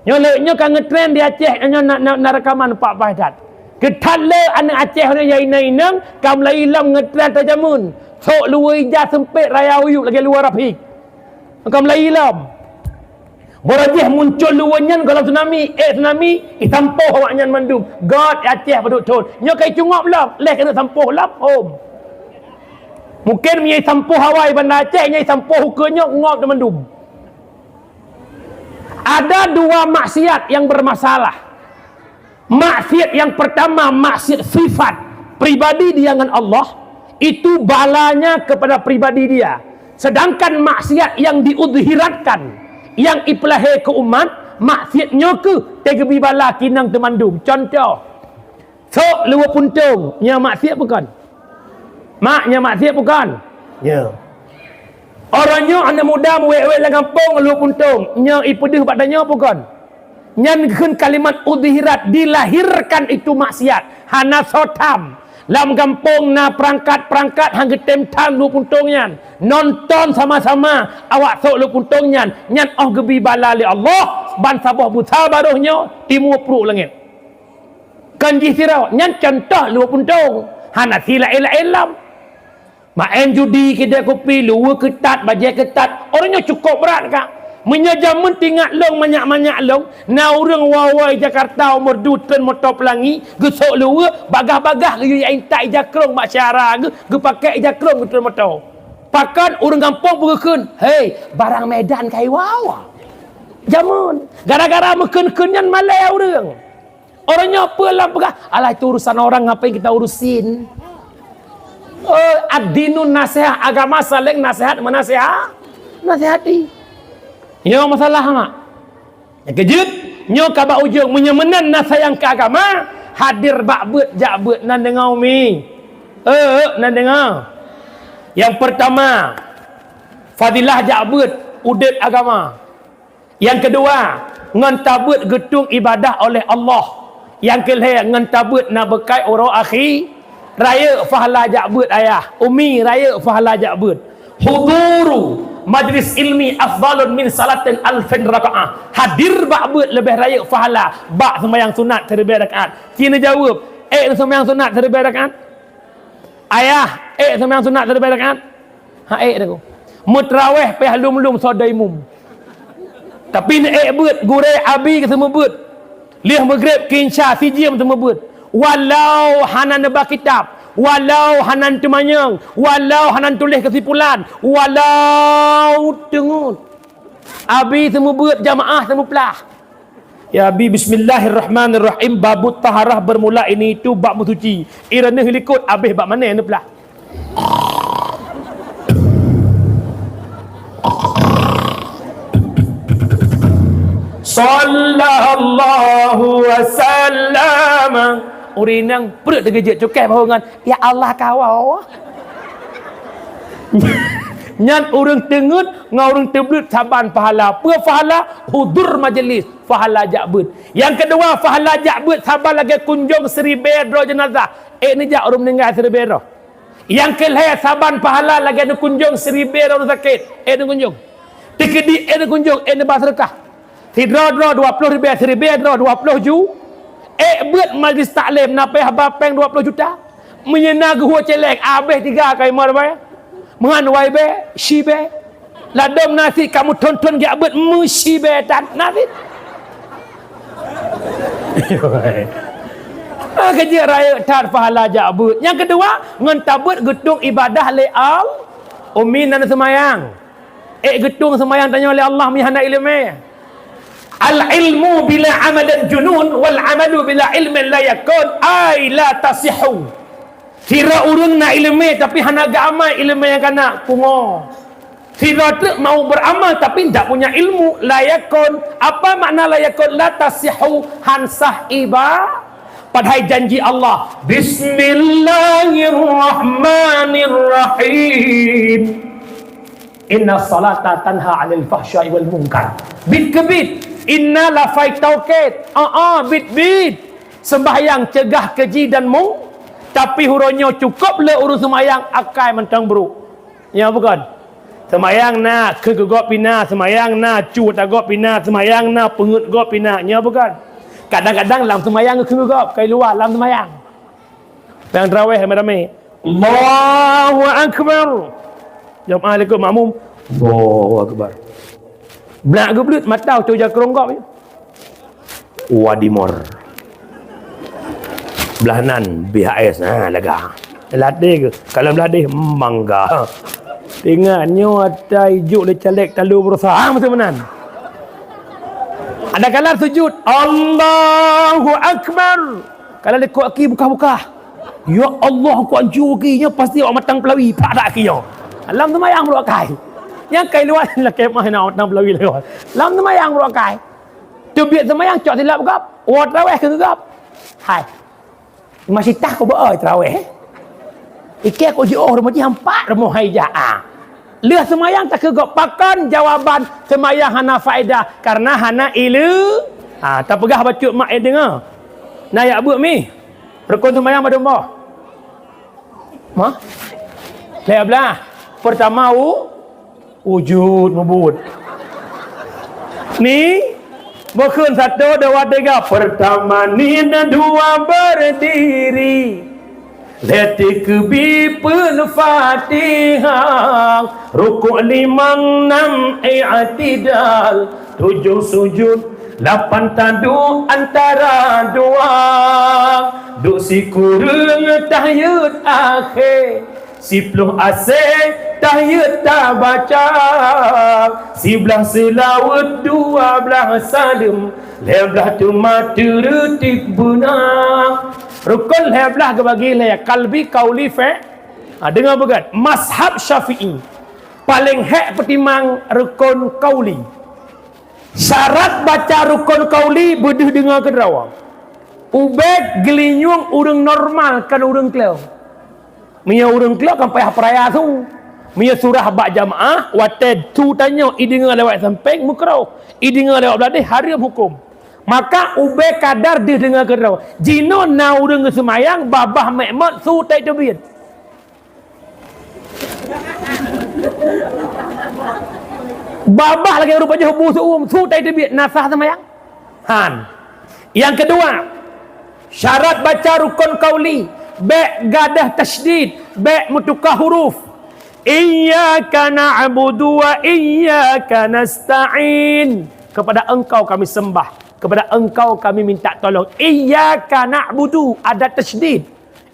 Nyoe lé, nyoe ka ngeutren di Aceh, nyoe na, na, na reukaman Pak Bahdat. Keuthat lé aneuk Aceh nyoe nyang inong-inong, ka mulai lom ngeutren ata jameun. Sôk luweue ija seumpét raya uyuek lagèe luweue Rafiq. Ka mulai lom. Barô jih muncul luweue nyan gohlom tsunami, ék tsunami, jisampôh awaknyan mandum. Göt Aceh padub thôn. Nyoe ka jicungok lom, lheuh keuneuk sampôh lom, hom. Mungken meunyoe jisampôh awai Banda Aceh, nyoe jisampôh ukeue nyoe ngop teumandum. Ada dua maksiat yang bermasalah. Maksiat yang pertama, maksiat sifat pribadi dia dengan Allah, itu balanya kepada pribadi dia. Sedangkan maksiat yang diudhiratkan, yang ipeulahé keu umat, maksiat nyoe keuh teugeubri bala keu inong teumandum. Contoh, sôk luweue puntông, nyoe maksiat bukon? Mak, nyoe maksiat bukon? Ya. Orang nyoe aneuk muda meuwét-wét lam gampông luweue puntông, nyoe ipeudeuh bak tanyoe bukon? Nyan kheun kalimat udhirat, dilahirkan itu maksiat. Hana soe tham. Lam gampông na peurangkat-peurangkat han geutem tham luweue puntông nyan. Nonton sama-sama awak sôk luweue puntông nyan. Nyan 'oh geubri bala lé Allah, ban saboh busa barôh nyoe timu pruek langét. Kon jih sidroe, nyan contoh luweue puntông. Hana si laén-laén lom. Maén judi, keudè kupi, luweue keutat, bajèe keutat, ureueng nyoe cukôp brat ka. Meunyoe jameun teuingat lôn, manyak-manyak lôn, na ureueng woe-woe Jakarta umur dua treun moto peulangi, geusôk luweue, bagah-bagah geuyue intat ija krông bak syara geuh, geupakèk ija krông geutreun moto. Pakon ureueng gampông peugeuh kheun, "Hei, barang Medan ka iwoe-woe." Jameun, gara-gara meukheun-kheun nyan malèe ureueng. Orang nyoe peue lam peugah, "Alah, itu urusan orang, ngapain kita urusin?" Oh, ad-dinun nasihah, agama saling nasihat menasihah, nasihati. Nyoe masalah mak. Nyang keujeuet, nyoe ka bak ujong, meunyoe meunan na sayang keu agama, hadir bak beuet, jak beuet, nan deungoe umi. Eh, nan deungoe. Yang pertama, fadilah jak beuet, udép agama. Nyang keudua, ngon tabeuet geutueng ibadah oleh Allah. Nyang keulhèe, ngon tabeuet na beukai uroe akhi, rayeuk pahala jak beuet ayah, umi rayeuk pahala jak beuet. Huduru majlis ilmi afdalun min salatin alfin rakaah. Hadir bak beuet leubeh rayeuk pahala bak seumayang sunat siribèe rakaat. Ci neujaweueb, ék seumayang sunat siribèe rakaat? Ayah, ék seumayang sunat siribèe rakaat? Hana ék dah ku. Meutraweh payah lom-lom soe dai mum. Tapi neuék beuet, gurèe abi geuseumeubeuet. Lheueh meugreb keu insya sijeuem seumeubeuet. Walau hana neuba kitab, walau hana teumanyong, walau hana tuléh keusimpulan, walau teungeut. Abi seumeubeuet, jamaah seumeuplah. Ya Abi, bismillahirrahmanirrahim. Babut taharah bermula ini itu bab meusuci. Ireuneuk likot abéh bak mané neuplah. Sallallahu wasallam. Ureueng inong pruet teugeujeuet cukai bahu ngon, "Ya Allah, kawoe." Nyan ureueng teungeut ngon ureueng teubleuet saban pahala. Peue pahala? Hudur majeulis, pahala jak beuet. Nyang keudua, pahala jak beuet saban lagèe kunjong siribèe droe jeunazah. Ék neujak ureueng meuninggai siribèe droe. Nyang keulhèe, saban pahala lagèe neukunjong siribèe droe ureueng sakét. Ék neukunjong. Teukeudi ék neukunjong, ék neuba seudeukah. Sidroe-droe dua ploh ribèe, siribèe droe dua ploh ju. Ék beuet majlis taklim na payah ba péng dua ploh juta. Meunyoe na geuhue céléng, abéh tiga kali meurubai. Meuhan wai bèe, shi bèe. Ladôm na sit ka meuthon-thon jak beuet meushi bèe that na sit. Ah, keujeuet rayeuk that pahala jak beuet. Nyang keudua, ngon tabeuet geutueng ibadah lé Allah. Umi nan seumayang. Ék geutueng seumayang tanyoe lé Allah meuhana ileumèe. Al ilmu bila amalin junun wal amalu bila ilmin la yakun ay la tasihhu. Sidroe ureueng na ileumèe tapi hana geuamai ileumèe nyang kana, pungo. Sidroe treuk mau beramal tapi ndak punya ilmu, la yakun. Apa makna la yakun? La tasihhu, han sah iba. Padahai janji Allah, bismillahirrahmanirrahim. Inna salata tanha 'anil fahsya'i wal munkar. Bit keu bit. Inna lafai taukid. Aa, bit-bit. Sembahyang cegah keji dan mung-, tapi uroe nyoe cukôp le ureueng sembahyang akai mantong brôk. Ya, bukon? Seumayang na kheun keu gob pih na, seumayang na cut ata gob pih na, seumayang na peungeuet gob pih na. Nyoe bukan. Kadang-kadang lam seumayang kheun keu gob, kai luwa lam seumayang. Nyang taraweh ramé-ramé. Allahu Akbar. Jamaah likot makmum. Allahu Akbar. Blak geubleut mata ucok jakrong gob. Wadimor. Blah nan B H S, ha, lega. Ladeh ke? Kalau ladeh, mangga. Ingat, nyoe ata ijuk lé caleg talu berusaha, ha, meunan. Ada kala sujud, Allahu Akbar. Kalau likot aki bukah-bukah. Ya Allah, aku ancu aki, nyoe pasti awak matang pelawi, pak dak aki nyoe. Lam seumayang brok kai. Nyang kai luwa lakée mah na matang pelawi lewat. Lam seumayang brok kai. Teubiet seumayang cok silap gob, woe taraweh keu gob. Hai. Masih tah ku beu taraweh. Ikée ku jiôh rumoh jih empat rumoh hai jak. Ah. Lheueh seumayang takeu gob, pakon jawaban seumayang hana faedah karena hana ileue. Ah, tapeugah bacut mak eh deungoe. Na yak beuet mi. Rukon seumayang padum boh? Mah? Lhée blah. Pertama u Wujud mubuet. Ni, bukon satu, dua, tiga. Pertama ni dan dua berdiri. Lhée tikeubie peuet Fatihah. Rukuk limong, nam i'tidal. Tujoh sujud, lapan taduek antara dua. Duek sikureueng tahiyat akhé. Siploh asée tahiyat tabaca, siblaih seulaweuet, dua blaih saleuem, lhée blaih teuma teureutib beuna. Rukon lhée blaih geubagi lhée, kalbi, kauli, fe-, ha, deungoe beugét, mazhab Syafi'i paléng hék peutimang rukon kauli. Syarat baca rukon kauli beudeuh deungoe keudroe. Ubé geulinyueng ureuëng normal, kon ureuëng kleueng. Meunyoe ureuëng kleueng kan payah peuraya su. Meunyoe surah bak jamaah, watée su tanyoe ideungoe lewat sampéng, meukroh. Ideungoe lewat bladeh, hareuem huköm. Maka ubé kadar deuh deungoe keudroe. Jinoe na ureuëng geuseumayang, babah mék mot, su tai teubiet. Babah lagée rupa jih bu seuuem, su tai teubiet, na sah seumayang? Han. Nyang keudua, syarat baca rukon kauli, bék gadôh tasydid, bék meutuka huruf. Iyyaka na'budu wa iyyaka nasta'in. Kepada Engkau kami sembah, kepada Engkau kami minta tolong. Iyyaka na'budu, ada tasydid.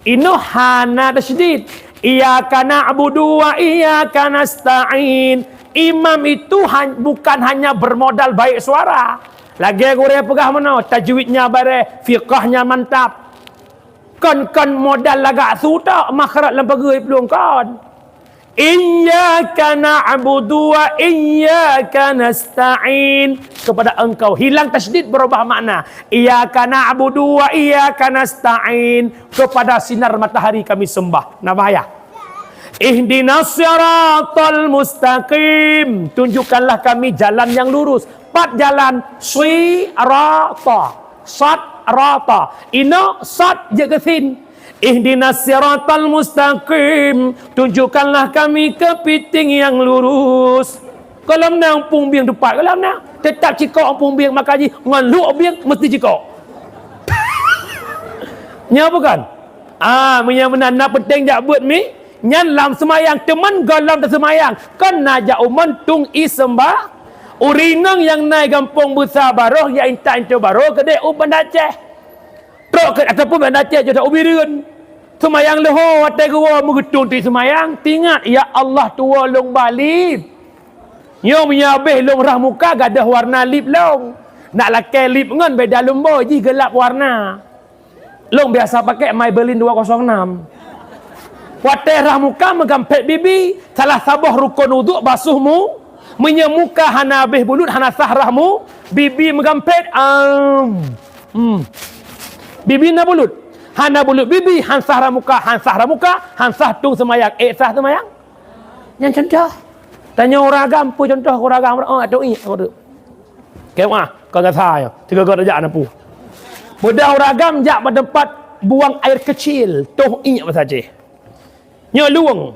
Inoe hana tasydid. Iyyaka na'budu wa iyyaka nasta'in. Imam itu han-, bukan hanya bermodal baik suara. Lagée gurée peugah meunoe, tajwidnya bareh, fiqahnya mantap. Kon-kon modal lagak su tok, makhraj lam pageue plueng kon. Iyyaka na'budu wa iyyaka nasta'in. Kepada Engkau. Hilang tasydid, berubah makna. Iyyaka na'budu wa iyyaka nasta'in. Kepada sinar matahari kami sembah. Nah, bahaya. Ihdinas siratal mustaqim. Tunjukkanlah kami jalan yang lurus. Pat jalan. Sirata. Sat rata. Inoe sat jeuet keu sin. Ihdinas siratal mustaqim. Tunjukkanlah kami kepiting yang lurus. Gohlom na umpung bieng teumpat, gohlom na. Teutap cikok umpung bieng, maka jih ngon luek bieng meusti cikok. Nyoe bukan? Ah, meunyoe meunan na peunteng jak beuet mi, nyan lam seumayang, teuma gohlom teuseumayang. Kon na jak u mantong i seumbah, ureuëng inong nyang na i gampông beusa baroh, ya intat intu baroh keudeh u Banda Aceh. Trok keu, ataupun Banda Aceh, jeuet u Bireuen. Seumayang leuho watée geuwoe meugeutong teuk seumayang, teuingat, "Ya Allah, tuwoe lôn ba lip." Nyoe meunyoe abéh lôn rhah muka gadôh warna lip lôn. Nak lakée lip ngon beda lumbo jih geulap warna. Lôn biasa pakai Maybelline dua kosong enam. Watée rhah muka meugampét bibi, salah saboh rukon uduk basuh mu, meunyoe muka hana abéh bulut, hana sah rhah mu, bibi meugampét, am. Hmm. Bibi na bulut. Hana bulut bibi, han sah rhah muka, han sah rhah muka, han sah tueng seumayang. Ék sah seumayang? Nyan contoh. Tanyoe ureuëng agam, peue contoh ureuëng agam? Oh, atau i, apa tu? Keu ah, kau gasa ya. Tiga kau dah jak na pu. Mudah ureuëng agam jak bak tempat buang air kecil, toh i bahasa Aceh. Nyoe lueng.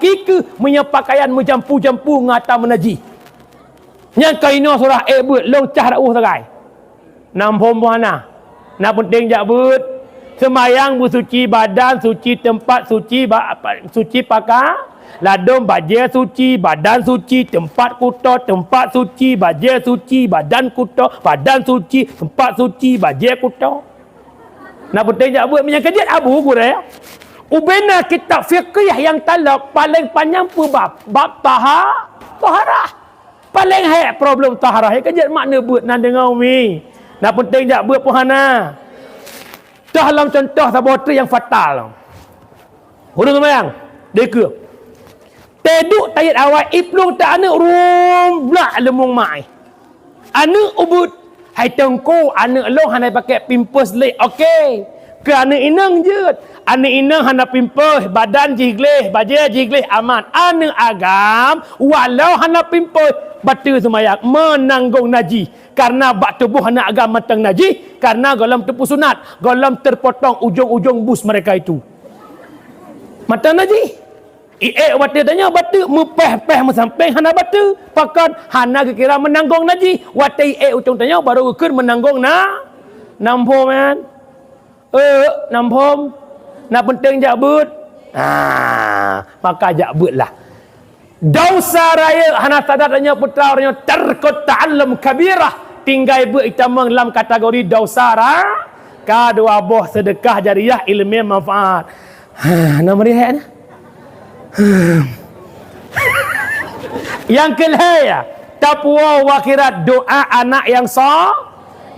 paki kheueh meunyoe pakaian meujampu-jampu ngon atra meunajih. Nyang ka inoe surah ék beuet lôn cah reuôh sagai. Nam phom boh hana. Na peunteng jak beuet. Seumayang beusuci badan, suci teumpat, suci ba-, apa, suci paka-, ladôm bajée suci, badan suci, teumpat kuto, teumpat suci, bajée suci, badan kuto, badan suci, teumpat suci, bajée kuto. Na peunteng jak beuet meunyoe keujeuet abu gurée. Ubena kitab fikih nyang talok paleng panyang peue bab, bab taha-, taharah. Paleng hék problem taharah, nyang keujeuet makna beuet na deungoe umi. Na peunteng jak beuet peue hana. Toh lom contoh saboh treuk nyang fatal. Ureuëng seumayang, dikeue. Teuduek tayet awai iplueng ta aneuëk rum blak leumong mai. Aneuëk ubeuet, "Hai teungku, aneuëk lôn hana pakai pampers lé." Oke. Keu aneuëk inong jeuet. Aneuëk inong hana pampers, badan jih gleh, bajée jih gleh aman. Aneuëk agam, walau hana pampers, bateue seumayang, meunanggong najih. Karena bak tuboh aneuëk agam mantong najih, karena gohlom teupeusunat, gohlom terpotong ujong-ujong bus mereka itu. Mantong najih. Iék watée tanyoe bateue meupéh-péh meusampéng hana bateue, pakon hana geukira meunanggong najih. Watée iék utông tanyoe barô geukheun meunanggong na, nam phom nyan. Eh, nam phom. Na peunteng jak beuet. Ah, maka jak beuet lah. Dosa rayeuk hana sadar tanyoe peue teuh, tanyoe tarkut ta'allum kabirah. Tinggai beuet itamong lam kategori dosa ra-, ka dua boh sedekah jariah ilmu manfaat. Ha, na meurehat na? Nyang keulhée, tapuwoe u akhirat doa anak nyang so-,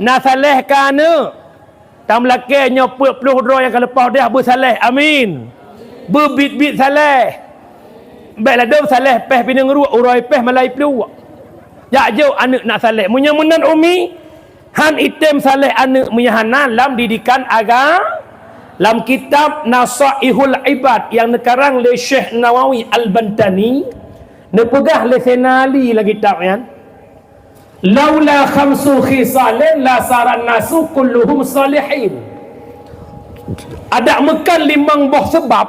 na saleh keu aneuëk. Tameulakée nyoe peuet ploh droe nyang ka leupah udeh beusaleh. Amin. Beubiet-biet saleh. Bék ladôm saleh péh pineung ruek, uroe péh malai pluek. Jak jok aneuëk nak saleh. Meunyoe meunan umi, han item saleh aneuëk meunyoe hana lam didikan aga-, lam kitab Nasaihul Ibad nyang neukarang lé Syekh Nawawi Al-Bantani, neupeugah lé Saidina Ali lam kitab nyan, "Laula khamsu khisalin la saran nasu kulluhum salihin." Adak meukan limong boh seubab,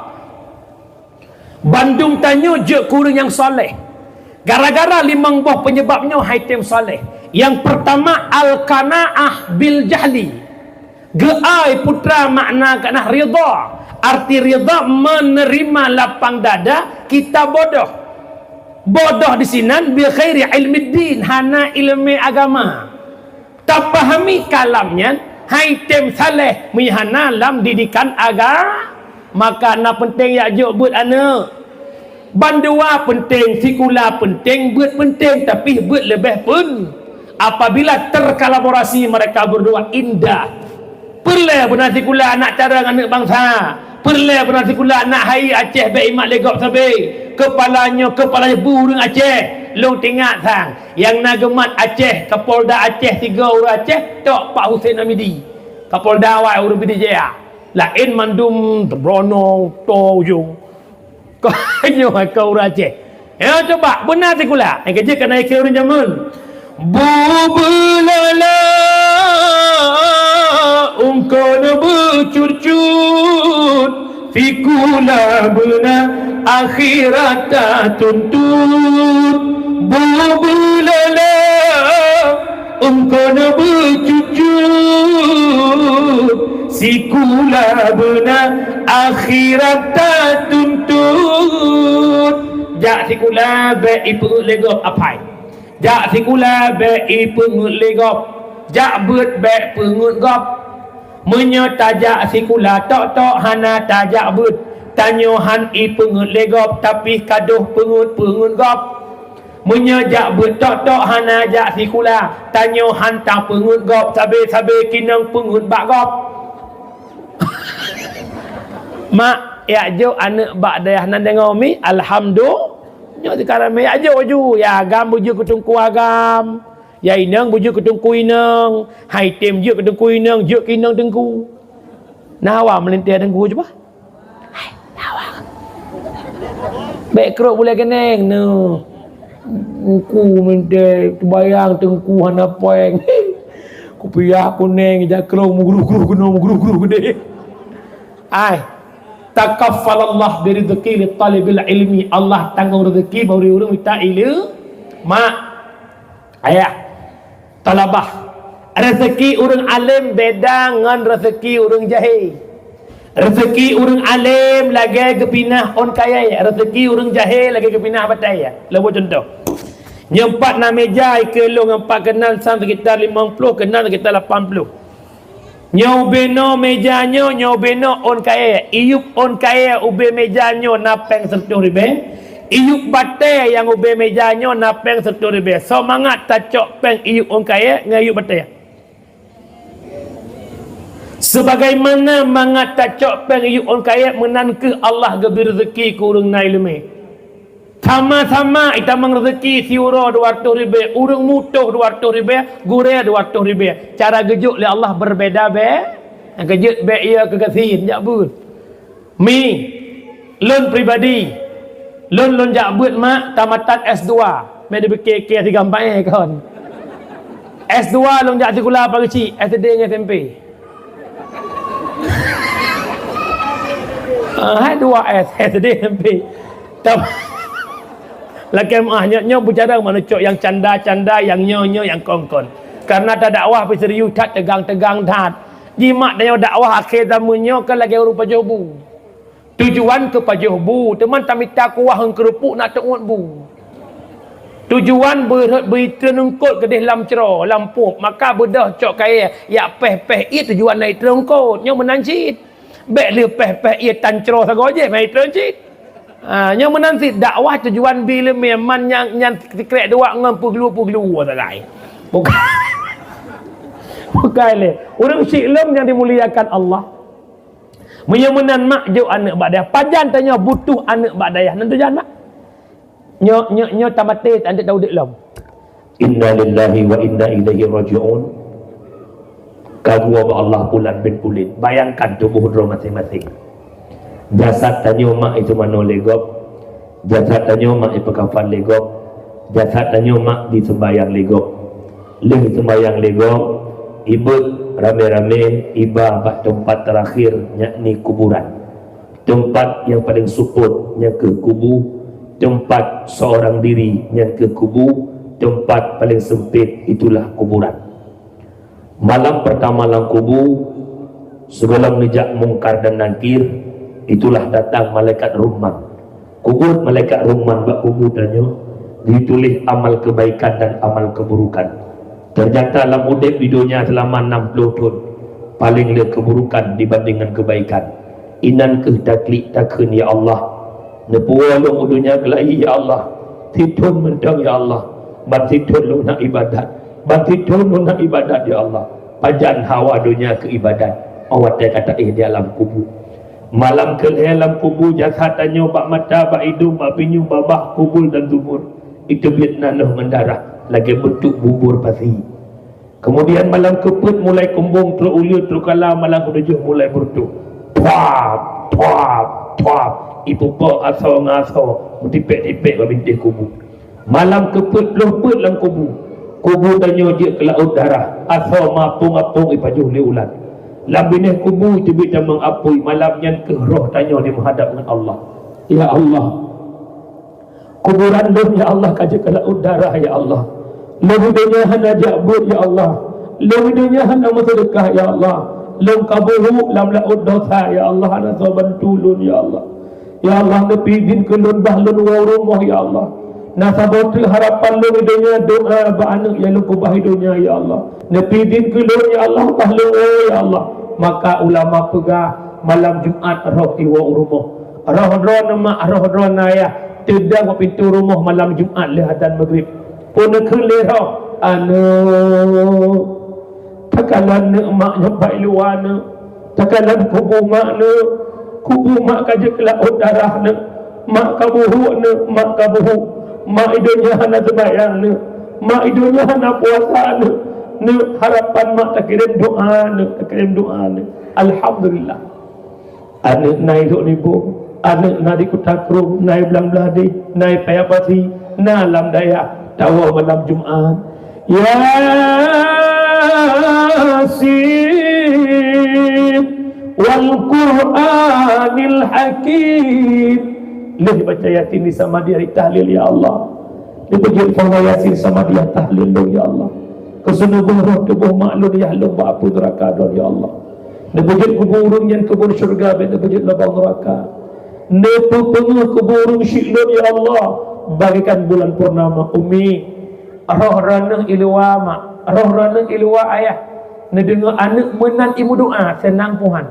bandum tanyoe jeuet keu ureuëng nyang saleh. Gara-gara limong boh peunyeubab nyoe hai tem saleh. Nyang peurtama, al-qanaah bil jahli. Geuai putra makna keunan ridha. Arti ridha, meuneurimong lapang dada kita bodoh. Bodoh disinan bi ghairi ilmiddin, hana iéleumé agama. Tapahami kalam nyan, hai tem saleh meunyoe hana lam didikan aga-, maka na peunteng jak jok beuet aneuëk. Bandua peunteng, sikula peunteng, beuet peunteng, tapi beuet leubeh pen-, apabila terkolaborasi mereka berdua indah. Peureulée beuna sikula anak carông aneuëk bansa. Peureulée beuna sikula anak hai Aceh bék imat lé gob sabe. Keupala nyoe, keupala nyoe beu ureuëng Aceh. Lôn teuingat sang, nyang na geumat Aceh, Kapolda Aceh, tiga ureuëng Aceh, tok Pak Hussein Hamidi. Kapolda awai ureuëng Pidie Jaya. Laén mandum Brono, to ujong. Nyoe ka ureueng Aceh. Ya, coba, beuna sikula. Nyang keujeuet kana ikeu ureueng jameun. Bubeulala ungkon beucut-cut, sikula beuna akhirat tatuntut. Bubeulala ungkon beucut-cut, sikula beuna akhirat tatuntut. Jak sikula bék ipeungeuet lé gob, apai. Jak sikula bék ipeungeuet lé gob. Jak beuet bék peungeuet gob. Meunyoe tajak sikula tok-tok hana tajak beuet, tanyoe han ipeungeuet lé gob, tapi ka deuh peungeuet-peungeuet gob. Meunyoe jak beuet tok-tok hana jak sikula, tanyoe han tapeungeuet gob, sabe-sabe kinong peungeuet bak gob. Mak, jak jok aneuk bak dayah nan deungoe mi, alhamdulillah. Nyoe teuka ramé jak jok ju, ya agam beujeuet keu teungku agam, ya inong beujeuet keu teungku inong, hai tem jeuet keu teungku inong, jeuet keu inong teungku. Nah, awak meulintèe teungku cuba. Bék krok bulèe keuneng nyoe. Teungku meuntèe teubayang teungku hana péng. Kupiah kuneng jak krok meugruh-gruh keunoe meugruh-gruh keudeh. Ai, takaffalallah birizqi li talibil ilmi. Allah tanggong rezeki bak ureueng-ureueng mita ileu-, mak. Ayah, talabah. Rezeki ureueng além beda ngon rezeki ureueng jahé. Rezeki ureueng além lagèe geupinah ôn kayèe, rezeki ureueng jahé lagèe geupinah batèe. Lôn bri cuntoh. Nyoe pat na meja ikeu lôn nyoe pat keunan sang sekitar limong ploh, keunan sekitar lapan ploh. Nyoe ubé noe meja nyoe, nyoe ubé noe ôn kayèe. Iyup ôn kayèe ubé meja nyoe na péng siratoh ribèe. Iyup batèe nyang ubé meja nyoe na péng siratoh ribèe. Soe mangat tacok péng iyup ôn kayèe ngon iyup batèe? Sebagaimana mangat tacok péng iyup ôn kayèe, meunan kheueh Allah geubri rezeki keu ureueng na ileumèe. Sama-sama itamong rezeki siuroe dua ratus ribèe, ureueng mutoh dua ratus ribèe, gurèe dua ratus ribèe. Cara geujok lé Allah berbeda be-, nyang keujeuet bék iya keugasin jak beuet. Mi, lôn pribadi, lôn, lôn jak beuet mak tamatan S dua, mé dibeuke-ke sigampang eh kon. S dua lôn jak sikula pageue cit, S D ngon S M P. Ah, hai dua S, S D, S M P. Tam-, lakèe meuah nyoe, nyoe beujarang manusia nyang canda-canda, nyang nyoe-nyoe, nyang kon-kon. Karena tadakwah pih serius that, tegang-tegang that. Jimat tanyoe dakwah akhé zaman nyoe kan lagèe ureueng pajoh bu. Tujuan keu pajoh bu, teuma tamita kuah ngon keurupuk nak teuôt bu. Tujuan beurhot beuitreun eungkôt keudeh lam cro, lam pop, maka beudôh cok kayèe yak péh-péh ié tujuan na itreun eungkôt, nyoe meunan cit. Bék lheueh péh-péh ié tan cro sagoe jih, meunan itreun cit. Ha, nyoe meunan cit dakwah tujuan bi leumèe man nyang nyan sikrek dua ngon peuglu-peuglu sagai. Bukan. Bukan lé. Ureueng siklom nyang dimuliakan Allah. Meunyoe meunan mak jok aneuk bak dayah, pajan tanyoe butuh aneuk bak dayah, nan tujan mak. Nyoe, nyoe, nyoe tamaté, anté taudép lom. Innalillahi wa inna ilaihi raji'un. Ka geuwoe bak Allah bulan bin buleuen. Bayangkan tuboh droe maséng-maséng. Jasad tanyoe mak iteumanoe lé gob. Jasad tanyoe mak ipeukafan lé gob. Jasad tanyoe mak diseumbayang lé gob. Lheueh seumbayang lé gob, ibeuet ramé-ramé iba bak teumpat teurakhir, yakni kuburan. Teumpat nyang paleng seupôt, nyan kheueh kubu. Teumpat seorang diri, nyan kheueh kubu. Teumpat paleng seumpit, itulah kuburan. Malam pertama lam kubu, sigohlom neujak Mungkar dan Nakir, itulah datang malaikat Rahman. Kubu malaikat Rahman bak kubu tanyoe, dituléh amal kebaikan dan amal keburukan. Ternyata lam udép di donya selama enam puluh thon, paleng le keburukan dibandingkan kebaikan. Inan kheueh taklik takheun, "Ya Allah, neupuwoe lôn u donya keulayi, ya Allah. Sithon mantong, ya Allah. Ban sithon lôn na ibadat. Ban sithon lôn na ibadat, ya Allah." Pajan hawa donya keu ibadat. Awai watèe ka taéh di alam kubu. Malam keulhèe lam kubu, jasad tanyoe bak mata, bak idông, bak pinyueng, babah, kubul dan zubur. Iteubiet nanoh ngon darah lagèe beuntuk bubur pasi. Kemudian malam keupeuet mulai kumbông, trok uleue, trok kala, malam keutujoh mulai beureutoh. Thuap, thuap, thuap. Ipupok asoe ngon asoe, meutipék-tipék bak bintéh kubu. Malam keupeuet ploh peuet lam kubu, kubu tanyoe jeuet keu laôt darah, asoe mapông-apông ipajoh lé ulat. Lam binéh kubu teubiet tamong apui, malam nyan keuh roh tanyoe jimeuhadab ngon Allah. Ya Allah, kuburan lôn, ya Allah, ka jeuet keu laôt darah, ya Allah. Lôn di donya hana jak beuet, ya Allah. Lôn di donya hana meuseudeukah, ya Allah. Lôn ka buhuk lam laôt dosa, ya Allah, hana soe bantu lôn, ya Allah. Ya Allah, neupeuidhin keu lôn bah lôn woe u rumoh, ya Allah. Na saboh treuk harapan lôn di donya, doa bak aneuk nyang lôn keubah di donya, ya Allah. Neupeuidhin keu lôn, ya Allah, bah lôn woe, ya Allah. Maka ulama peugah, malam Jumat roh iwoe u rumoh. Roh droeneuh mak, roh droeneuh ayah, teudong bak pintoe rumoh malam Jumat lheueh azan Maghrib. Peue neukheun lé roh, "Aneuk, takalon neuk mak nyoe bak luwa neuk, takalon kubu mak neuk, kubu mak ka jeuet keu laôt darah neuk, mak ka buhuk neuk, mak ka buhuk, mak di donya hana seumayang neuk, mak di donya hana puasa neuk, neuk harapan mak takirém doa neuk, takirém doa neuk." Alhamdulillah. Aneuk na i Lhokseumawe, aneuk na di Kuta Krueng, na i Blang Blahdeh, na i Paya Pasi, na lam dayah, tawoe malam Jumat. Yasin wal Qur'anil Hakim. Lheueh baca Yasin di Samadiyah tahlil, ya Allah. Dipeujeuet poh Yasin Samadiyah tahlil lôn, ya Allah. Keu seunuboh roh tuboh mak lôn, yah lôn bak apui neuraka droe, ya Allah. Neubeujeuet kubu ureueng nyan keubeuen syeuruga, bék neubeujeuet lubang neuraka. Neupeupeungeuh kubu ureueng syik lôn, ya Allah, bagaikan bulan purnama. Umi, roh droeneuh i luwa mak, roh droeneuh i luwa ayah, neudeungoe aneuk meunan imeudoa, seunang pue han.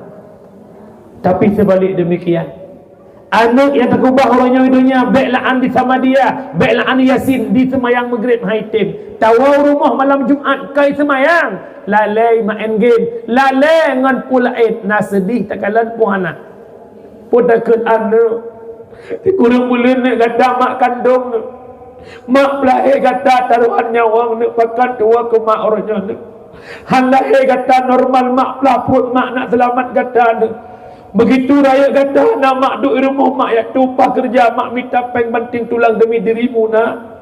Tapi seubalik demikian, aneuk nyang teukeubah uroe nyoe i donya, bék la'an di Samadiyah, bék la'an Yasin, di seumayang Maghrib han item. Tawoe u rumoh malam Jumat, ka i seumayang, lalée maén game, lalée ngon peue laén, na seudeh takalon pue hana. Peue takheun aneuk, sikureueng buleuen neuk gata mak kandong neuk. Mak peulahé gata tarohan nyawöng neuk, pakon tuwoe keu mak uroe nyoe neuk. Han lahé gata normal, mak peulahé pruet mak nak seulamat gata neuk. Beugitu rayeuk gata na mak duek i rumoh, mak jak tueng upah keureuja, mak mita péng banting tulang demi dirimu, nak.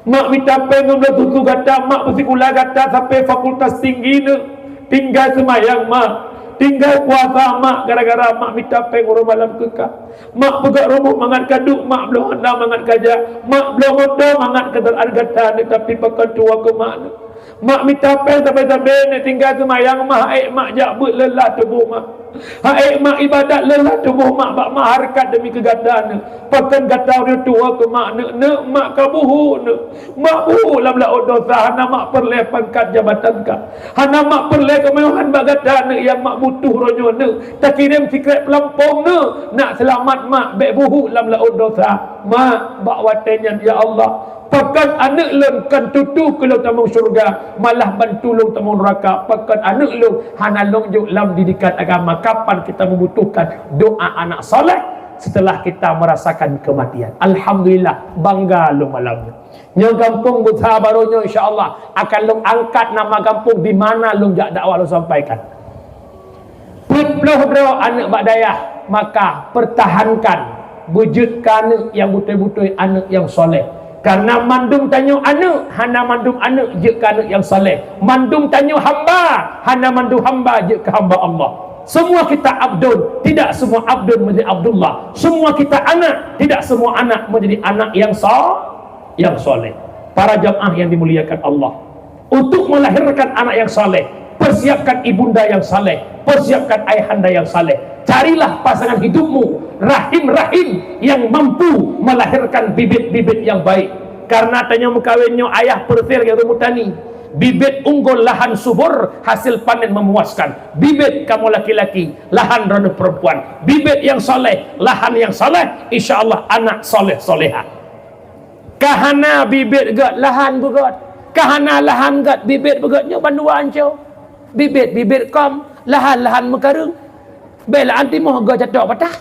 Mak mita péng ngon bloe susu gata, mak peusikula gata sampai fakultas tinggi neuk. Tinggai seumayang mak, tinggai puasa mak, gara-gara mak mita péng uroe malam keu ka. Mak peugöt rumoh mangat ka duek, mak bloe honda mangat ka jak, mak bloe moto mangat keudaraan gata neuk, tapi pakon tuwoe keu mak neuk. Mak mita péng sabe-sabe neuk, tinggai seumayang mak, han ék mak jak beuet leulah tuboh mak. Han ék mak ibadat leulah tuboh mak, bak mak hareukat demi keu gata neuk. Pakon gata uroe tuwoe keu mak neuk, neuk mak ka buhuk neuk. Mak buhuk lam laôt dosa, hana mak peureulée pangkat jabatan ka. Hana mak peureulée keumeuwahan bak gata neuk, nyang mak butuh uroe nyoe neuk. Takirém sikrék peulampong neuk, nak seulamat mak, bék buhuk lam laôt dosa. Mak, bak watée nyan, ya Allah, pakon aneuk lôn kon tutoe keu lôn tamong syeuruga, malah bantu lôn tamong neuraka. Pakon aneuk lôn hana lôn jok lam didikan agama. Kapan kita membutuhkan doa anak saleh setelah kita merasakan kematian? Alhamdulillah, bangga lôn malam nyoe. Nyoe gampông Beusa Barô nyoe, insya Allah akan lôn angkat nama gampông di mana lôn jak dakwah lôn sampaikan. Peuet ploh droe aneuk bak dayah, maka pertahankan, beujeuet keu aneuk nyang beutôi-beutôi aneuk nyang saleh. Karena mandum tanyoe aneuk, hana mandum aneuk jeuet keu aneuk nyang saleh. Mandum tanyoe hamba, hana mandum hamba jeuet keu hamba Allah. Semua kita abdun, tidak semua abdun menjadi Abdullah. Semua kita anak, tidak semua anak menjadi anak yang sa-, yang saleh. Para jamaah yang dimuliakan Allah, untuk melahirkan anak yang saleh, persiapkan ibunda yang saleh, persiapkan ayahanda yang saleh. Carilah pasangan hidupmu, rahim-rahim yang mampu melahirkan bibit-bibit yang baik. Karena tanyoe meukawen nyoe ayah peureuséh lagée ureuëng meutani. Bibit unggul lahan subur, hasil panen memuaskan. Bibit kamoe laki-laki, lahan droeneuh perempuan. Bibit yang saleh, lahan yang saleh, insya Allah anak saleh-salehah. Ka hana bibit gét, lahan beugét. Ka hana lahan gét, bibit beugét, nyoe bandua ancô. Bibit-bibit kôm, lahan-lahan meukareueng. Bék laén timoh gét catok patah.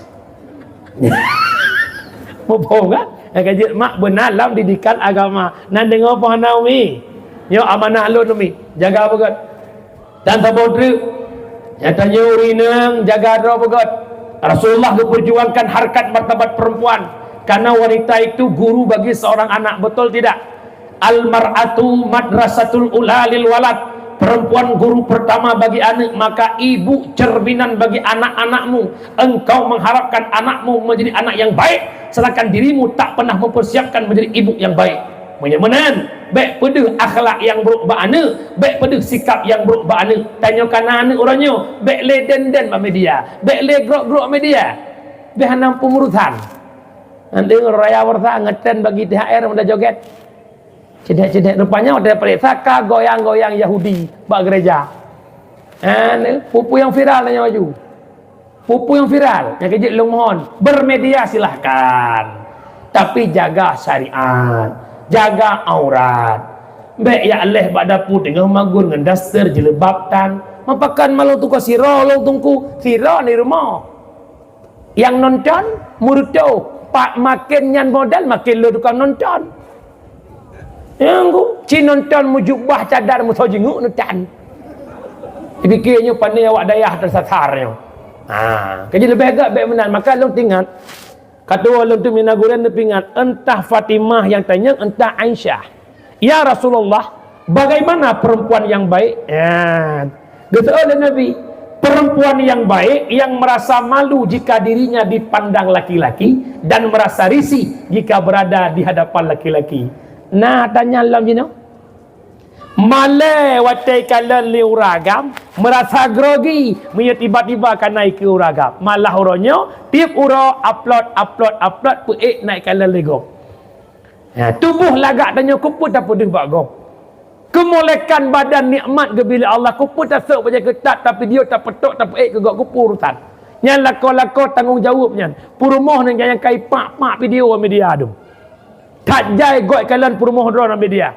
Muphom kan? Nyang ka jeuet mak beuna lam didikan agama. Nan deungoe peue hana umi? Nyoe amanah lôn umi. Jaga beugét. Dan saboh treuk, nyang tanyoe ureuëng inong jaga droe beugét. Rasulullah memperjuangkan harkat martabat perempuan karena wanita itu guru bagi seorang anak, betul tidak? Al-mar'atu madrasatul ula lil walad. Perempuan guru pertama bagi anak, maka ibu cerminan bagi anak-anakmu. Engkau mengharapkan anakmu menjadi anak yang baik, sedangkan dirimu tak pernah mempersiapkan menjadi ibu yang baik. Meunyoe meunan, bèk peudeuh akhlak nyang brôk bak aneuk, bèk peudeuh sikap nyang brôk bak aneuk. Tanyoe ka na aneuk uroe nyoe, bèk lé den-den bak media, bèk lé grok-grok media. Bèk hana peungurusan. Nanti raya Warsa ngetren bagi T H R muda joget. Cedek-cedek, rupanya watèe peuriksa ka goyang-goyang Yahudi bak gereja. Ha, ni, peue-peue nyang viral tanyoe laju. Peue-peue nyang viral, nyang keu jeuet lôn mohon, bermedia silahkan. Tapi jaga syariat, jaga aurat. Bèk jak lheuh bak dapu teungoh magun ngon daster jilbab tan. Meupakan malam tuka sira lôn teungku, sira di rumoh. Nyang nonton, meurutoh, pak maken nyan model maken le tukang nonton. Nyang ku, ci nonton meujubah cadar meusoe jingeuk neutan. Dipike nyoe pane awak dayah teusasar nyoe. Ha, kaji leubeh gèt bèk meunan. Maka lôn teuingat, ka tuwoe lôn teumina gurèe neupeuingat, entah Fatimah nyang tanyong, entah Aisyah. "Ya Rasulullah, bagaimana perempuan yang baik?" Ya. Geuseuôt lé Nabi, "Perempuan yang baik yang merasa malu jika dirinya dipandang laki-laki dan merasa risih jika berada di hadapan laki-laki." Nah, tanya lom jinoe. Malèe watèe ikalon lé ureueng agam, meurasa grogi meunyoe tiba-tiba ka na ikeue ureueng agam. Malah uroe nyoe, tiep uroe upload, upload, upload, peuék na ikalon lé gob. Ha, tuboh lagak tanyoe keupeue tapeudeuh bak gob. Keumolekan badan nikmat geubri lé Allah, keupeue tasôk bajèe keutat, tapidio, tapeutok, tapeuék keu gob, keupeue urusan. Nyan lakoe-lakoe tanggông jaweueb nyan. Peurumoh nyan nyang ka ipak-pak pidio media dum. That jai gob ikalon peurumoh droe lam media.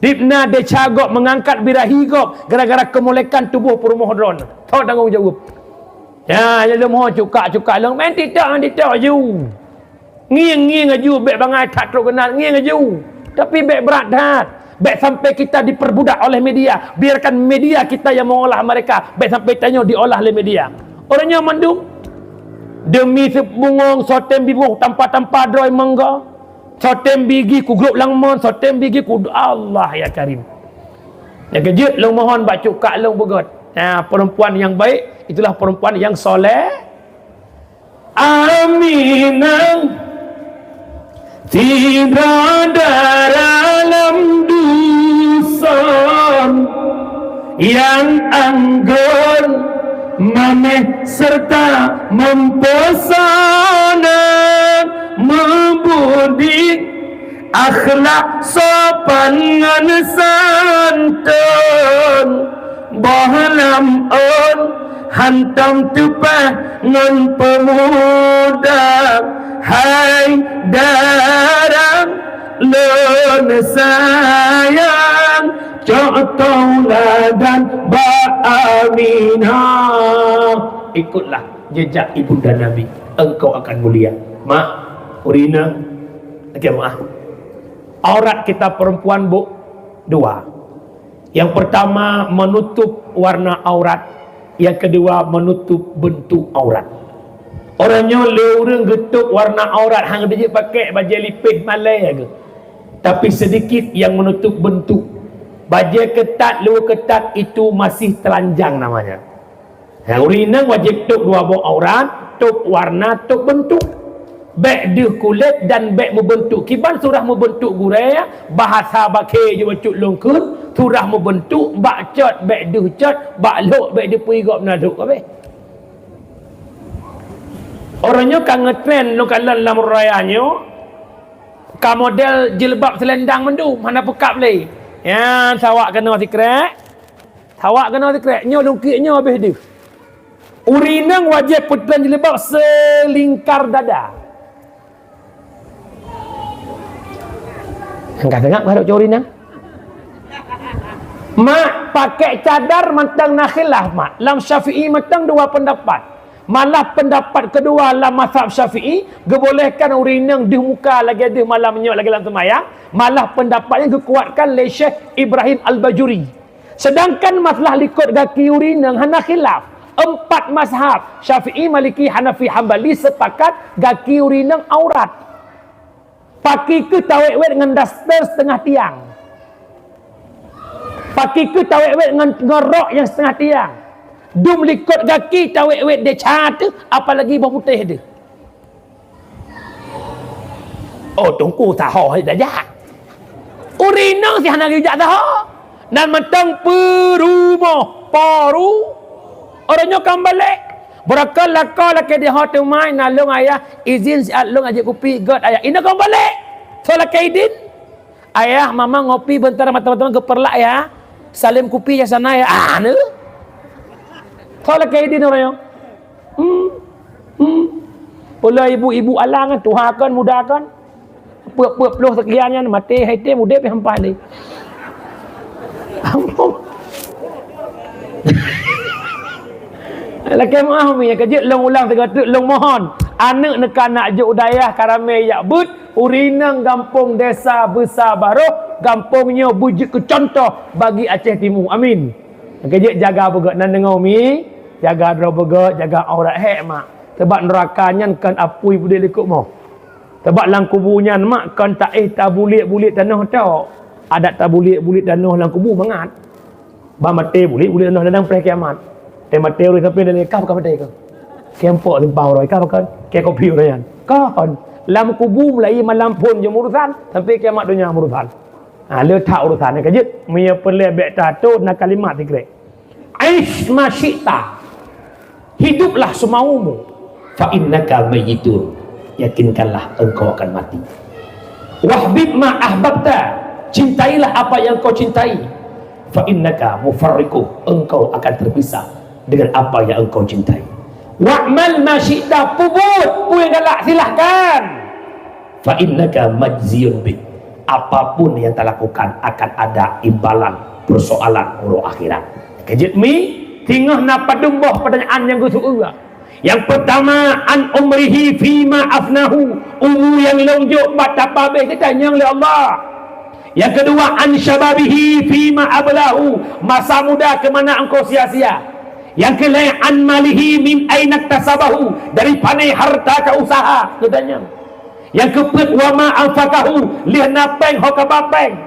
Dipna desya gob meungangkat birahi gob gara-gara keumolekan tuboh peurumoh droe. Tho tanggông jaweueb. Ya, ya leumo cukak-cukak lôn main TikTok, main TikTok aju. Ngieng-ngieng aju bèk bangai that trok keunan, ngieng aju. Tapi bèk brat that. Bèk sampai kita diperbudak oleh media. Biarkan media kita yang mengolah mereka. Bèk sampai tanyoe diolah lé media. Uroe nyoe mandum demi seubungong soe tem biboh tampa-tampa droe monggo. Soe tem bigi ku grôp lam mon, soe tem bigi ku, Allah ya Karim. Nyang keu jeuet lôn mohon bak cukak lôn beugöt. Nah, perempuan yang baik itulah perempuan yang soleh. Aminah sidroe dalam duson. Nyang anggun, maneh serta meupeusana, meubudi, akhlak sopan ngon santun, boh lam ôn hantom teupah ngon peumuda. Hai dara lôn sayang, cok tauladan bak Aminah. Ikutlah jejak ibunda Nabi, engkau akan mulia. Mak, ureueng inong, oke, maaf. Aurat kita perempuan, Bu, dua. Yang pertama, menutup warna aurat. Yang kedua, menutup bentuk aurat. Uroe nyoe lé ureueng geutôb warna aurat, han geujeuet pakèk bajèe lipéh malèe geuh. Tapi sedikit yang menutup bentuk. Bajèe keutat, luweue keutat, itu masih telanjang namanya. Nah, ureueng inong wajéb tôb dua boh aurat, tôb warna, tôb beuntuk. Bèk deuh kulét dan bèk meubeuntuk. Kiban surah meubeuntuk gurèe, bahasa bakée jih bacut lôn kheun, surah meubeuntuk, bak cot bèk deuh cot, bak lhok bèk deuh peue gob na lhok kabeh. Uroe nyoe ka ngeutren lôn kalon lam raya nyoe, ka model jilbab seulendang mandum, hana peukab lé. Nyan sawak keunoe sikrek. Sawak keunoe sikrek, nyoe lungkiek nyoe habéh deuh. Ureueng inong wajéb peutren jilbab seulingkar dada. Nyang ka teuingat baru curi nang. Mak, pakai cadar mantong na khilaf, mak. Lam Syafi'i mantong dua pendapat. Malah pendapat kedua lam mazhab Syafi'i, geubolehkan ureueng inong deuh muka lagèe deuh malam nyoe lagèe lam seumayang. Malah pendapat nyan geukuatkan lé Syekh Ibrahim Al-Bajuri. Sedangkan masalah likot gaki ureueng inong hana khilaf. Empat mazhab, Syafi'i, Maliki, Hanafi, Hambali, sepakat gaki ureueng inong aurat. Pakri keuh tawét-wét ngon daster setengah tiang. Pakri keuh tawét-wét ngon, ngon rok nyang setengah tiang. Dum likot gaki tawét-wét desya teuh, apalagi boh putéh teuh. Oh, teungku saho hai tajak. Ureueng inong si hana geujak saho. Nan mantong peurumoh, paru. Ureueng nyoe ka meubalek. Beureukat lakoe lakée di ho teumai, na lôn ayah, izin siat lôn ajeuk kupi, gét ayah. Inong ka meubalek. Soe lakée idin? Ayah, mama ngopi bentar, mata-mata geupeurlak ya. Salem kupi ya sana ya. Ah, ne. Soe lakée idin ureueng nyoe? Hmm. Hmm. Pula ibu-ibu alang kan, tuha kan, muda kan. Peuet-peuet ploh sekian nyan, maté hai tem, udép nyang paih lé. Ampôn. Lakée meu'ah mi, nyang keujeuet lôn ulang sigoe teuk, lôn mohon. Aneuk neuka nak jok u dayah ka ramé jak beuet, ureueng inong gampông desa Beusa Baroh, gampông nyoe beujeuet keu contoh bagi Aceh Timu. Amin. Nyang keujeuet jaga beugét nan deungoe mi, jaga droe beugét, jaga aurat hék mak. Sabab neuraka nyan kon apui beudé likot moh. Sabab lam kubu nyan mak kon taéh tabuliek-buliek tanoh tok. Adat tabuliek-buliek tanoh lam kubu mangat. Ban maté buliek-buliek tanoh ladang preh kiamat. Teuh maté ureueng sampai dan ka bukan maté ke? Kempok simpang uroe ka bukan? Ke kopi uroe nyan. Kon. Lam kubu mulai malam phon jeuem urusan sampai kiamat donya urusan. Ha, le that urusan nyang keujeuet. Meunyoe peureulée bék tatot na kalimat sikrek. Aish ma syi'ta. Hiduplah semaumu. Fa innaka mayyitun. Yakinkanlah engkau akan mati. Wahbib ma ahbabta. Cintailah apa yang kau cintai. Fa innaka mufarriqu. Engkau akan terpisah dengan apa yang engkau cintai. Wa'mal ma syi'ta. Peubuet peue nyang galak, silahkan. Fa innaka majziyun bih. Apapun yang talakukan akan ada imbalan persoalan uroe akhirat. Keujeuet mi, singoh na padum boh pertanyaan nyang geuseu'eue. Yang pertama, an umrihi fima afnahu, umu nyang lôn jok bak tapabeh geutanyong lé Allah. Yang kedua, an syababihi fima ablahu, masa muda ke mana engkau sia-sia. Yang kelhée, an malihi min aina iktasabahu, dari pane harta ka usaha, geutanyong. Nyang keupeuet, wa ma anfaqahu, lheueh na péng ho ka ba péng.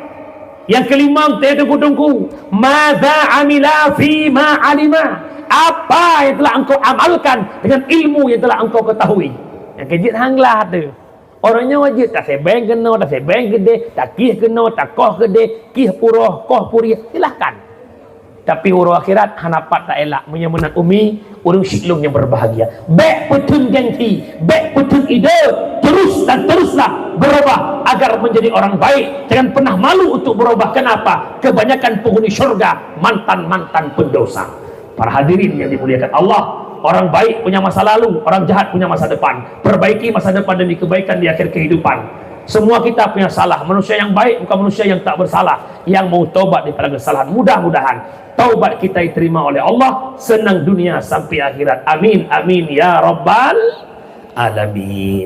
Nyang keulimong, teuh teungku-teungku, madza amila fi ma alima, apa yang telah engkau amalkan dengan ilmu yang telah engkau ketahui. Nyang keujeuet han glah teuh. Ureueng nyoe jeuet tasebeng keunoe, tasebeng keudeh, takieh keunoe, takoh keudeh, kieh puroh, koh purieh, silahkan. Tapi uroe akhirat hana pat taelak. Meunyoe meunan umi, ureueng siklong nyang berbahagia. Bék peutheun gengsi, bék peutheun ide, terus dan teruslah berubah agar menjadi orang baik. Jangan pernah malu untuk berubah. Kenapa? Kebanyakan penghuni syurga mantan-mantan pendosa. Para hadirin yang dimuliakan Allah, orang baik punya masa lalu, orang jahat punya masa depan. Perbaiki masa depan demi kebaikan di akhir kehidupan. Semua kita punya salah. Manusia yang baik bukan manusia yang tak bersalah, yang mau taubat daripada kesalahan. Mudah-mudahan taubat kita diterima oleh Allah, senang dunia sampai akhirat. Amin, amin, ya rabbal alamin.